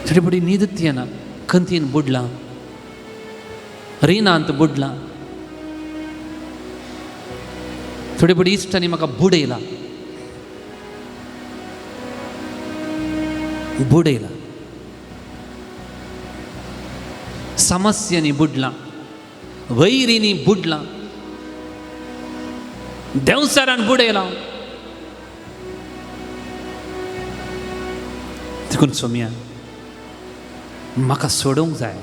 Speaker 3: थोडे पटी न्हीदत येना, खंतीन बुडला, रिणांत बुडला, थोडे पटी इश्टांनी म्हाका बुडयला, बुडयला, समस्यांनी बुडला, वैरींनी बुडला, देंवचारान बुडयला. देखून सोम्या म्हाका सोडोवंक जाय,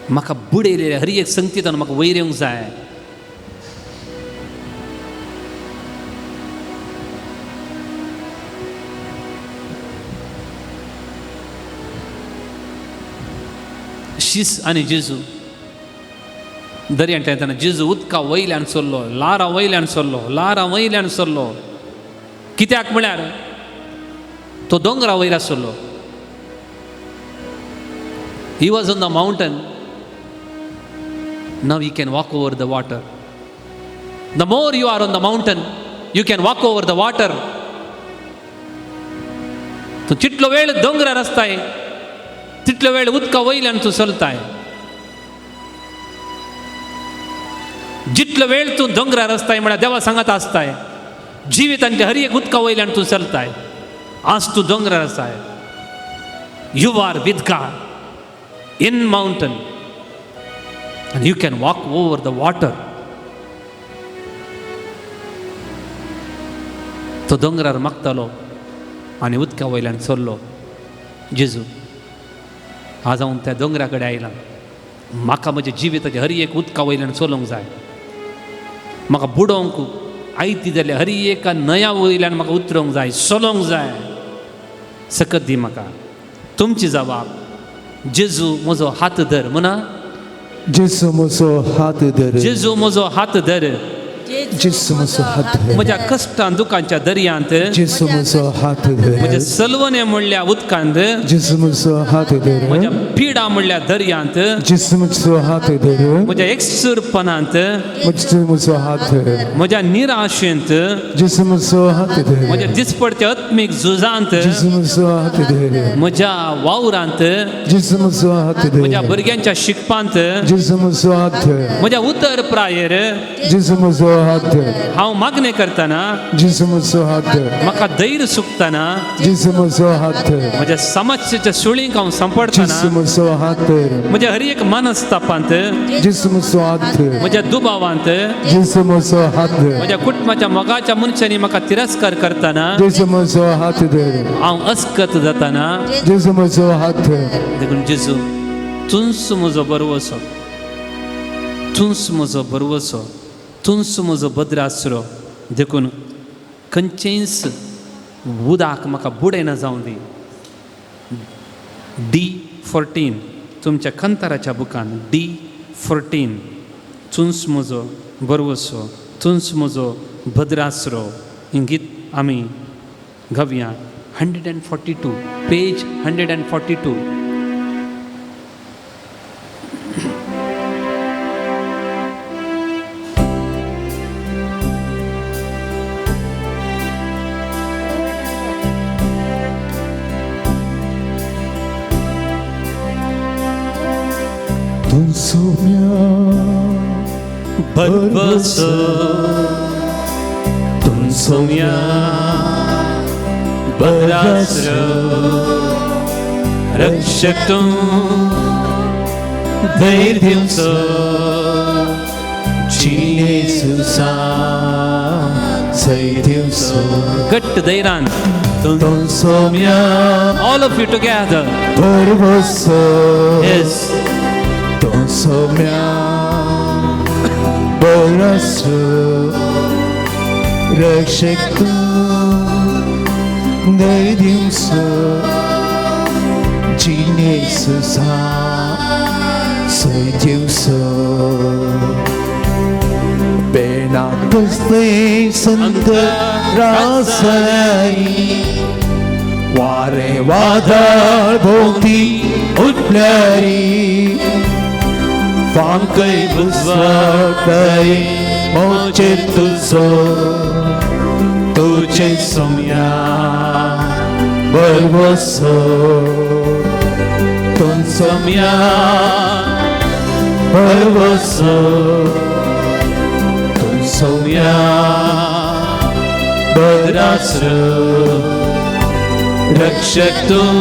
Speaker 3: म्हाका बुडयलेले हर एक संगतीतान म्हाका वयर येवंक जाय. शीस आनी जेजू दर्यांत येतना जेजू उदका वयल्यान सरलो, लारां वयल्यान सरलो, लारां वयल्यान सरलो. कित्याक म्हळ्यार तो दोंगरा वयर आसलो. He was on the mountain. Now he can walk over the water. The more you are on the mountain, you can walk over the water. तूं जितलो वेळ दोंगरार आसताय तितलो वेळ उदका वयल्यान तूं चलताय. जितलो वेळ तूं दोंगरार आसताय म्हळ्यार देवा सांगात आसताय, जिवितांतल्या हर एक उदका वयल्यान तूं चलताय. आज तूं दोंगरार आसाय. You are with God in mountain and you can walk over the water. तो दोंगरार मागतालो आनी उदका वयल्यान चल्लो. जेजू आज हांव त्या दोंगरा कडेन आयलां, म्हाका म्हज्या जिविताचें हर एक उदका वयल्यान चलोवंक जाय. म्हाका बुडोवंक आयती जाल्यार हर एका न्हंया वयल्यान म्हाका उतरोवंक जाय, चलोवंक जाय. सकत दी म्हाका तुमची जबाब. जेजू म्हजो हात धर म्हणा,
Speaker 5: जेजू म्हजो हात धर,
Speaker 3: जेजू म्हजो हात धर,
Speaker 5: जेजू म्हजो हात धर,
Speaker 3: म्हज्या कश्टां दुखांच्या दर्यांत,
Speaker 5: जेजू म्हजो हात धर,
Speaker 3: म्हज्या सलवणे म्हणल्या उदकांत,
Speaker 5: जेजू म्हजो हात धर,
Speaker 3: म्हज्या पिडा म्हणल्या दर्यांत,
Speaker 5: जेजू म्हजो हात धर,
Speaker 3: म्हज्या एकसूरपणांत,
Speaker 5: जेजू म्हजो हात धर,
Speaker 3: म्हज्या निराशेंत,
Speaker 5: जेजू म्हजो हात धर,
Speaker 3: म्हज्या दिसपडत्या आत्मीक झुजांत,
Speaker 5: जेजू म्हजो हात धर,
Speaker 3: म्हज्या वावरांत,
Speaker 5: जेजू म्हजो हात धर,
Speaker 3: म्हज्या भुरग्यांच्या शिकपांत,
Speaker 5: जेजू म्हजो हात धर,
Speaker 3: म्हज्या उतर प्रायेर,
Speaker 5: जेजू म्हजो हात धर।
Speaker 3: हांव मागणें करतना
Speaker 5: जेजू म्हजो हात धर।
Speaker 3: म्हाका धैर्य सुकतना
Speaker 5: जेजू म्हजो हात धर।
Speaker 3: म्हज्या समस्येच्या सुळींक हांव सांपडटना
Speaker 5: जेजू म्हजो हात धर।
Speaker 3: म्हज्या हर एक मनस्तापांत
Speaker 5: जेजू म्हजो हात धर।
Speaker 3: म्हज्या दुबावांत
Speaker 5: जेजू म्हजो हात धर।
Speaker 3: म्हज्या कुटुंबाच्या मोगाच्या मनशांनी म्हाका तिरस्कार करतना
Speaker 5: जेजू म्हजो हात धर।
Speaker 3: हांव अस्कत जातना
Speaker 5: जेजू म्हजो हात धर।
Speaker 3: देखून जेजू तूंच म्हजो बरवसो, तूंच म्हजो बरवसो, तूंच म्हजो भद्रासरो। देखून खंयचेंच उदक म्हाका बुडयना जावं दी। D14 तुमच्या कंताराच्या बुकान D14 तूंच म्हजो बरवसो, तूंच म्हजो भद्रासरो हें गीत आमी गावया। 142 पेज 142। भरवसो तुमचो बरासरो रक्षक तूं धैर्य दिवचो
Speaker 2: जिणेसुसा जय दिवचो।
Speaker 3: घट्ट धैर्यान
Speaker 2: तुमचो
Speaker 3: ऑल ऑफ you together.
Speaker 5: भरवसो
Speaker 3: येस
Speaker 5: तुमचो बरसो रक्षक तूं धैर्य दिवचो जिणेसुसा जय दिवचो। बेना कसले संत रासई वारे वादळ भोवती उठल्यारी फांकय बुजवतय मोचे तुजो तुजे सोम्या बरवसो तुमचो बरवसो तुमचो
Speaker 3: बरासरो रक्षक तूं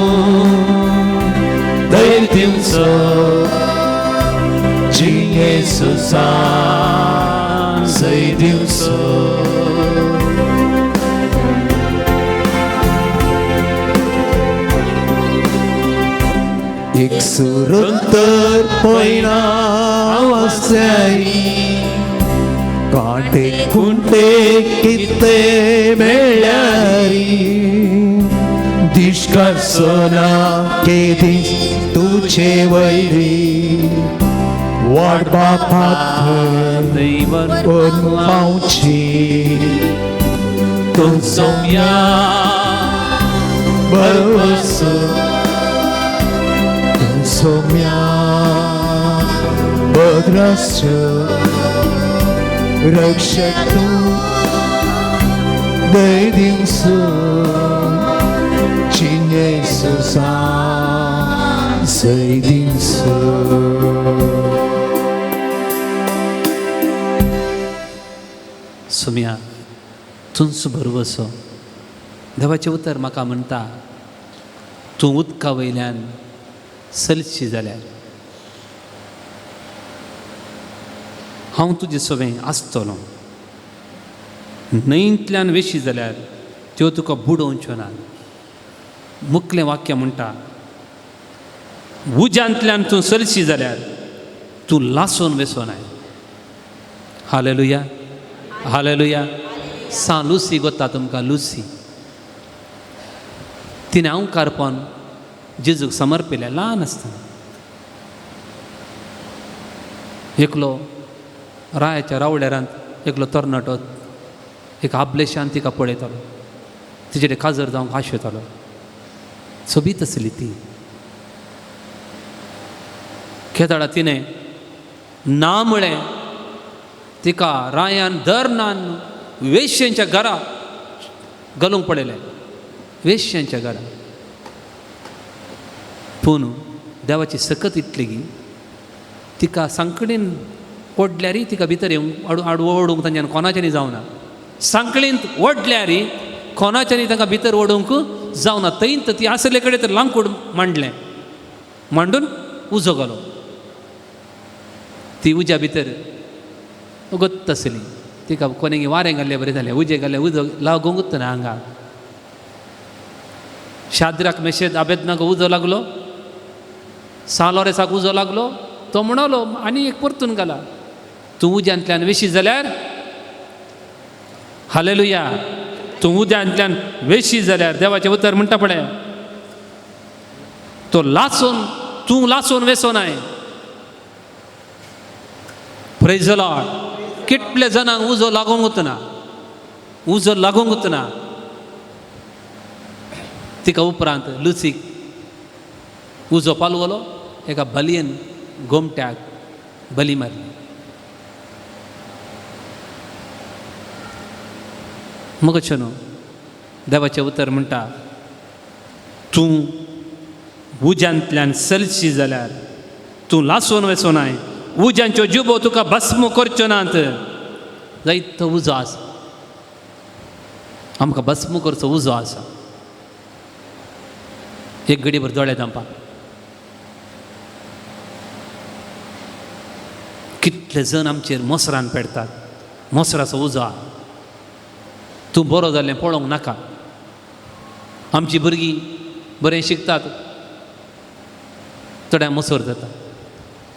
Speaker 3: धैर्य दिवचो
Speaker 2: जिणेसुसा जय दिवचो।
Speaker 5: एक सुरंतर पयना आसल्यारी कांटे खुंटे किते मेळ्ळ्यारी दिश्कार सोना केदी तुझे वैरी वाट बापात पावची
Speaker 3: तुमचो
Speaker 5: बरवसो तुमचो भद्रासरो रक्षक तूं धैर्य दिवचो जिणेसुसा जय दिवचो।
Speaker 3: सोम्या तूंच भरवसो। देवाचें उतर म्हाका म्हणटा तूं उदका वयल्यान चलशी जाल्यार हांव तुजे सवें आसतलो, न्हंयंतल्यान वेशी जाल्यार त्यो तुका बुडोवच्यो ना। मुखलें वाक्य म्हणटा उज्यांतल्यान तूं चलशी जाल्यार तूं लासून वेसोनाय। Hallelujah hallelujah. सां लुसी गोता तुमकां लुसी तिणें अंकारपण जेजूक समर्पिलें ल्हान आसतना। एकलो रायाच्या रावळेरांत एकलो तरणाटो एक आबलेशान तिका पळयतालो, तिचे काजर जावंक आशेतालो। सोबीत आसली ती। केदाळा तिणें ना म्हळें तिका रायान दर नान वेश्यांच्या घरा घालूंक पडलें, वेश्यांच्या घरा। पूण देवाची सकत इतली की तिका सांकणीन ओडल्यारय तिका भितर येवंक आड ओडूंक तांच्यान कोणाच्यांनी जावना. सांकळींत ओडल्यारय कोणाच्यांनी तांकां भितर ओडूंक जावना. थंयत ती आसले कडेन तर लांकूड मांडलें, मांडून उजो घालो. ती उज्या भितर गत्त आसली. तिका कोणें वारें घाल्लें बरें जालें, उजें घालें, उजो लागूंकच ना हांगा. शाद्राक मेशेद आबेदनाक उजो लागलो, सालोरेसाक उजो लागलो. तो म्हणलो आनी एक परतून घाला, तूं उज्यांतल्यान वेशी जाल्यार, हालेलुया, तूं उज्यांतल्यान वेशी जाल्यार, देवाचें उतर म्हणटा पळय, तो लासून, तूं लासून वेसोनाय. Praise the Lord. कितले जाणांक उजो लागूंकच ना, उजो लागूंकच ना. तिका उपरांत लुचीक उजो पालवलो, एका बलयेन गोमट्याक बली मारली. मगो न्हू देवाचें उतर म्हणटा, तूं उज्यांतल्यान चलशी जाल्यार, तूं लासून वचोनाय, उज्यांच्यो जिबो तुका भस्म करच्यो नात. जायतो उजो आसा, आमकां भस्म करचो उजो आसा. एक घडीभर दोळे धांपा. कितले जण आमचेर मोसरान पेडटात, मोसराचो उजो आसा. तूं बरो जालें पळोवंक नाका. आमची भुरगीं बरें शिकतात, थोड्या मोसर जाता.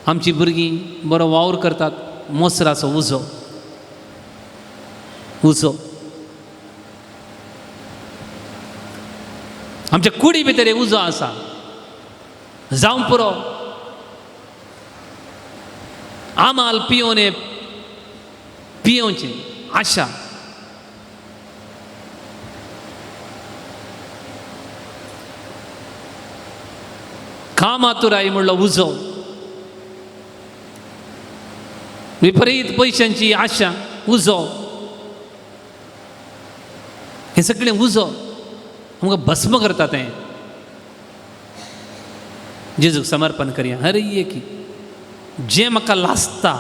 Speaker 3: आमची भुरगीं बरो वावर करतात, मोसराचो उजो, उजो. आमच्या कुडी भितर एक उजो आसा, जावं पुरो. आमाल पियोन पियोवचें आशा. कामातुराय म्हणलो उजो, विपरीत पयशांची आशा, उजो. हें सगळें उजो आमकां भस्म करता. तें जेजूक समर्पण करया. हर एक जें म्हाका लासता,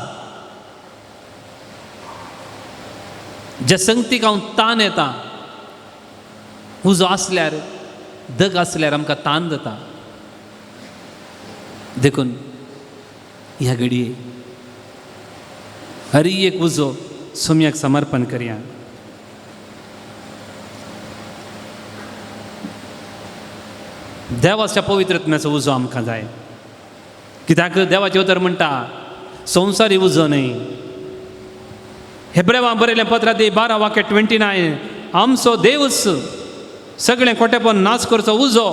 Speaker 3: ज्या संगतीक हांव तान येता, उजो आसल्यार, दग आसल्यार आमकां तान जाता. देखून ह्या घडये हर एक उजो सोम्याक समर्पण करया. देवाच्या पवित्रत्म्याचो उजो आमकां जाय. कित्याक देवाचें उतर म्हणटा, संवसारी उजो न्हय. हेब्रेवां बरयलें पत्रांत 12:29, आमचो देवच सगळें खोटेपण नाच करचो उजो,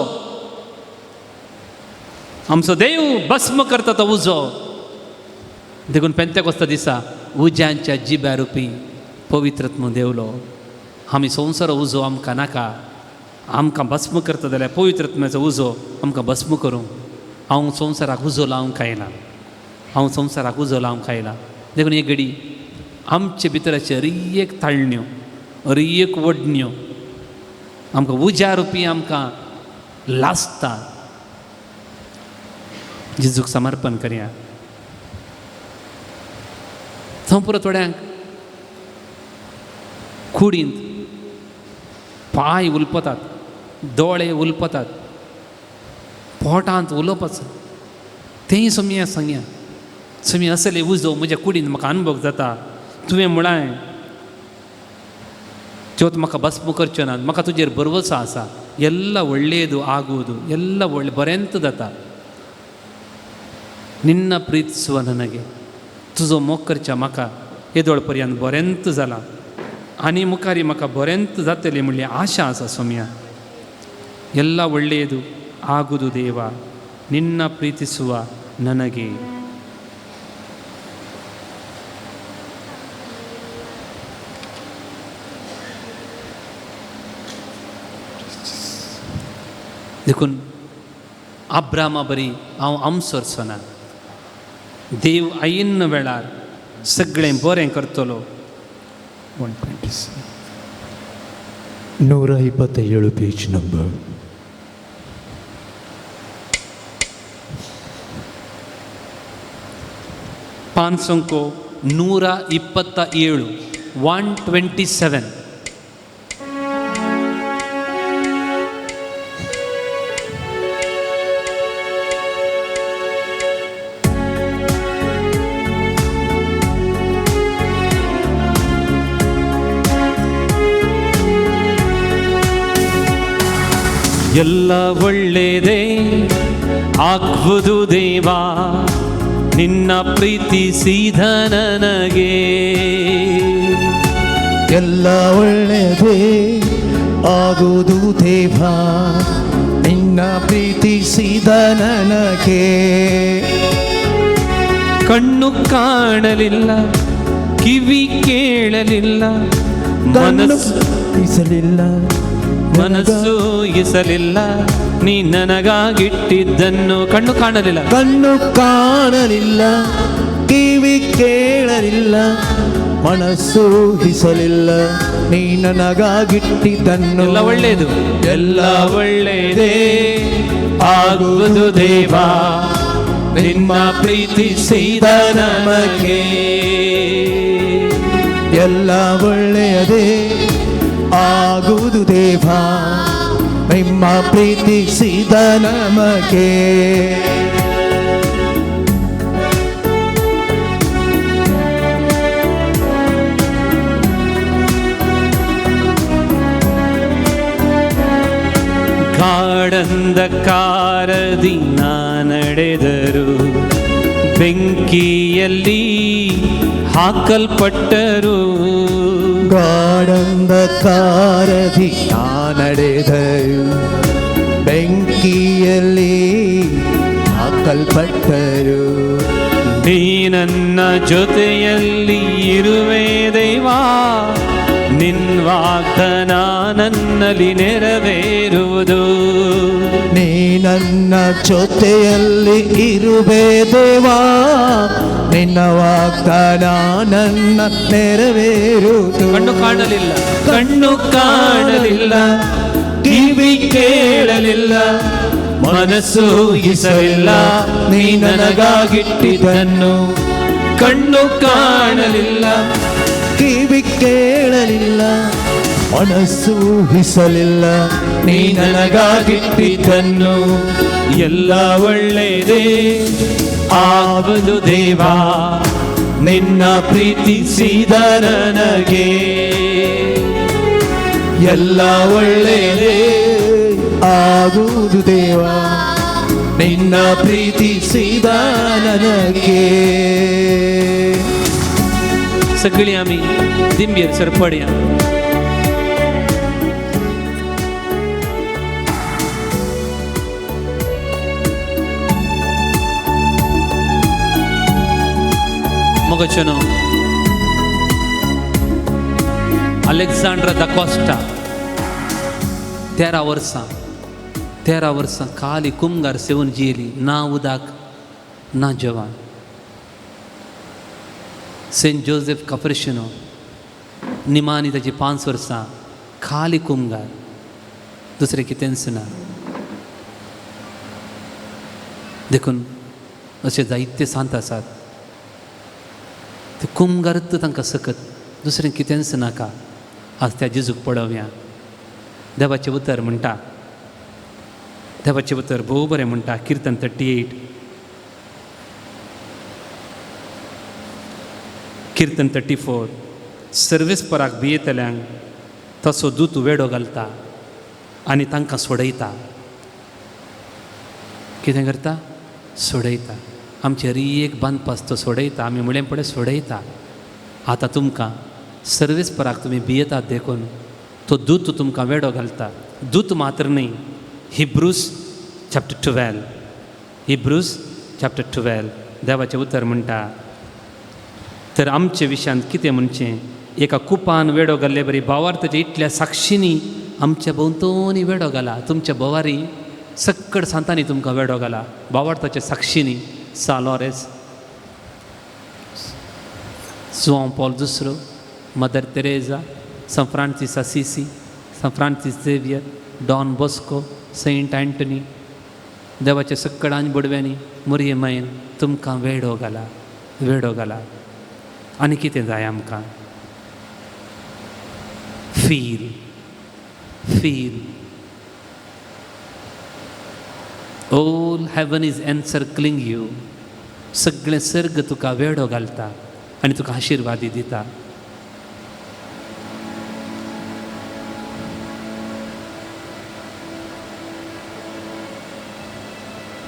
Speaker 3: आमचो देव भस्म करता तो उजो. देखून पेंतेकोस्ता दिसा उज्यांच्या जिब्या रुपी पवित्रत्म देवलो. आमी संवसार उजो आमकां नाका. आमकां भस्म करता जाल्यार पवित्रत्म्याचो उजो आमकां भस्म करूं. हांव संवसाराक उजो लावंक आयला, हांव संवसाराक उजो लावंक आयला. देखून एक घडी आमचे भितर अशें अरी एक ताळण्यो, अरी एक वडण्यो आमकां उज्या रुपी आमकां लासता. जेजूक समर्पण करया. थंय पुरो थोड्यांक कुडींत पांय उलपतात, दोळे उलपतात, पोटांत उलोवपाचो. तेंय सोमया सांगया, सोमी असले उजो म्हज्या कुडींत म्हाका अनुभव जाता. तुवें म्हळां त्योत म्हाका भस्म करच्यो ना, म्हाका तुजेर भरवसो आसा. ಎಲ್ಲ ಒಳ್ಳೆಯದು ಆಗುವುದು, ಎಲ್ಲ ಒಳ್ಳೆ ಬರೆಂತ जाता. ನಿನ್ನ ಪ್ರೀತಿಸುವ ನನಗೆ तुजो मोग करच्या म्हाका येदोळ पर्यंत बरेंत जाला आनी मुखारी म्हाका बरेंत जातलें म्हणली आशा आसा सोम्या. ಎಲ್ಲ ಒಳ್ಳೆಯದು ಆಗುವುದು ದೇವ ನಿನ್ನ ಪ್ರೀತಿಸುವ ನನಗೆ. देखून आब्रामा बरी हांव आमसर सोना देव आयिन्न वेळार सगळें बरें करतलो.
Speaker 5: 127 127 page number.
Speaker 3: 5 अंको 127, 127. ಎಲ್ಲ ಒಳ್ಳೆಯದೇ ಆಗುವುದು ದೇವಾ ನಿನ್ನ ಪ್ರೀತಿಸಿದ ನನಗೆ.
Speaker 2: ಎಲ್ಲ ಒಳ್ಳೆಯದೇ ಆಗುವುದು ದೇವಾ ನಿನ್ನ ಪ್ರೀತಿಸಿದ ನನಗೆ.
Speaker 3: ಕಣ್ಣು ಕಾಣಲಿಲ್ಲ, ಕಿವಿ ಕೇಳಲಿಲ್ಲ, ಮನಸ್ಸು
Speaker 2: ಇಸಲಿಲ್ಲ,
Speaker 3: ಮನಸ್ಸು ಇಸಲಿಲ್ಲ ನೀ ನನಗಾಗಿಟ್ಟಿದ್ದನ್ನು. ಕಣ್ಣು ಕಾಣಲಿಲ್ಲ,
Speaker 2: ಕಣ್ಣು ಕಾಣಲಿಲ್ಲ, ಕಿವಿ ಕೇಳಲಿಲ್ಲ, ಮನಸ್ಸು ಹಿಸಲಿಲ್ಲ ನೀ ನನಗಾಗಿಟ್ಟಿದ್ದನ್ನು.
Speaker 3: ಎಲ್ಲ ಒಳ್ಳೆಯದು, ಎಲ್ಲ ಒಳ್ಳೆಯದೇ ಆಗುವುದು ದೇವಾ ನಿಮ್ಮ ಪ್ರೀತಿಸಿದ ನಮಗೆ.
Speaker 2: ಎಲ್ಲ ಒಳ್ಳೆಯದೇ ಆಗುವುದು ದೇವಾ ನಿಮ್ಮ ಪ್ರೀತಿಸಿದ ನಮಗೆ.
Speaker 3: ಗಾಢಂಧಕಾರದಿ ನಾ ನಡೆದರು, ಬೆಂಕಿಯಲ್ಲಿ ಹಾಕಲ್ಪಟ್ಟರು.
Speaker 2: ಗಾಢಂಧಕಾರದಿ ನಾ ನಡೆದರು, ಬೆಂಕಿಯಲ್ಲಿ ಹಾಕಲ್ಪಟ್ಟರು.
Speaker 3: ನೀ ನನ್ನ ಜೊತೆಯಲ್ಲಿ ಇರುವೆ ದೇವಾ, ನಿನ್ ವಾಗ್ದಾನ ನನ್ನಲ್ಲಿ ನೆರವೇರುವುದು.
Speaker 2: ನೀ ನನ್ನ ಜೊತೆಯಲ್ಲಿ ಇರುವೆ ದೇವಾ, ನಿನ್ನ ವಾಗ್ದಾನ ನನ್ನ ನೆರವೇರುವುದು.
Speaker 3: ಕಣ್ಣು ಕಾಣಲಿಲ್ಲ, ಕಣ್ಣು ಕಾಣಲಿಲ್ಲ, ಕಿವಿ ಕೇಳಲಿಲ್ಲ, ಮನಸ್ಸು ಇಸಲಿಲ್ಲ ನೀ ನನಗಾಗಿಟ್ಟಿದ್ದನ್ನು. ಕಣ್ಣು ಕಾಣಲಿಲ್ಲ,
Speaker 2: ಕಿವಿ ಕೇಳಲಿಲ್ಲ, ಮನಸ್ಸು ಹಿಸಲಿಲ್ಲ ನೀ
Speaker 3: ನನಗಾಗಿಟ್ಟಿದ್ದನ್ನು. ಎಲ್ಲ ಒಳ್ಳೆಯದೇ ಆಗುವುದು ದೇವಾ ನಿನ್ನ ಪ್ರೀತಿಸಿದ ನನಗೆ.
Speaker 2: ಎಲ್ಲ ಒಳ್ಳೆಯದೇ ಆಗುವುದು ದೇವಾ ನಿನ್ನ ಪ್ರೀತಿಸಿದ ನನಗೆ.
Speaker 3: सगळीं आमी दिंबेर सरपडया. मोगचनो अलेक्झांड्रा दाकोस्टा 13 वर्सां, 13 वर्सां खाली कुमगार सेवन जियेली, ना उदक ना जेवण. सेंट जोसेफ काप्रेशिनो निमानी ताची 5 वर्सां खाली कुमगार, दुसरें कितेंच ना. देखून अशे जायते सांत आसात ते कुमगारच तांकां सकत, दुसरें कितेंच नाका. आज त्या जेजूक पळोवया. देवाचें उतर म्हणटा, देवाचें उतर भोव बरें म्हणटा. किर्तन 38, किर्तन 34. सर्वेस्पराक भियेतल्यांक तसो दूत वेडो घालता आनी तांकां सोडयता. कितें करता? सोडयता. आमचे एक बांदपास तो सोडयता. आमी म्हणलें पळय सोडयता. आतां तुमकां सर्वेस्पराक तुमी भियेतात देखून तो दूत तुमकां वेडो घालता. दूत मात्र न्हय, हिब्रूस चॅप्टर 12, हिब्रूस चॅप्टर 12 देवाचें उतर म्हणटा, तर आमचे विशयांत कितें म्हणचें, एका कुपान वेडो घाल्ले बरी भावार्थाच्या इतल्या साक्षींनी आमच्या भोंवतणी वेडो घाला. तुमच्या भोवारी सक्कड सांतांनी तुमकां वेडो घाला भावार्थाच्या साक्षींनी. सा लॉरेस, जुआंव पॉल दुसरो, Mother Teresa, Saint Francis Assisi, Saint Francis Xavier, Don Bosco, Saint Anthony, देवाच्या सक्कड आनी बुडव्यांनी मुरये मायेन तुमकां वेडो घाला, वेडो घाला. आनी कितें जाय आमकां? Feel, feel. All heaven is encircling you. सगळें सर्ग तुका वेडो घालता आनी तुका आशिर्वादी दिता.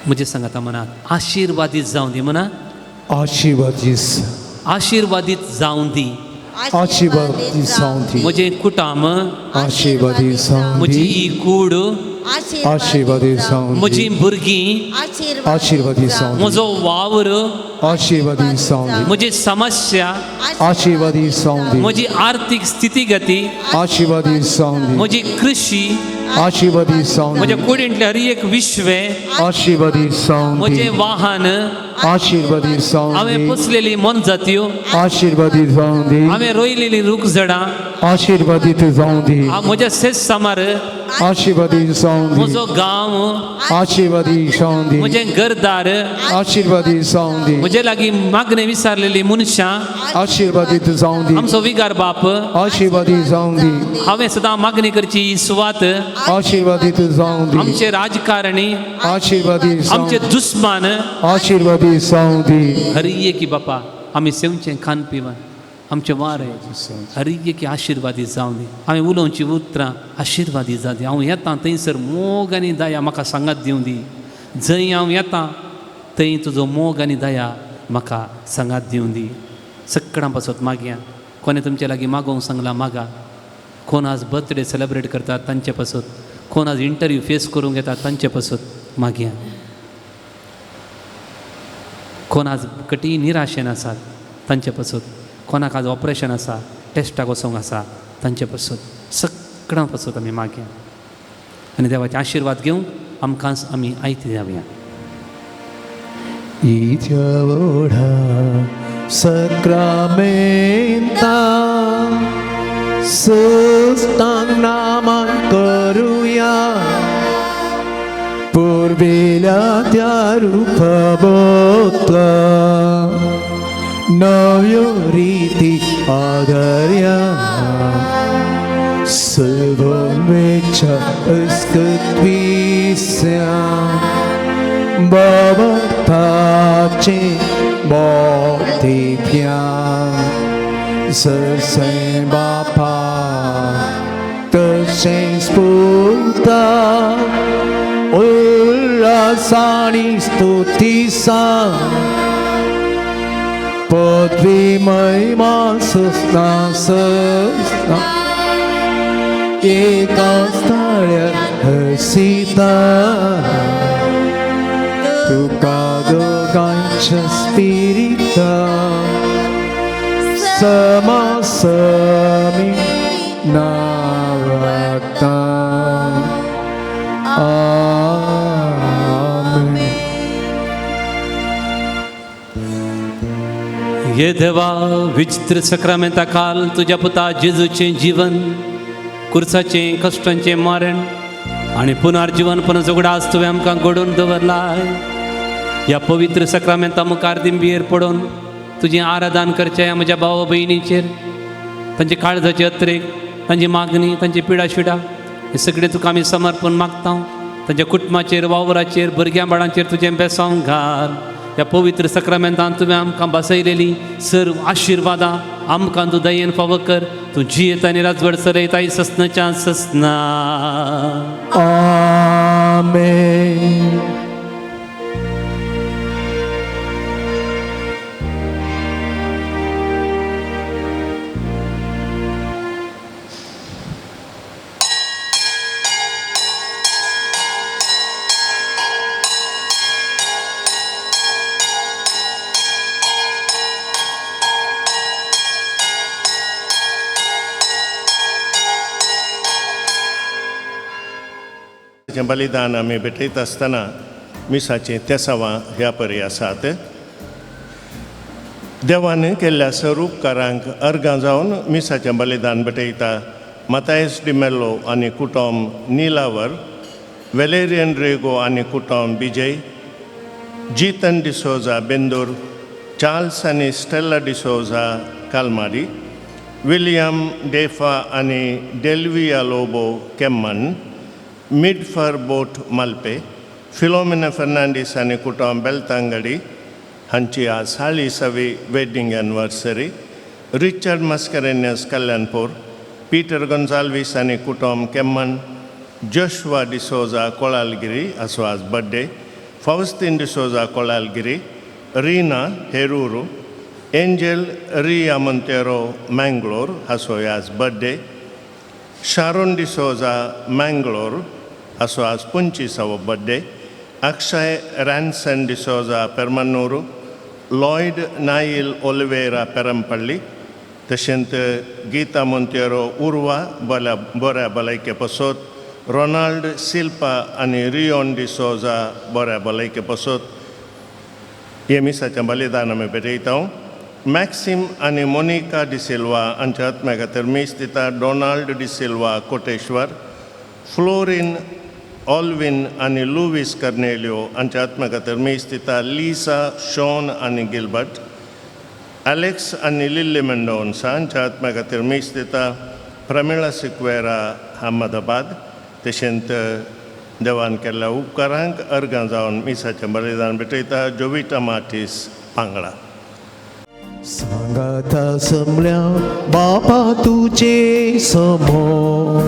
Speaker 3: म्हजें सांगाता मनात आशिर्वादीत जावं दी. म्हणा
Speaker 5: आशीर्वादीत,
Speaker 3: आशिर्वादीत जावं दी.
Speaker 5: आशीर्वादीत जावं दी.
Speaker 3: म्हजें कुटाम,
Speaker 5: आशीर्वादीत जावं
Speaker 3: म्हजी
Speaker 5: दी.
Speaker 3: कूड,
Speaker 5: आशीर्वादीत जावं दी.
Speaker 3: म्हजीं भुरगीं,
Speaker 5: आशीर्वादीत जावं दी.
Speaker 3: म्हजो वावर,
Speaker 5: आशीर्वादीत जावं दी.
Speaker 3: म्हजी समस्या,
Speaker 5: आशीर्वादीत जावं दी.
Speaker 3: म्हजी आर्थीक स्थितीगती,
Speaker 5: आशीर्वादीत जावं दी.
Speaker 3: म्हजी कृशी,
Speaker 5: आशीर्वादीत जावं दी.
Speaker 3: म्हज्या कुडींतलें हर एक विश्वें,
Speaker 5: आशीर्वादीत जावं दी.
Speaker 3: म्हजें वाहन,
Speaker 5: आशीर्वादीत जावं
Speaker 3: हांवें
Speaker 5: दी.
Speaker 3: पोसलेली मोनजात्यो,
Speaker 5: आशीर्वादीत जावं दी.
Speaker 3: हांवें रोयलेली रूख झाडां,
Speaker 5: आशीर्वादीत जावं दी.
Speaker 3: म्हज्या शेत सामार,
Speaker 5: आशीर्वादीत जावं दी.
Speaker 3: म्हजो गांव,
Speaker 5: आशीर्वादीत जावं दी.
Speaker 3: म्हजें घरदार,
Speaker 5: आशीर्वादीत जावं दी.
Speaker 3: म्हजे लागीं मागणें विचारलेली मनशां,
Speaker 5: आशीर्वादीत जावं दी.
Speaker 3: आमचो विगार बाप,
Speaker 5: आशीर्वादीत जावं दी.
Speaker 3: हांवें सदां मागणी करची ही सुवात,
Speaker 5: आशीर्वादीत जावं दी.
Speaker 3: आमचे राजकारणी,
Speaker 5: आशीर्वादीत जावं
Speaker 3: आमचे दुस्मान,
Speaker 5: आशीर्वादीत जावं दी.
Speaker 3: हर एकी बापा आमी सेवचें खान पिवन आमचें वारें हर एकी आशिर्वादी जावं दी. हांवें उलोवचीं उतरां आशिर्वादी जावं दी. हांव येता थंयसर मोग आनी दया म्हाका सांगात दिवं दी. जंय हांव येता थंय तुजो मोग आनी दया म्हाका सांगात दिवं दी. सगळ्यां पासत मागया. कोणें तुमचे लागीं मागोवंक सांगलां मागा. कोण आज बर्थडे सेलेब्रेट करतात तांचे पासत, कोण आज इंटरव्यू फेस करूंक येतात तांचे पासत मागया. कोण आज कठीण निराशेन आसात तांचे पासत, कोणाक आज ऑपरेशन आसा, टेस्टाक वचोंक आसा तांचे पासत, सगळ्यां पासत आमी मागया आनी देवाचे आशिर्वाद घेवंक आमकां आमी आयती जावया.
Speaker 2: इथ्या सक्रामेंता सुस्तांग नामान करूया, पूर्वेल्या त्या रूपबोत्वा नव्यो रीती आदर्या, सर्वमेच्या अस्कत्विस्या बाबताचे मोतीप्या, जशें बापा तशें पुता, उल्हासानी स्तुती सांग, पदवी महिमा सुस्ना सस्ना, एका स्थळ्यार हसिता, तुका दोगांच्या स्पिरिता, समासमी नावाता. आमेन.
Speaker 3: हे देवा विचित्र सक्रामेंता काल तुज्या पुता जेजूचें जीवन, कुर्साचें कश्टांचें मरण आनी पुनर्जीवन पुनः उगडास तुवें आमकां घडोवन दवरलाय. ह्या पवित्र सक्रामेंता मुखार दिंबयेर पडून तुजें आराधन करचें म्हज्या भाव भयणीचेर, तांचे काळजाचे अत्रेक, तांची मागणी, तांची पिडा शिडा हे सगळें तुका आमी समर्पण मागता. तांच्या कुटुंबाचेर, वावराचेर, भुरग्यां बाळांचेर तुजें बेसांव घाल. ह्या पवित्र सक्रामेंतान तुवें आमकां बसयलेली सर्व आशिर्वादां आमकां तूं दयेन फावो कर. तूं जियेता आनी राजवट चलयता ससनाच्या ससना.
Speaker 2: आमेन.
Speaker 1: बलिदान आमी भेटयत आसतना मिसाचीं तेसावां ह्या परी आसात. देवान केल्ल्या स्वरूपकारांक अर्गां जावन मिसाचें बलिदान भेटयता मतायस डिमेल्लो आनी कुटुंब निलावर, वेलेरियन रेगो आनी कुटुंब विजय, जीतन डिसोजा बेंदूर, चार्ल्स आनी स्टेला डिसोजा कालमारी, विलियम डेफा आनी डेल्विया लोबो केम्मन, मिडफर बोट मालपे, फिलोमिना फेर्नांडीस आनी कुटुंब बेलतांगडी हांची आज 40वी wedding anniversary, Richard Mascarenhas Kalyanpur, Peter Gonsalves आनी कुटुंब केम्मन, जोशुआ डिसोजा कोळालगिरी हाचो आज बड्डे, फावस्तीन डिसोजा कोळालगिरी, रीना हेरूरू, एंजल रिया मोंतेरो मँगलोर हाचो आज बड्डे, शारोन डिसोजा मँगलोर हाचो आज 25वो birthday, Akshay Ranson D'Souza Permannur, Lloyd Neil Oliveira Perampalli, तशेंच गीता मोंतेरो उर्वा बल्या बऱ्या भलायके पसत, रोनाल्ड सिल्पा आनी रियोन डिसोजा बऱ्या भलायके पसत हे मिसाचें बलिदान आमी भेटयता. मॅक्सिम आनी मोनिका डिसिल्वा हांच्या आत्म्या खातीर मीस दिता Donald D'Silva Koteshwar, Florine Alvin आनी लुवीस कर्नेलियो हांच्या आत्म्या खातीर मीस दिता लिसा शॉन आनी गिलबर्ट, एलेक्स आनी लिल्ली मेंडोन्सा हांच्या आत्म्या खातीर मीस दिता प्रमिळा सिक्वेरा अहमदाबाद. तशेंच देवान केल्ल्या उपकारांक अर्गां जावन मिसाचें बलिदान भेटयता जोविटा मार्टीस पांगळा.
Speaker 2: सांगाता समल्या बापा तुझे समोर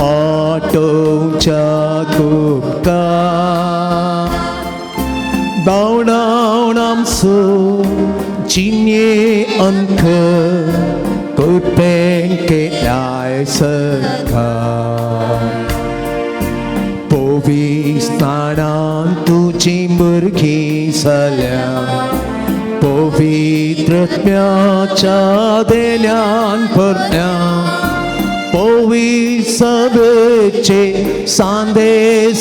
Speaker 2: आटोवच्या तुमकां धांवडावन आमचो जिणे अंक कृपेन केल्याय सखा पविस्तानान तुजी भुरगीं जाल्या पवित्रत्म्याच्या देल्यान भरल्या पविसभेचे सांदे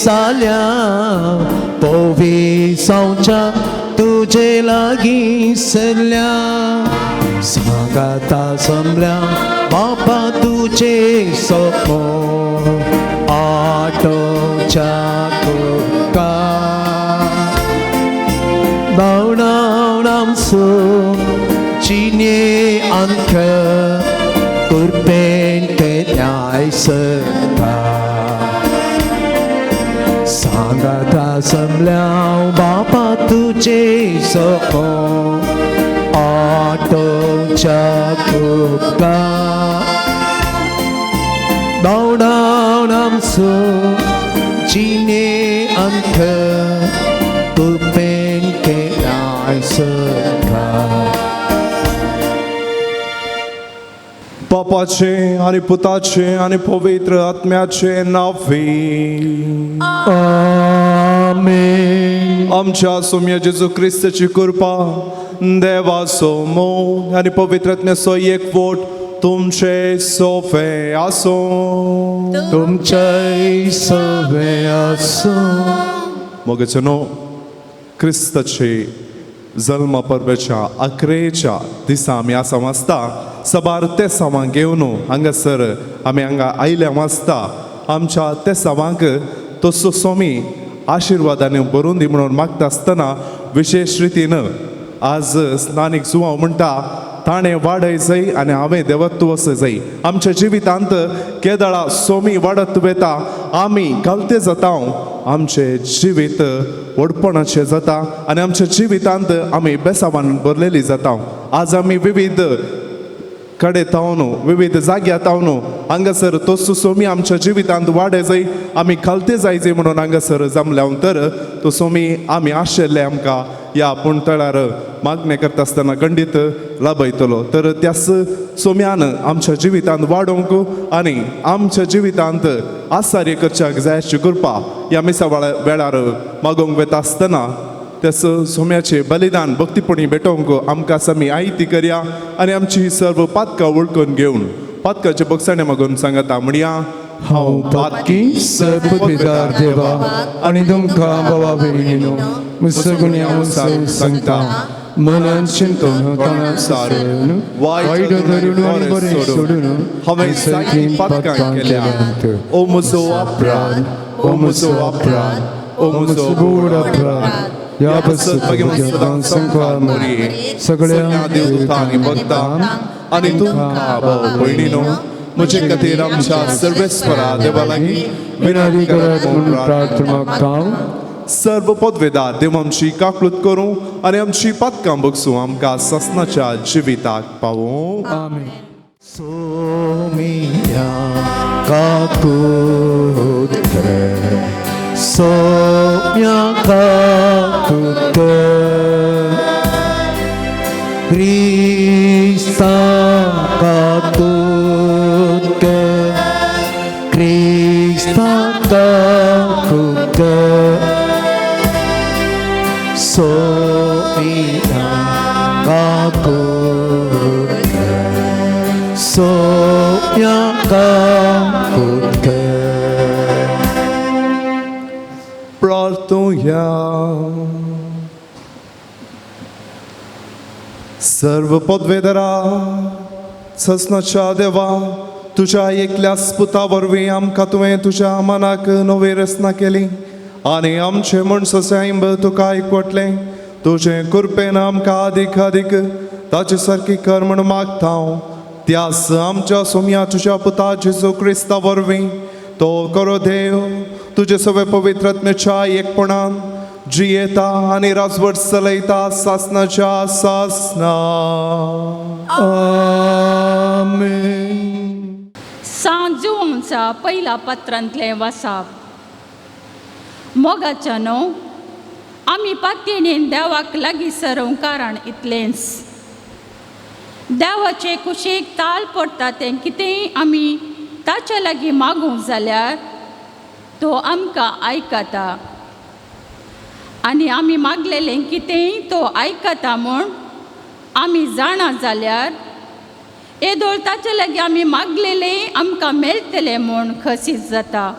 Speaker 2: जाल्या पविसांवच्या तुजे लागीं सरल्या सांगाता समल्या बापा तुजे समोर आटोवच्या तुका धांवडावन आमचो जिणे अंक कृपेन केल्याय सखा सांगाता समल्या बापा तुजे समोर आटोवच्या तुका धांवडावन आमचो जिणे अंक कृपेन केल्याय सखा.
Speaker 6: बापाचे आनी पुताचे आनी पवित्र आत्म्याचे नांवे
Speaker 2: आमेन.
Speaker 6: आमच्या सोम्या जेजू क्रिस्ताची कृपा, देवाचो मोग आनी पवित्र आत्म्याचो एकवट तुमचे सोफे आसूं.
Speaker 2: तुमच्याय सवे आसूं.
Speaker 6: मोगाचो न्हू क्रिस्ताचे जल्म परबेच्या अकरेच्या दिसा आमी आसा वाचता सबार तेसांवांक घेवन हांगासर आमी हांगा आयल्या वाचता आमच्या तेसांवांक तसो स्वामी आशिर्वादांनी भरून दी म्हणून मागता आसतना विशेश रितीन आज स्नानीक जुवांव म्हणटा ताणें वाडय जाय आनी हांवें देवत्व जाय. आमच्या जिवितांत केदळा सोमी वाडत वेता आमी घालते जाता, आमचें जिवीत व्हडपणाचें जाता आनी आमच्या जिवितांत आमी बेसावान भरलेली जाता. आज आमी विविध कडे तावन विविध जाग्यार तावन हांगासर तसो सोमी आमच्या जिवितांत वाडे जाय आमी खालते जाय जाय म्हणून हांगासर जमल्या तर तो सोमी आमी आशिल्ले आमकां ह्या पूण तळार मागणें करता आसतना खंडीत लाभयतलो. तर त्याच सोम्यान आमच्या जिवितांत वाडोवंक आनी आमच्या जिवितांत आसार्य करच्याक जाय अशी कृपा ह्या मिसा वेळार मागोवंक वता आसतना त्याच सोम्याचें बलिदान भक्तीपणी भेटोवंक आमकां समी आयती करया आनी आमची सर्व पातकां वळखून घेवन पातकाचे बक्षाणे मागून सांगता म्हणया,
Speaker 5: हांव पातकी सर्वपिदार देवा आनी तुमकां बाबा भयणीनो मुसगुण्या सांगता मनान चिंतून तोंडान सारून वायट धरून आनी बरें सोडून
Speaker 6: हांवें जायतीं पातकां केल्या. ओ म्हजो अपराध, ओ म्हजो अपराध, ओ म्हजो
Speaker 5: म्हजो व्हड अपराध. ह्या पासत
Speaker 6: भगवंत
Speaker 5: संकवार
Speaker 6: मोरये
Speaker 5: सगळ्या
Speaker 6: देवदूतां आनी भक्तांक आनी तुमकां भाव भयणीनो म्हजे खातीर आमच्या सर्वेस्वरा देवा लागीं
Speaker 5: विनंती करात म्हणून प्रार्थना मागता.
Speaker 6: सर्व पदवेदार देव आमची काकळूत करूं आनी आमची पातकां बगसूं आमकां सासनाच्या जिविताक पावूं.
Speaker 5: आमेन.
Speaker 2: सोमिया काकुते, सोम्या काकुते, क्रिस्ता काकुते, क्रिस्ता काकुते, सोमिया काकुते, सोम्या काकुते.
Speaker 6: प्रार्थुया. सर्व पदवेदरा ससनाच्या देवा, तुज्या एकल्या पुता वरवीं आमकां तुवें तुज्या मनाक नवी रचना केली आनी आमचें म्हण ससायब तुका एकवटलें. तुजें कृपेन आमकां आदीक आदीक ताचे सारकी कर म्हण मागता हांव. त्यास आमच्या सोम्या तुज्या पुता जेजू क्रिस्ता वरवीं तो करो देव तुजे सगळे पवित्र आत्म्याच्या एकपणान जियेता आनी राजवट चलयता सासनाच्या सासना.
Speaker 5: आमेन.
Speaker 7: सांजुवांच्या पहिल्या पत्रांतलें वासाप. मोगाच्या न्हू आमी पातयेन देवाक लागीं सरूंक कारण इतलेंच, देवाचे कुशीक ताल पडटा तें कितेंय आमी ताच्या लागीं मागूंक जाल्यार तो आमकां आयकता आनी आमी मागलेलें कितेंय तो आयकता म्हूण आमी जाणा जाल्यार येदोळ ताचे लागीं आमी मागलेलें आमकां मेळटलें म्हूण खसीत जाता.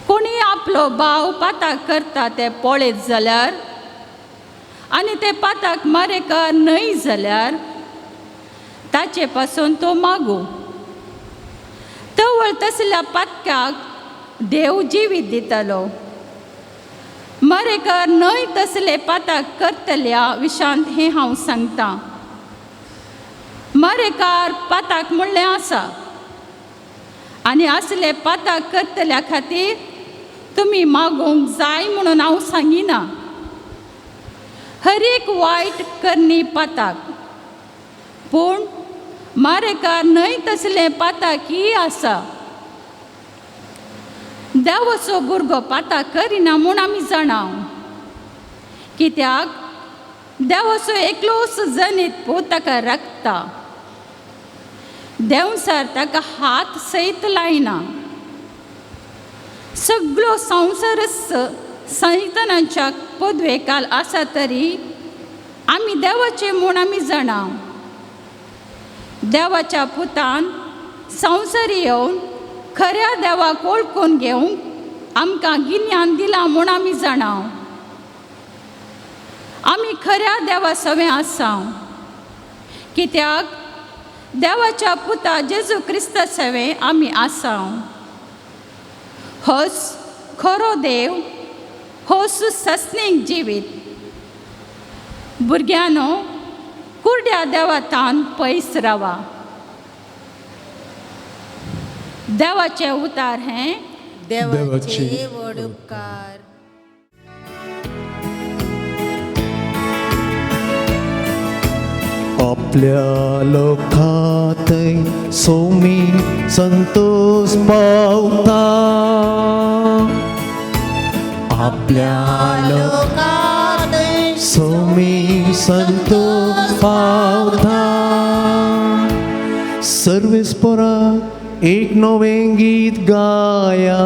Speaker 7: कोणी आपलो भाव पाताक करता ते पळयत जाल्यार आनी ते पाताक मारेकार न्हय जाल्यार ताचे पासून तो मागू. तवळ तसल्या पातक्याक देव जिवीत दितलो. मारेकार न्हय तसले पाताक करतल्या विशांत हें हांव सांगतां. मारेकार पाताक म्हणलें आसा आनी असले पाताक करतल्या खातीर तुमी मागूंक जाय म्हणून हांव सांगिना. हर एक वायट करणी पाताक, पूण मारेकार न्हय तसलें पाताक आसा. देवाचो भुरगो पाताक करिना म्हूण आमी जाणा, कित्याक देवाचो एकलोच जनीत पूत ताका राखता. देंवसार ताका हात सयत लायना. सगळो संवसारच सैतानाच्या पदवेकाल आसा तरी आमी देवाचे म्हूण आमी जाणा. देवाच्या पुतान संवसार येवन खऱ्या देवाक वळखून घेवंक आमकां गिन्यान दिलां म्हूण आमी जाणा. आमी खऱ्या देवा सवें आसा, कित्याक देवाच्या पुता जेजू क्रिस्ता सवें आमी आसा. होच खरो देव, होच सस्नीक जिवीत. भुरग्यांनो, कुर्ड्या देवातान पयस रावा. देवाचें उतार हें
Speaker 4: देवाचे व्हड उपकार.
Speaker 2: आपल्या लोकांतय सोमी संतोष पावता. आपल्या
Speaker 4: लोकांतय
Speaker 2: सोमी संतोष पावता. सर्वेस्पराक एक नवें गीत गाया,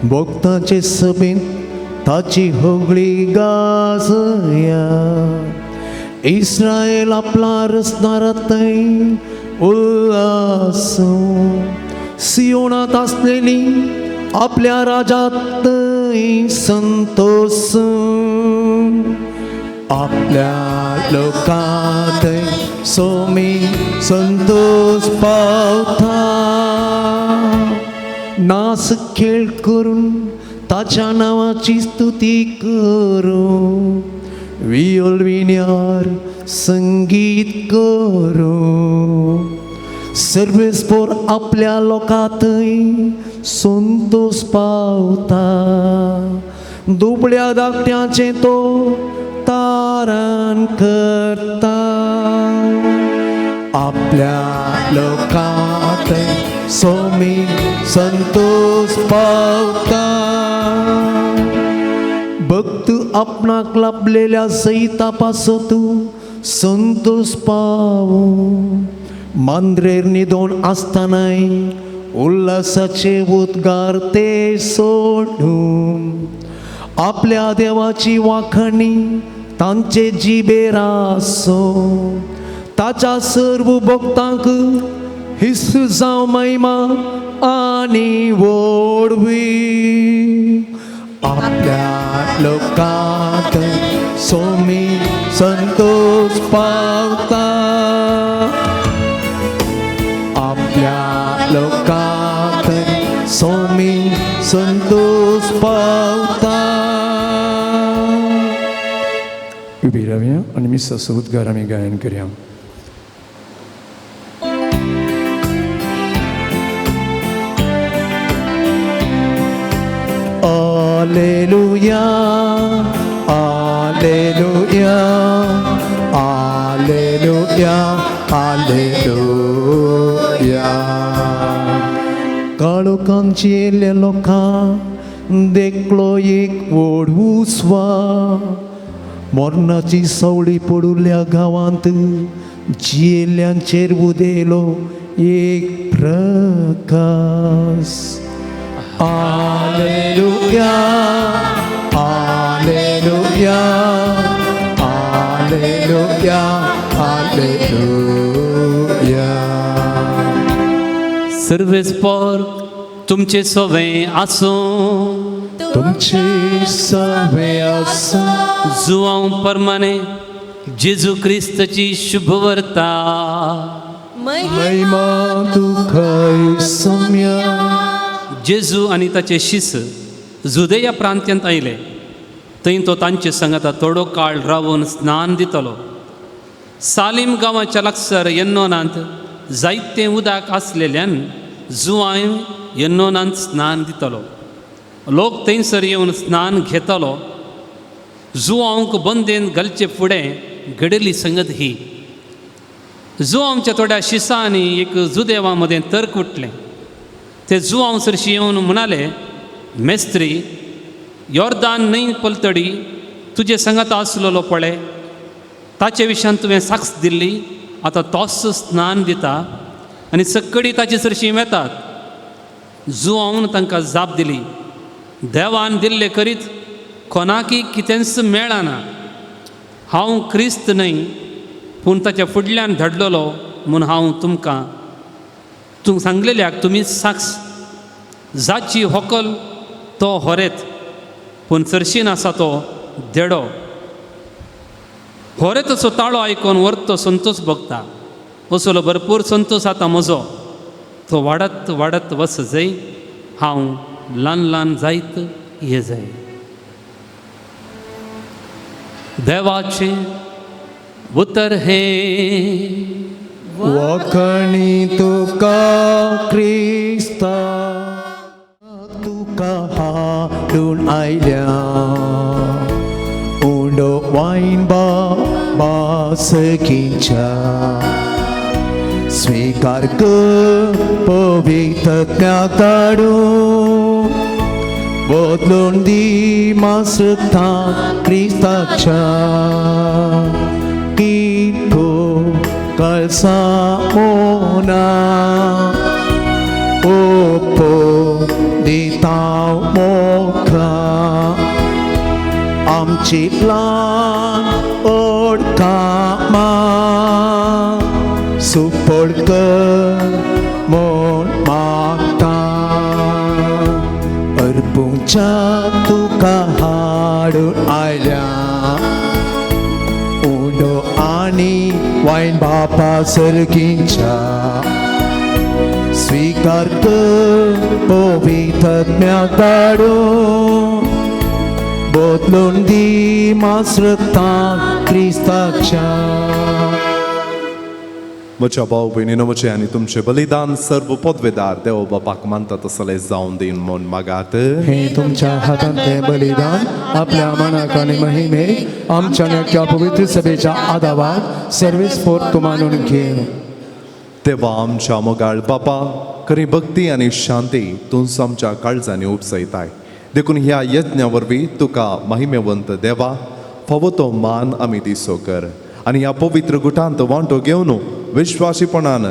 Speaker 2: भक्तांचे सभेंत ताची होगळी गाजया. इस्रायल आपला रचणारातय उल्हासूं, सियोनांत आसलेली आपल्या राजातय संतोष. आपल्या लोकांतय सोमी संतोष पावता. नास खेळ करून ताच्या नांवाची स्तुती करूं, वियोल विण्यार संगीत करूं. सर्वेस्पोर आपल्या लोकांतय संतोष पावता, दुबळ्या धाकट्याचें तो तारण करता. आपल्या लोकांत सोमी संतोष पावता, भक्त आपणाक लाभलेल्या सैता पासत संतोष पावूं. मांद्रेर न्हिदोन आसतनाय उल्हासाचे उद्गार ते सोडून आपल्या देवाची वाखणी तांचे जिबेर आसूं. ताच्या सर्व भक्तांक हिस जावं महिमा आनी व्हडवी. आपल्या लोकांत सोमी संतोष पावता, आपल्या लोकांत सोमी संतोष पावता. उबी रावया आनी मिसाचो उद्गार आमी गायन करया. Alleluia, Alleluia, Alleluia, Alleluia. काळोखांचेल्या लोकां देखलो एक व्हड उस्वा, मरणाची सावळी पडुल्ल्या गांवांत जियेल्ल्यांचेर उदेलो एक Prakash. Alleluia, Alleluia, Alleluia, Alleluia.
Speaker 3: सर्वेस्पोर तुमचे सवे आसूं,
Speaker 2: तुमचे सवे आसूं.
Speaker 3: जुवांव परमाने जेजू क्रिस्ताची शुभवर्ता.
Speaker 2: महिमा तुका सम्या.
Speaker 3: जेजू आनी ताचे शिस जुदेया प्रांत्यांत आयले, थंय तो तांचे संगता थोडो काळ रावन स्नान दितलो. सालीम गांवाच्या लागसर येन्नोनांत जायतें उदक आसलेल्यान जुवांय येन्नोनांत स्नान दितलो. लोक थंयसर येवन स्नान घेतलो. जुवांक बंदेन घालचे फुडें घडिल्ली संगत ही. जुवांच्या थोड्या शिसांनी एक जुदेवा मदें तर्क उठलें. ते जुवांव सरशी येवन म्हणाले, मेस्त्री, योर्दान न्हंय पलतडी तुजे संगत आसलेलो पळय, ताचे विशयान तुवें साक्ष दिल्ली, आतां तोच स्नान दिता आनी सक्कडी ताचे सरशी वेतात. जुवांवन तांकां जाप दिली, देवान दिल्ले करीत कोणाकी कितेंच मेळना. हांव क्रिस्त न्हय, पूण ताच्या फुडल्यान धाडलेलो म्हूण हांव तुमकां तूं सांगलेल्याक तुमी साक्ष. जाची होकल तो होरेत, पूण चरशीन आसा तो देडो. होरेताचो ताळो आयकून वर्तो संतोष भोगता. असलो भरपूर संतोष आतां म्हजो, तो वाडत वाडत वच जाय, हांव ल्हान ल्हान जायत ये जाय. देवाचें उतर हें.
Speaker 2: वाखणी तुका क्रिस्ता, तुका हाडून आयल्या उंडो वायन बाबा सखीच्या. स्वीकार कर पवित्रत्या काडून, बदलून दी मासता क्रिस्ताच्या. कितो कळसा मोना ओपो दिता मोखा, आमची ल्हान ओडकामां सुपड कर म्हूण मागता. अर्पूंच्या तुका हाडून आयल्या उंडो आनी वायन बापा सर्गीच्या.
Speaker 5: स्वीकार कर पवित्रत्म्या धाडून बदलून दी मासरता क्रिस्ताच्या.
Speaker 6: म्हज्या भाव भयणीनो, म्हजें आनी तुमचें बलिदान सर्व पदवेदार देव बापाक मानता तसलें जावन दीन म्हूण मागात.
Speaker 5: हे तुमच्या हातांतलें बलिदान आपल्या मनाक आनी महिमेक आमच्या नक्या पवित्र सभेच्या आदावाक सर्वेस्पोर तूं मानून घे.
Speaker 6: देवा आमच्या मोगाळ बापा, खरी भक्ती आनी शांती तूंच आमच्या काळजांनी उपसयताय, देखून ह्या यज्ञा वरवीं तुका महिमेवंत देवा फावो तो मान आमी दिसो कर आनी ह्या पवित्र गुटांत वांटो घेवन विश्वासीपणान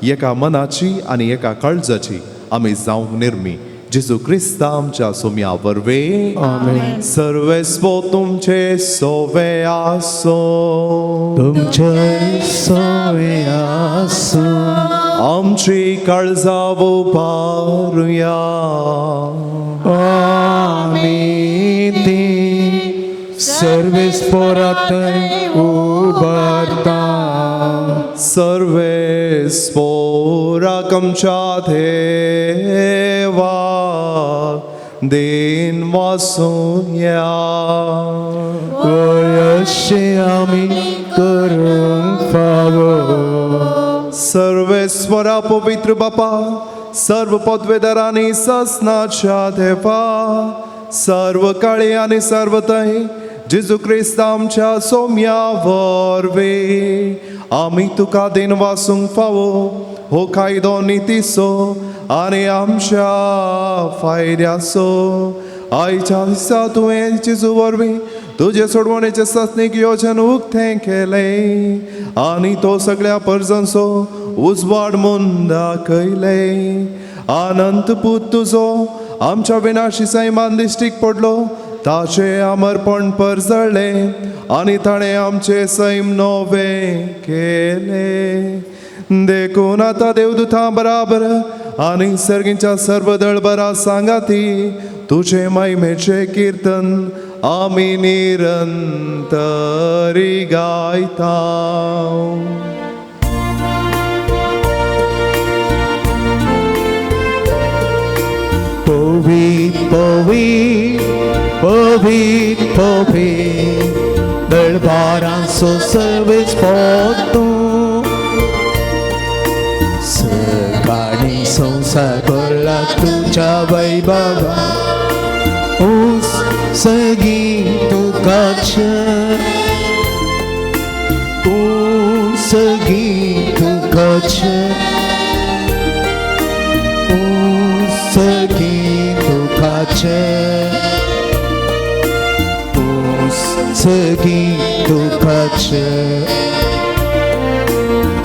Speaker 6: एका मनाची आनी एका काळजाची आमी जावंक निर्मी जेजू क्रिस्ता आमच्या सोम्या वरवीं.
Speaker 5: आमेन.
Speaker 6: सर्वेस्पो तुमचे सोवे आसो.
Speaker 5: तुमचे सोवे आसूं.
Speaker 6: आमची काळजां उबारुया.
Speaker 5: आमी ती सर्वेस्पोरात उबारता.
Speaker 6: सर्वेस्पोराक आमच्या देवा then वासुया.
Speaker 5: वयशे आमी करूंक फावो.
Speaker 6: सर्वेस्वरा पवित्र बापा, सर्व पदवेदारांनी ससनाच्या देवा, सर्व काळी आनी सर्व थंय जेजू क्रिस्त आमच्या सोम्या वरवीं आमी तुका then वासूंक फावो हो कायदो नितीचो आनी आमच्या फायद्याचो. आयच्या दिसा तुवें जेजू वरवीं तुजे सोडवणेचे सासणीक योजन उक्तें केलें आनी तो सगळ्या परजांचो उजवाड म्हूण दाखयलें. अनंत पूत तुजो आमच्या विनाशी सैमान दिश्टीक पडलो, ताचें अमरपण परजळ्ळें आनी ताणें आमचें सैम नवें केलें. देखून आतां देवदूतां बराबर आनी सर्गींच्या सर्व दळबरा सांगाती तुजे महिमेचें किर्तन आमी निरंतरी गायता.
Speaker 5: पवित्र पवित्र पवित्र पवित्र दळबारांचो सर्वेस्पोर तूं, सकाळी संवसार भरला तुज्या वैभवा, ऊंच सगळी तुकाच, ऊंच सगळी तुकाच, ऊंच सगळी तुकाच, ऊंच सगळी तुकाच.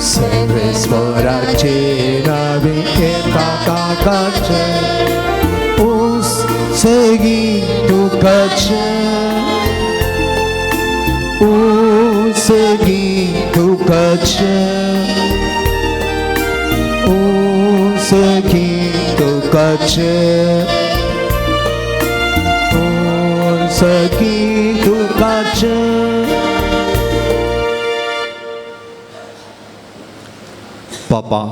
Speaker 5: सर्वेस्वराचे नावे येता ताकाच, ऊंच सगळी तुकाच, ऊंच सगळी तुकाच, ऊंच सगळी तुकाच, ऊंच सगळी तुकाच.
Speaker 6: बापा,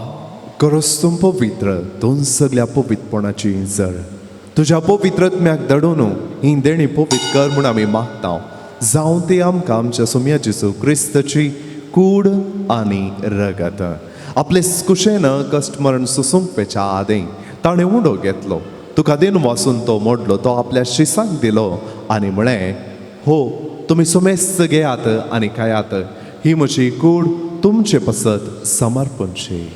Speaker 6: गरज तूं पवित्र, तूं सगल्या पवित्रपणाची जळ तुज्या पवित्रत्म्याक धाडून ही देणी पवित्र कर म्हूण आमी मागता. जावं ती आमकां आमच्या सोम्या जेजू क्रिस्ताची कूड आनी रगत. आपले कुशेन कश्ट मरण सोसूंक पेच्या आदीं ताणें उडो घेतलो, तुका then वासून तो मोडलो, तो आपल्या शिसांक दिलो आनी म्हळें, हो तुमी सुमेस्त घेयात आनी खायात, ही म्हजी कूड तुमचे पसत समर्पणची.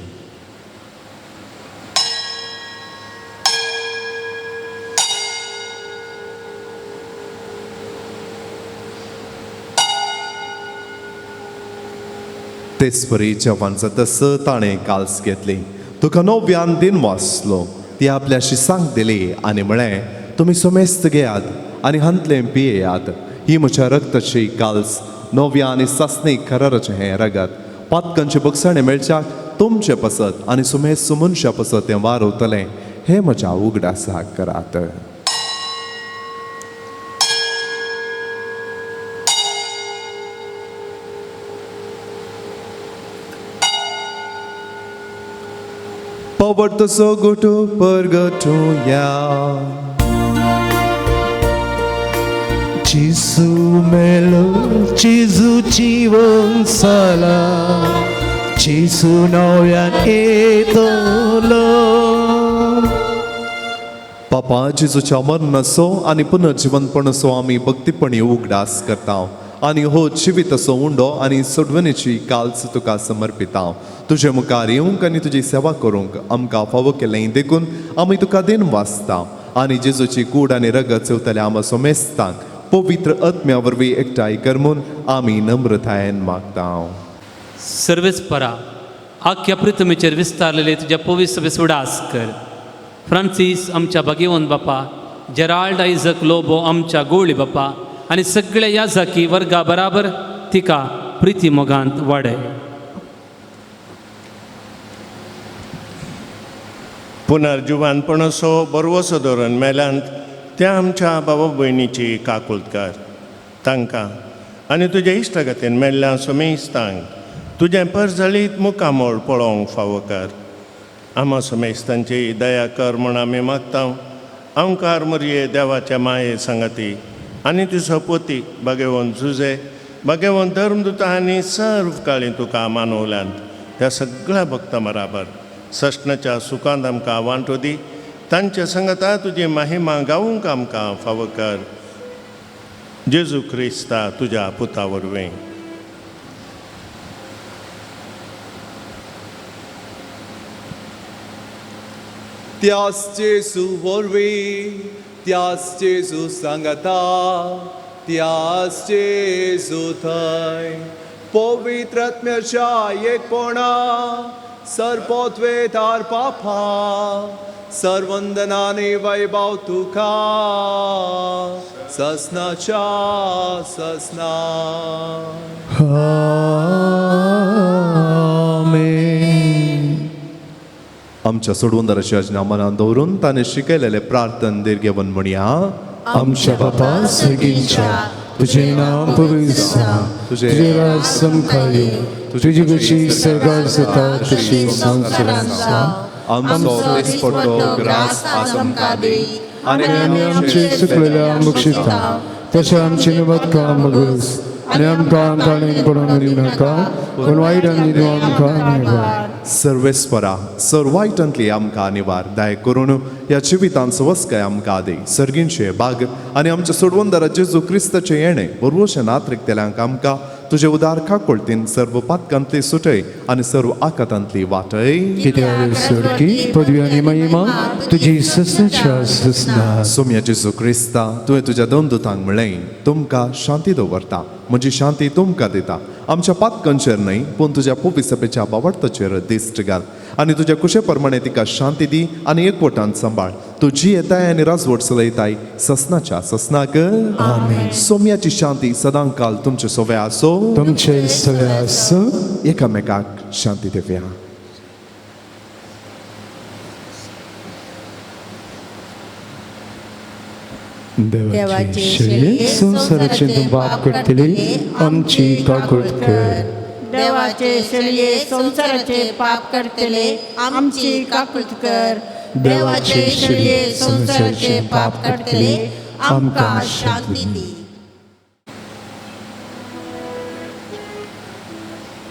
Speaker 6: तेचपरी जेवण जातस ताणें काल्स घेतली, तुका नव्यान दिन वाचलो, ती आपल्या शिसांक दिली आनी म्हळें, तुमी सुमेस्त घेयात आनी हांतलें पियेयात, ही म्हज्या रक्ताची काल्स, नव्या आनी सासणीक कराराचें हें रगत, पातकांचे बगसाणें मेळच्याक तुमचे पसत आनी सुमेस्त मनशा पसत तें वारवतलें, हें म्हज्या उगडासाक करात. बावडतसो गोटो परगटुया.
Speaker 5: जेजू मेलो, जेजू जिवन जाला, जेजू नव्यान येतलो.
Speaker 6: पापा, जेजूच्या मरणाचो आनी पुनर्जिवनपणाचो आमी भक्तीपणी उगडास करता आनी हो जिविताचो उंडो आनी सोडवणेची काल्स तुका समर्पिता. तुजे मुखार येवंक आनी तुजी सेवा करूंक आमकां फावो केलें देखून आमी तुका देन वाचता आनी जेजूची कूड आनी रगत चेवतल्या आमा सोमेस्तांक पवित्र आत्म्या वरवीं एकठांय कर म्हूण आमी नम्रतायेन मागता.
Speaker 3: सर्वेस परा आख्या पृथ्वीचेर विस्तारलेले तुज्या पवित्र उडास कर. फ्रांसीस आमच्या भाग्यवंत बापा, जेराल्ड आयझक लोबो आमच्या गोळी बापा आनी सगळे याजाकी वर्गा बराबर तिका प्रिती मोगांत वाडय.
Speaker 1: पुनर्जिवानपणाचो बरवसो धरून मेल्यांत त्या आमच्या बाबा भयणीची काकुळकार तांकां आनी तुज्या इश्टागतीन मेल्ल्या सोमेस्तांक तुजें परजळीत मुखामोळ पळोवंक फावो कर. आमा सोमेस्तांची दया कर म्हूण आमी मागता. आमकार मरये देवाच्या माये सांगाती आनी तुजो पोती बागेवन जुजे बागेवन धर्मदुता आनी सर्व काळी तुका मानवल्यांत त्या सगळ्या भक्तां बराबर सश्णाच्या सुखांत आमकां वांटो दी. तांच्या संगता तुजी महिमा गावूंक आमकां फावो कर. जेजू क्रिस्ता तुज्या पुता वरवीं.
Speaker 6: त्यास जेजू वरवीं, त्यास जेजू सांगता, त्यास जेजू थंय पवित्र आत्म्याच्या एकपणा सर्वत्वेतार पापा सर्वंदनाने वैभव तुका ससनाच्या ससना.
Speaker 5: आमेन.
Speaker 6: आमच्या सोडवंदाराच्या आज्ञा मनान दवरून ताणें शिकयलेलें प्रार्थन दीर्घेवन म्हणया.
Speaker 5: आमच्या बापा सर्गींच्या, तुझें नांव पवित्र जावं, तुजें राज आमकां येवं, तुजी कशी सर्गार जाता तशी संवसारांत जावं.
Speaker 6: आमचो दिसपट्टो ग्रास आज आमकां दी
Speaker 5: आनी आमचे चुकलेल्या बक्षिता तशें आमचे निमतकां मगस आनी आमकां ताणें पडून दिवनाका, पूण वायटांनी तूं आमकां निवार.
Speaker 6: सर्वेस्परा सर वायटांतली आमकां निवार दाय करून ह्या जिवितांत सवस्काय आमकां दी. सर्गींचे बाग आनी आमच्या सोडवंदारा जेजू क्रिस्ताचें येणें बरवशें नात्रिकतेल्यांक आमकां तुजे उदार काकोळतीन सर्व पातकांतली सुटय आनी सर्व आकातांतली वाटय.
Speaker 5: कित्याक सोडकी पदवी आनी महिमा तुजी ससनाच्या ससना.
Speaker 6: सोम्या जेजू क्रिस्ता, तुवें तुज्या दोन दुतांक म्हणलें, तुमकां शांती दवरता, म्हजी शांती तुमकां दिता. आमच्या पातकांचेर न्हय पूण तुज्या पोविसपेच्या बावडताचेर दिश्ट घाल आनी तुज्या कुशे प्रमाणे तिका शांती दी आनी एकवटान सांबाळ. तूं जी येताय आनी राजवट चलयताय ससनाच्या ससनाक.
Speaker 5: आमेन.
Speaker 6: सोम्याची शांती सदां काल तुमचे सोवे आसो,
Speaker 5: तुमचे सगळे आसो.
Speaker 6: एकामेकाक शांती दिवया.
Speaker 5: देवाचे शेळये संवसाराचें तूं पाप करतली आमची काकूट कर.
Speaker 4: देवाचे शेळये संवसाराचे पाप करतले आमची काकूट कर. देवाचे शेळये संवसाराचे पाप करतले आमकां शांती दी.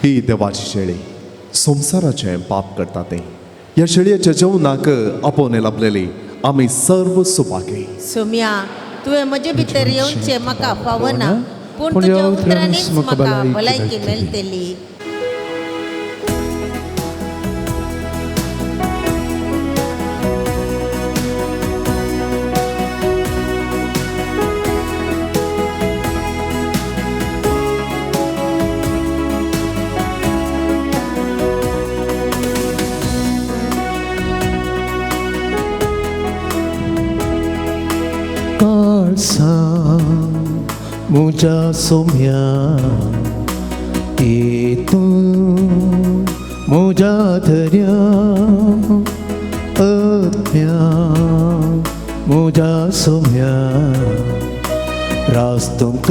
Speaker 6: ही देवाची शेळी संवसाराचें पाप करता तें. ह्या शेळयेच्या जेवणाक आपोवणें लाभलेली आमी सर्व सुभागी.
Speaker 4: सोम्या, तुवें म्हजे भितर येवचें म्हाका फावना, पूण तुज्या उतरांनीच म्हाका भलायकी मेळटली.
Speaker 5: मुझा सोम्या तूं मुझा धर्या आत्म्या मुझा सोम्या रास तुमक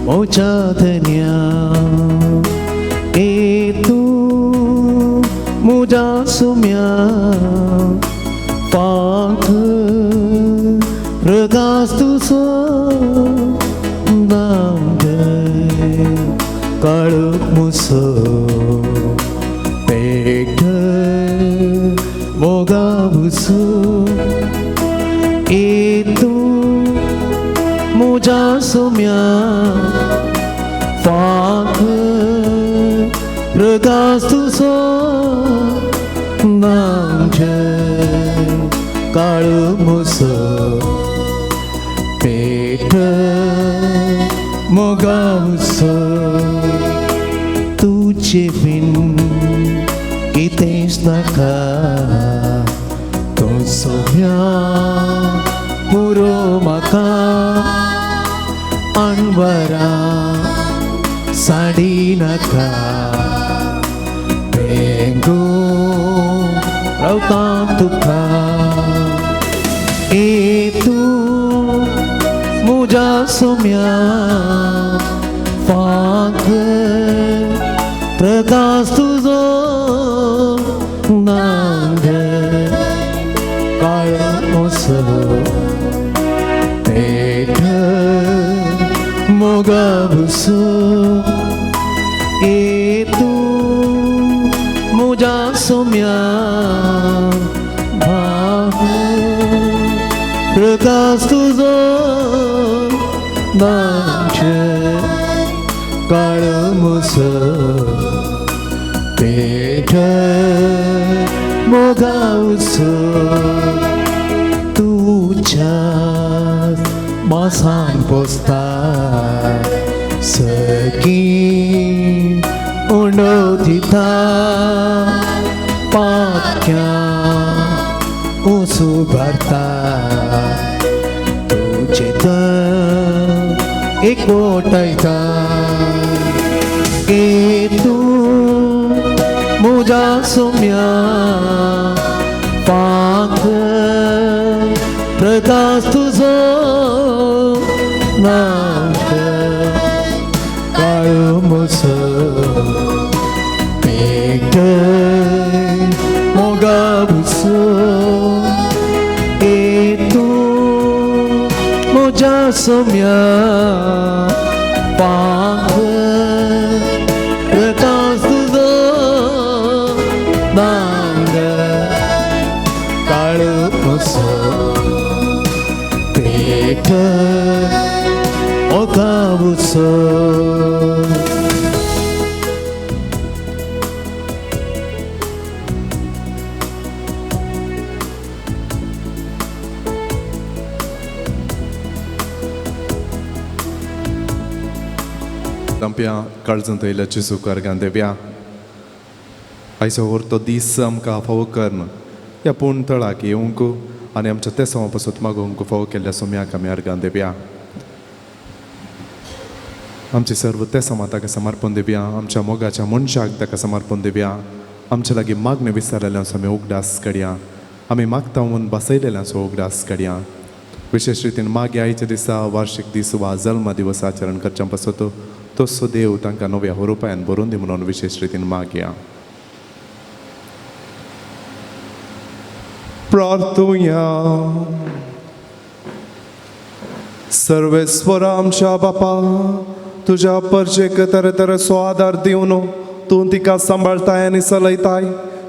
Speaker 5: मुझा धन्या तूं मुझा मुज्या सुम्या पांख प्रकाश तुजो दामजे काळोख मुसो पेट मोगा भुसो ए तूं मुज्या सुम्या फांक प्रकाश तुजो नामचे काळो मुसो पेट मोगा भुसो तुजे बीन कितेंच नाका तूं सोम्या पुरो म्हाका अणवरा साडी नाका पेंगू रावता तुका ए तूं मुज्या सोम्या फांक प्रकाश तुजो नांद काळो मोसो पेट मोगा भुसो ए तूं मुज्या सोम्या भाव प्रकाश तुजो नामचे काळो मुसो पेट मोगा उसो तुज्या मासान पोसता सगीं उंडो दिता पाख्यां उसू भरता तुजें तर एकवटायता ए तूं मुज्या सोम्या पांख प्रकाश तुजो नाश काळो मुसो पेट मोगा भुसो ए तूं मुज्या सोम्या पांख प्रकाश तुजो नांग काळो मुसो पेट मोगा भुसो.
Speaker 6: आमच्या काळजांत आयिल्ल्या जेजू कार्गान देव्या आयचो व्हरतो दीस आमकां फावो करून ह्या पूण तळाक येवंक आनी आमच्या तेसांवा पासत मागोवंक फावो केल्ल्या सोम्याक आमी अर्गान देव्या. आमचे सर्व तेसांवा ताका समर्पण दिवया, आमच्या मोगाच्या मनशाक ताका समर्पण दिवया, आमच्या लागीं मागणें विचारलेल्यांचो आमी उगडास काडया, आमी मागता म्हूण बसयलेल्यांचो उगडास काडया. विशेश रितीन मागीर आयच्या दिसा वार्षीक दीस वा जल्म दिवस आचरण करच्या पासत तसो देव तांकां नव्या हुरुपायान भरून दी म्हणून विशेश रितीन मागया. प्रार्थुया. सर्वेस्वर आमच्या बापा, तुज्या परजेक तरेतरेचो आदार दिवन तूं तिका सांबाळताय आनी चलयताय.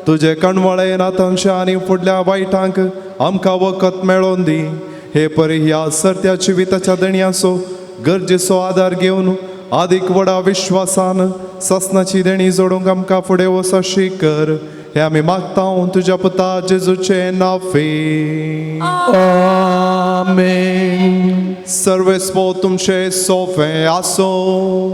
Speaker 6: तुजे कणवळे नातांच्या आनी फुडल्या वायटांक आमकां वखद मेळोवन दी. हे परी ह्या सरत्या जिविताच्या देणयाचो गरजेचो आदार घेवन आदीक व्हडा विश्वासान सासनाची देणी जोडूंक आमकां फुडें वचशी कर. हे आमी मागता तुज्या पुता जेजूचे नाफे.
Speaker 5: आमेन.
Speaker 6: सर्वेस्पो तुमचे सोफे आसो,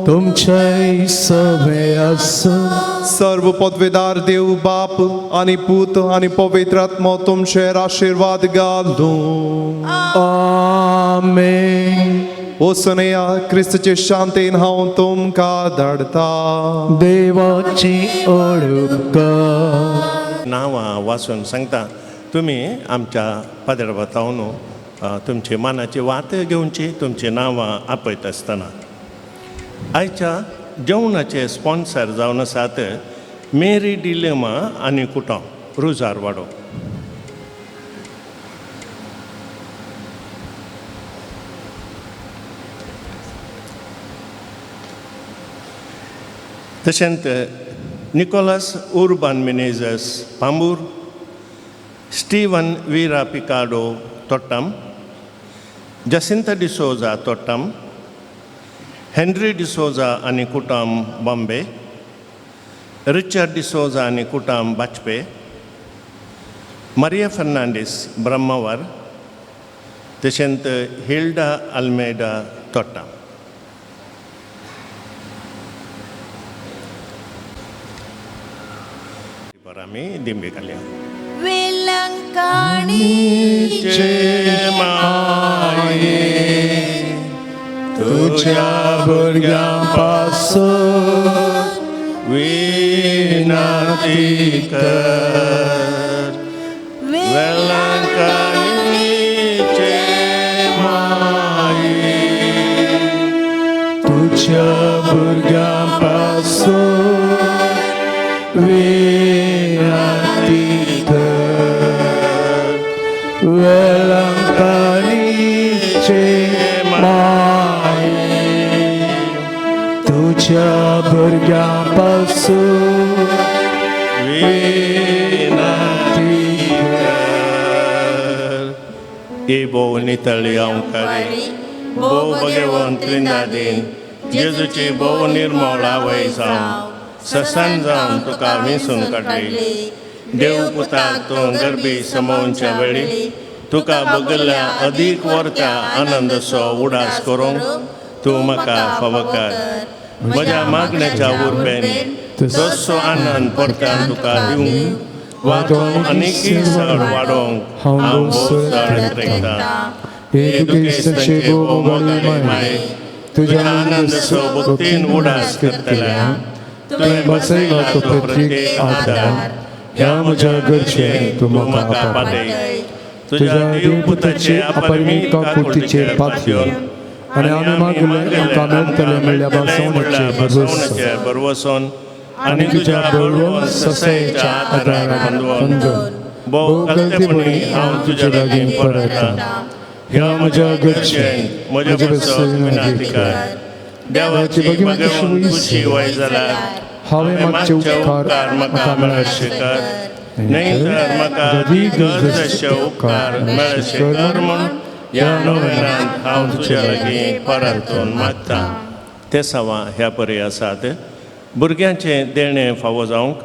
Speaker 5: तुमचे सवे आसूं.
Speaker 6: सर्व पदवेदार देव बाप आनी पूत आनी पवित्र आत्मो तुमचेर आशिर्वाद घालूं.
Speaker 5: आमेन.
Speaker 6: वचूनया क्रिस्तचे शांतीन हांव तुमकां धाडटा.
Speaker 5: देवाची ओळख
Speaker 1: नांवां वाचून सांगता, तुमी आमच्या पाद्रबातावन तुमची मानाची वात घेवची तुमची नांवां आपयत आसतना. आयच्या जेवणाचे स्पॉन्सर जावन आसात मेरी डिलेमा आनी कुटुंब रुजारवाडो. तशेंच Nicholas Urban Menezes Pambur, Steven Veera Picado Thottam, Jacinta D'Souza Thottam, Henry D'Souza आनी कुटुंब बॉम्बे, रिचर्ड डिसोजा आनी कुटुंब बाजपे, मारिया फर्नांडीस ब्रह्मावर, तशेंच हिल्डा अल्मेडा तोट्टम. आमी दिंबी घालया.
Speaker 4: वेलंकाणीचे
Speaker 1: माये
Speaker 5: तुझ्या भुरग्यां पासून
Speaker 1: विनंती कर. वेलंकाणीचे माये
Speaker 5: तुझ्या भुरग्यां पासून विनंती कर. वेलंकाणीचे माये तुझ्या भुरग्यां पासून
Speaker 1: विनंती कर. ए भोव नितळी अंकारी भोव भगवंत त्रिंदादीन जेजूची भोव निर्मळ आवय जावं ससान जावन तुका विसून काडली. देव पुताक तूं गरबी समोवच्या वेळी तुका बगल्ल्या अदीक वर्ता आनंदसो उडास करूंक तूं म्हाका फावो कर. म्हज्या मागण्याच्या उर्बेन तसो आनंद परत्यान तुका दिवंक वा तूं आनीकय चड वाडोवंक हांव भोव चड त्रेकतां.
Speaker 5: हे दुखेस्तांचे भोव मोगाळी माये तुज्या
Speaker 1: तुज्या आनंद भक्तीन उडास करतल्या
Speaker 5: तुवें बसयला तो प्रत्येक आदार ह्या म्हज्या गरजेन तूं म्हाका पाटय.
Speaker 1: तुज्या देवपुताचे
Speaker 5: अपरिमीत काकुळतीचेर पातयेवन आनी आमी मागले आमकां मेळटलें म्हणल्या बसवणेचेर
Speaker 1: भरवसून
Speaker 5: आनी तुज्या बळवंत ससायेच्या आदारान अंदून
Speaker 1: भोव
Speaker 5: गलतीपणी हांव तुज्या लागीं परत ह्या म्हज्या गरजेन
Speaker 1: म्हज्या
Speaker 5: म्हज्या
Speaker 1: विनंती कर. देवाची भगवंत खुशी वय जाल्यार
Speaker 5: हांवें मागचे उपकार
Speaker 1: म्हाका मेळशे कर, न्हय तर म्हाका गरजेचे उपकार मेळशे कर म्हूण ह्या नोवेनांत हांव तुज्या लागीं परतून मागता. ते सवा ह्या परी आसात. भुरग्यांचें देणें फावो जावंक,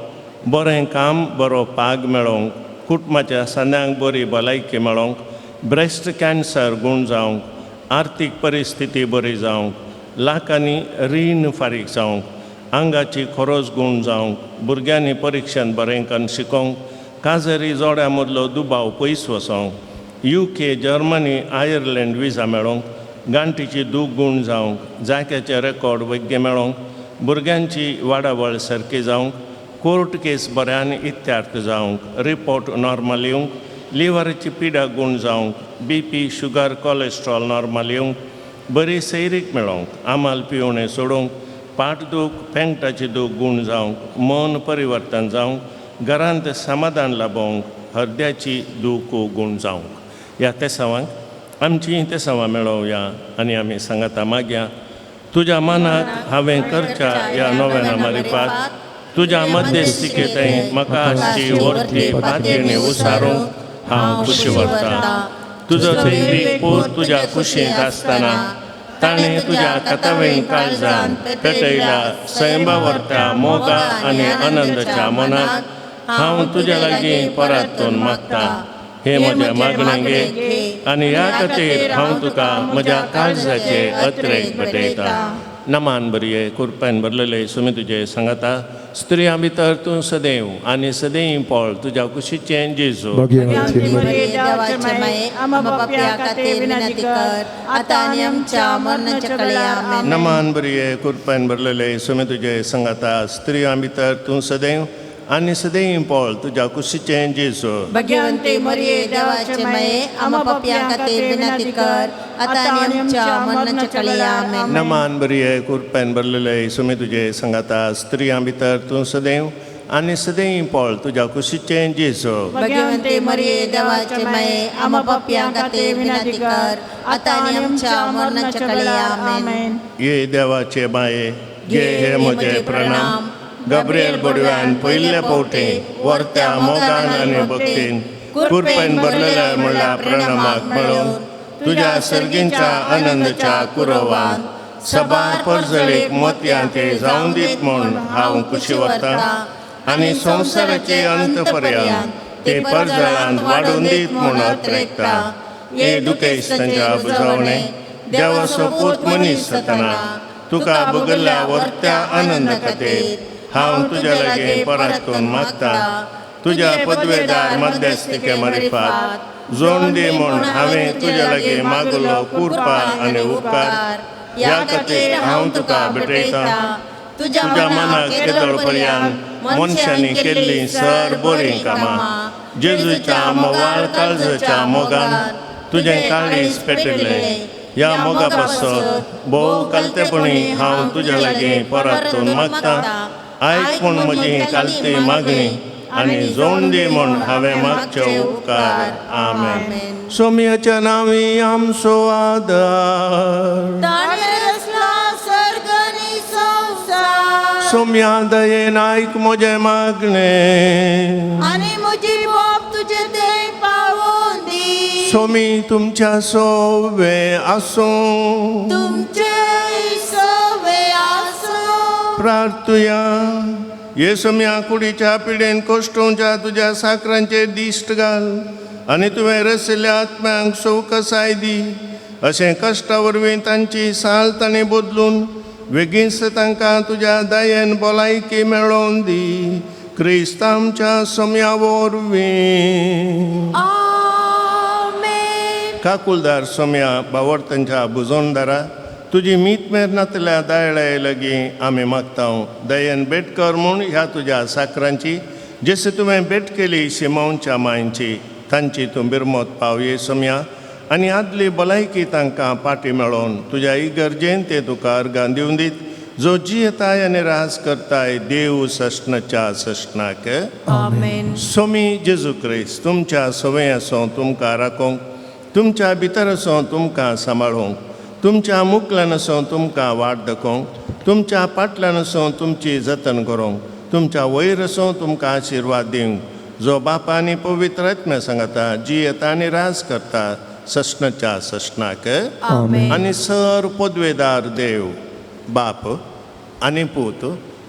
Speaker 1: बरें काम बरो पाग मेळोवंक, कुटुंबाच्या सांद्यांक बरी भलायकी मेळोवंक, ब्रेस्ट कॅन्सर गूण जावंक, आर्थीक परिस्थिती बरी जावंक, लाखांनी रीण फारीक जावंक, आंगाची खोरोज गूण जावंक, भुरग्यांनी परिक्षेंत बरें करून शिकोवंक, काजरी जोड्या मदलो दुबाव पयस वचोंक, UK Germany Ireland visa मेळोवंक, गांठीची दूख गूण जावंक, जाग्याचे रेकॉर्ड वैद्य मेळोवंक, भुरग्यांची वाडावळ सारकी जावंक, कोर्ट केस बऱ्यान इत्यार्थ जावंक, रिपोर्ट नॉर्मल येवंक, लिवराची पिडा गूण जावंक, BP sugar cholesterol normal येवंक, बरी सैरीक मेळोवंक, आमाल पिवणें सोडोवंक, पाट दूख पेंगटाची दूख गूण जावंक, मन परिवर्तन जावंक, घरांत समाधान लाबोवंक, हरद्याची दूख गूण जावंक. ह्या तेसावांक आमची तेसावां मेळोवया आनी आमी सांगाता मागया. तुज्या मनाक हांवें करच्या ह्या नव्याना मारिफात तुज्या मध्यस्थिकेंत म्हाका आसची वरती पातयेणी उसारूंक हांव खुशी व्हरतां. तुजो दैवीक पूत तुज्या कुशींत आसतना ताणें तुज्या कथावें काळजान पेटयल्या सैमा व्हरता मोगा आनी आनंदाच्या मनाक हांव तुज्या लागीं परतून मागता. हे म्हज्या मागणें घे आनी ह्या खातीर हांव तुका म्हज्या काळजाचे अत्रेक भेटयता. नमान बरये कुरपेन भरलेले सुमी तुजे सांगाता स्त्रियां भितर तूं सदैव आनी सदैव पळ तुज्या कुशीचें जेजू. नमान बरये कुरपेन भरलेले सुमी तुजे सांगाता स्त्रियां भितर तूं सदैव आनी सदैव पळ तुज्या कुशीचें जेजू.
Speaker 4: भगवंते मरिये देवाचे माये आम्हा पाप्यां खातीर विनंती कर आता आनी आमच्या मरणाच्या वेळी. आमेन.
Speaker 1: नमान बरये कुरपेन भरलेले सुमी तुजे सांगाता स्त्रियां भितर तूं सदैव आनी सदैव पळ तुज्या कुशीचें जेजू.
Speaker 4: भगवंते मरिये देवाचे माये आमा पापयां खातीर विनंती कर आतां आनी आमच्या मरणाच्या वेळार. आमेन.
Speaker 1: ये देवाचे माये घे हे म्हजे प्रणाम. गब्रियल बडव्यान पयले पावटी वर्त्या मोगान आनी भक्तीन कृपेन भरलेल्या म्हणल्या प्रणामाक मेळोवन तुज्या सर्गींच्या आनंदाच्या कुरवान सबार परजळीक मोतयां ते जावन दीत म्हूण हांव खुशी व्हरतां आनी संवसाराचे अंत पर्यंत ते परजळांत वाडून दीत म्हूण अत्रेकता. हे दुखेस तांच्या बुजावणे देवाचो पूत मनीस जातना तुका बगल्ल्या वर्त्या आनंद खातीर हांव तुज्या लागीं परतून मागता. तुज्या पदवेदार मध्यस्थिके मारिफात जोड दी म्हूण हांवें तुज्या लागीं मागलो कृपा आनी उपकार. ह्या खातीर हांव तुका भेटयतां. तुज्या मनाक केदळ पर्यंत मनशांनी केल्लीं सर बरीं कामां जेजूच्या मोगाळ काळजाच्या मोगान तुजें काळीज पेटिल्लें. ह्या मोगा पासत भोव कालतेपणी हांव तुज्या लागीं परतून मागतां. आयक म्हूण म्हजी कालती मागणी आनी जोड दी म्हूण हांवें मागचे उपकार. आमेन. सोम्याच्या नांवी आमचो आदार. सोम्या दयेन आयक म्हजें मागणें
Speaker 4: आनी म्हजी बोब तुजे थंय पावोवन दी.
Speaker 1: सोमी तुमच्या सोवे आसूं.
Speaker 4: तुमचे सोवे आसूं.
Speaker 1: प्रार्थुया. ये सोम्या कुडीच्या पिडेन कोश्टोवच्या तुज्या साकरांचेर दिश्ट घाल आनी तुवें रसिल्ल्या आत्म्यांक सवकसाय दी. अशें कश्टा वरवीं तांची साल तांणी बदलून वेगींच तांकां तुज्या दयेन भलायकी मेळोवन दी. क्रिस्त आमच्या सोम्या वरवीं.
Speaker 4: आमेन.
Speaker 1: काकुलदार सोम्या बावर्तांच्या बुजोनदारा तुजी मीत मेर नातल्या दायळे लागीं आमी मागता. दयेन भेट कर म्हूण ह्या तुज्या साकरांची जशें तुवें भेट केली शिमोनच्या मांयची तांची तूं बिरमत पावये सोम्या आनी आदली भलायकी तांकां पाटी मेळोवन तुज्या इगर्जेन ते तुका अर्गां दिवन दीत जो जियेताय आनी राज करताय देव सश्णाच्या सश्णाक.
Speaker 4: आमेन.
Speaker 1: सोमी जेजू क्रिस्त तुमच्या सवय आसो तुमकां राखोंक तुमच्या भितर आसो तुमकां सांबाळूंक तुमच्या मुकल्यान आसो तुमकां वाट दाखोवंक तुमच्या पाटल्यान आसो तुमची जतन करूंक तुमच्या वयर आसो तुमकां आशिर्वाद दिवंक जो बापा आनी पवित्र आत्म्या सांगता जियेता आनी राज करता सश्णाच्या सश्णाक.
Speaker 4: आमेन.
Speaker 1: आनी सर पदवेदार देव बाप आनी पूत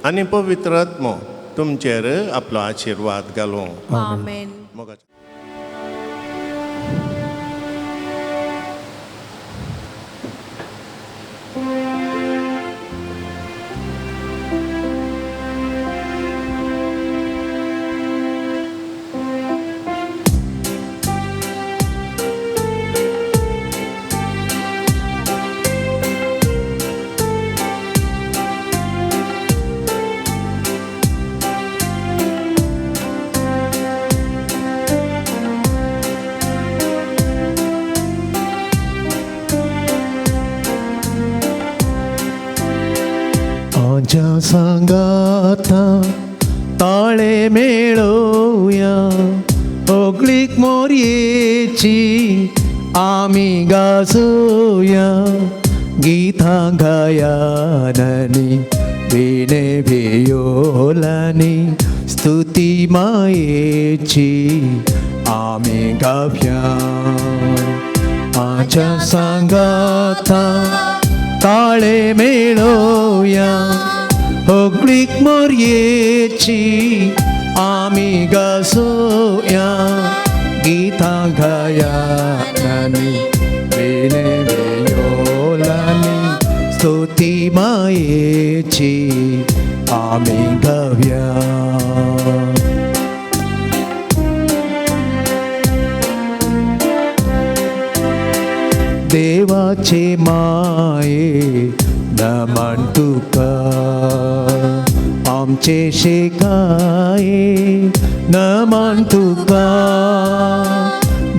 Speaker 1: आनी पवित्र आत्मो तुमचेर आपलो आशिर्वाद घालूं.
Speaker 4: आमेन.
Speaker 1: मोगाचें.
Speaker 5: आज्या सांगाता ताळे मेळोवया होगळीक मोरयेची आमी गाजोवया गीतां गायनांनी विणे भियोलांनी स्तुती मायेची आमी गावया. आज्या सांगाता ताळे मेळोवया होगळीक मोरयेची आमी गाजोवया गीतां गायनांनी विणे भियोलांनी स्तुती मायेची आमी गावया. देवाचे माये नमन तुका आमचे शेकाये नमन तुका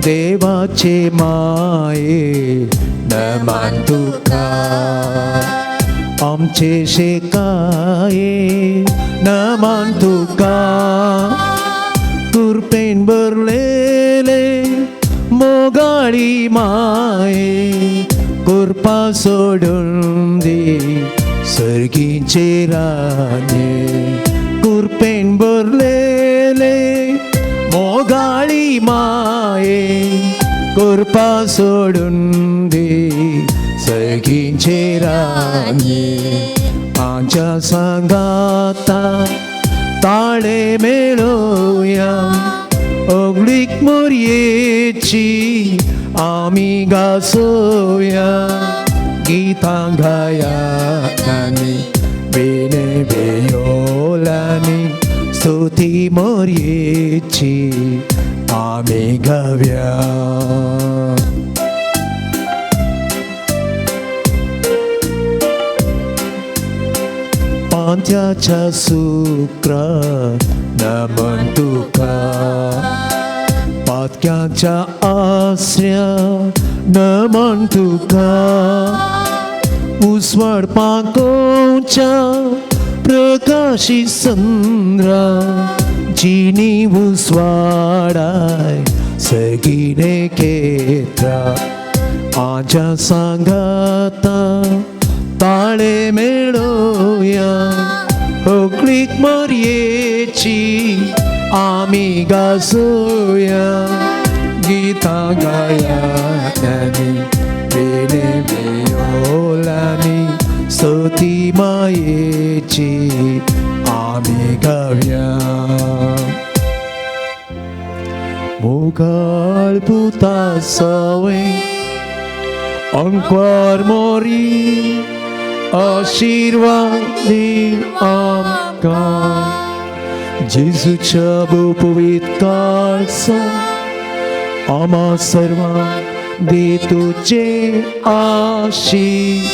Speaker 5: देवाचे माये नमन तुका आमचे शेकाये नमन तुका कृपेन भरलेले मोगाळी माये कृपा सोडून दी सर्गीचे राणे कृपेन भरलेले मोगाळी माये कृपा सोडून दी सर्गीचे राणे आमच्या सांगाता ताळे मेळोया अगलीक मोरयेची आमी गासोया गीतां गायानी बेने बेयोलानी स्तुती मोरयेची आमी गाव्या. पांत्याच्या सुक्रा नमन तुका पातक्याच्या आसऱ्या नमन तुका उसवाड पाकोच्या प्रकाशी संद्रा जिनी उसवाडाय सगीने केत्रा आजा सांगाता ताळे मेळोया होकलीक मोरयेची आमी गासोया गीतां गायानी बेने बेयोलानी स्तुती मायेची आमी गावया. मोगाळ पुता सवे अंकवार मोरी आशीर्वाद दी आमकां जेजूच्या पवित्र काळसा आम्हा सर्वांक दी तुझे आशीर्वाद.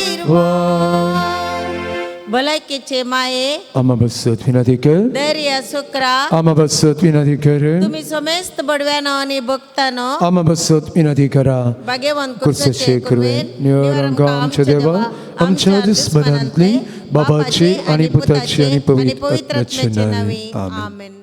Speaker 4: भलायकेचे माये
Speaker 5: आम्हा बसत विनंती कर
Speaker 4: दर्या सुक्रा
Speaker 5: आम्हा बसत विनंती कर
Speaker 4: तुम्ही समेस्त बडव्यानो आणि भक्तानो
Speaker 5: आम्हा बसत विनंती करा.
Speaker 4: भाग्यवान
Speaker 5: कुर्साचे कृपेन निवारण आमच्या देवा आमच्या दुस्मनांतली बाबाचे आणि पुताचे आणि पवित्र आत्म्याचे नावे. आमेन.
Speaker 4: आमेन.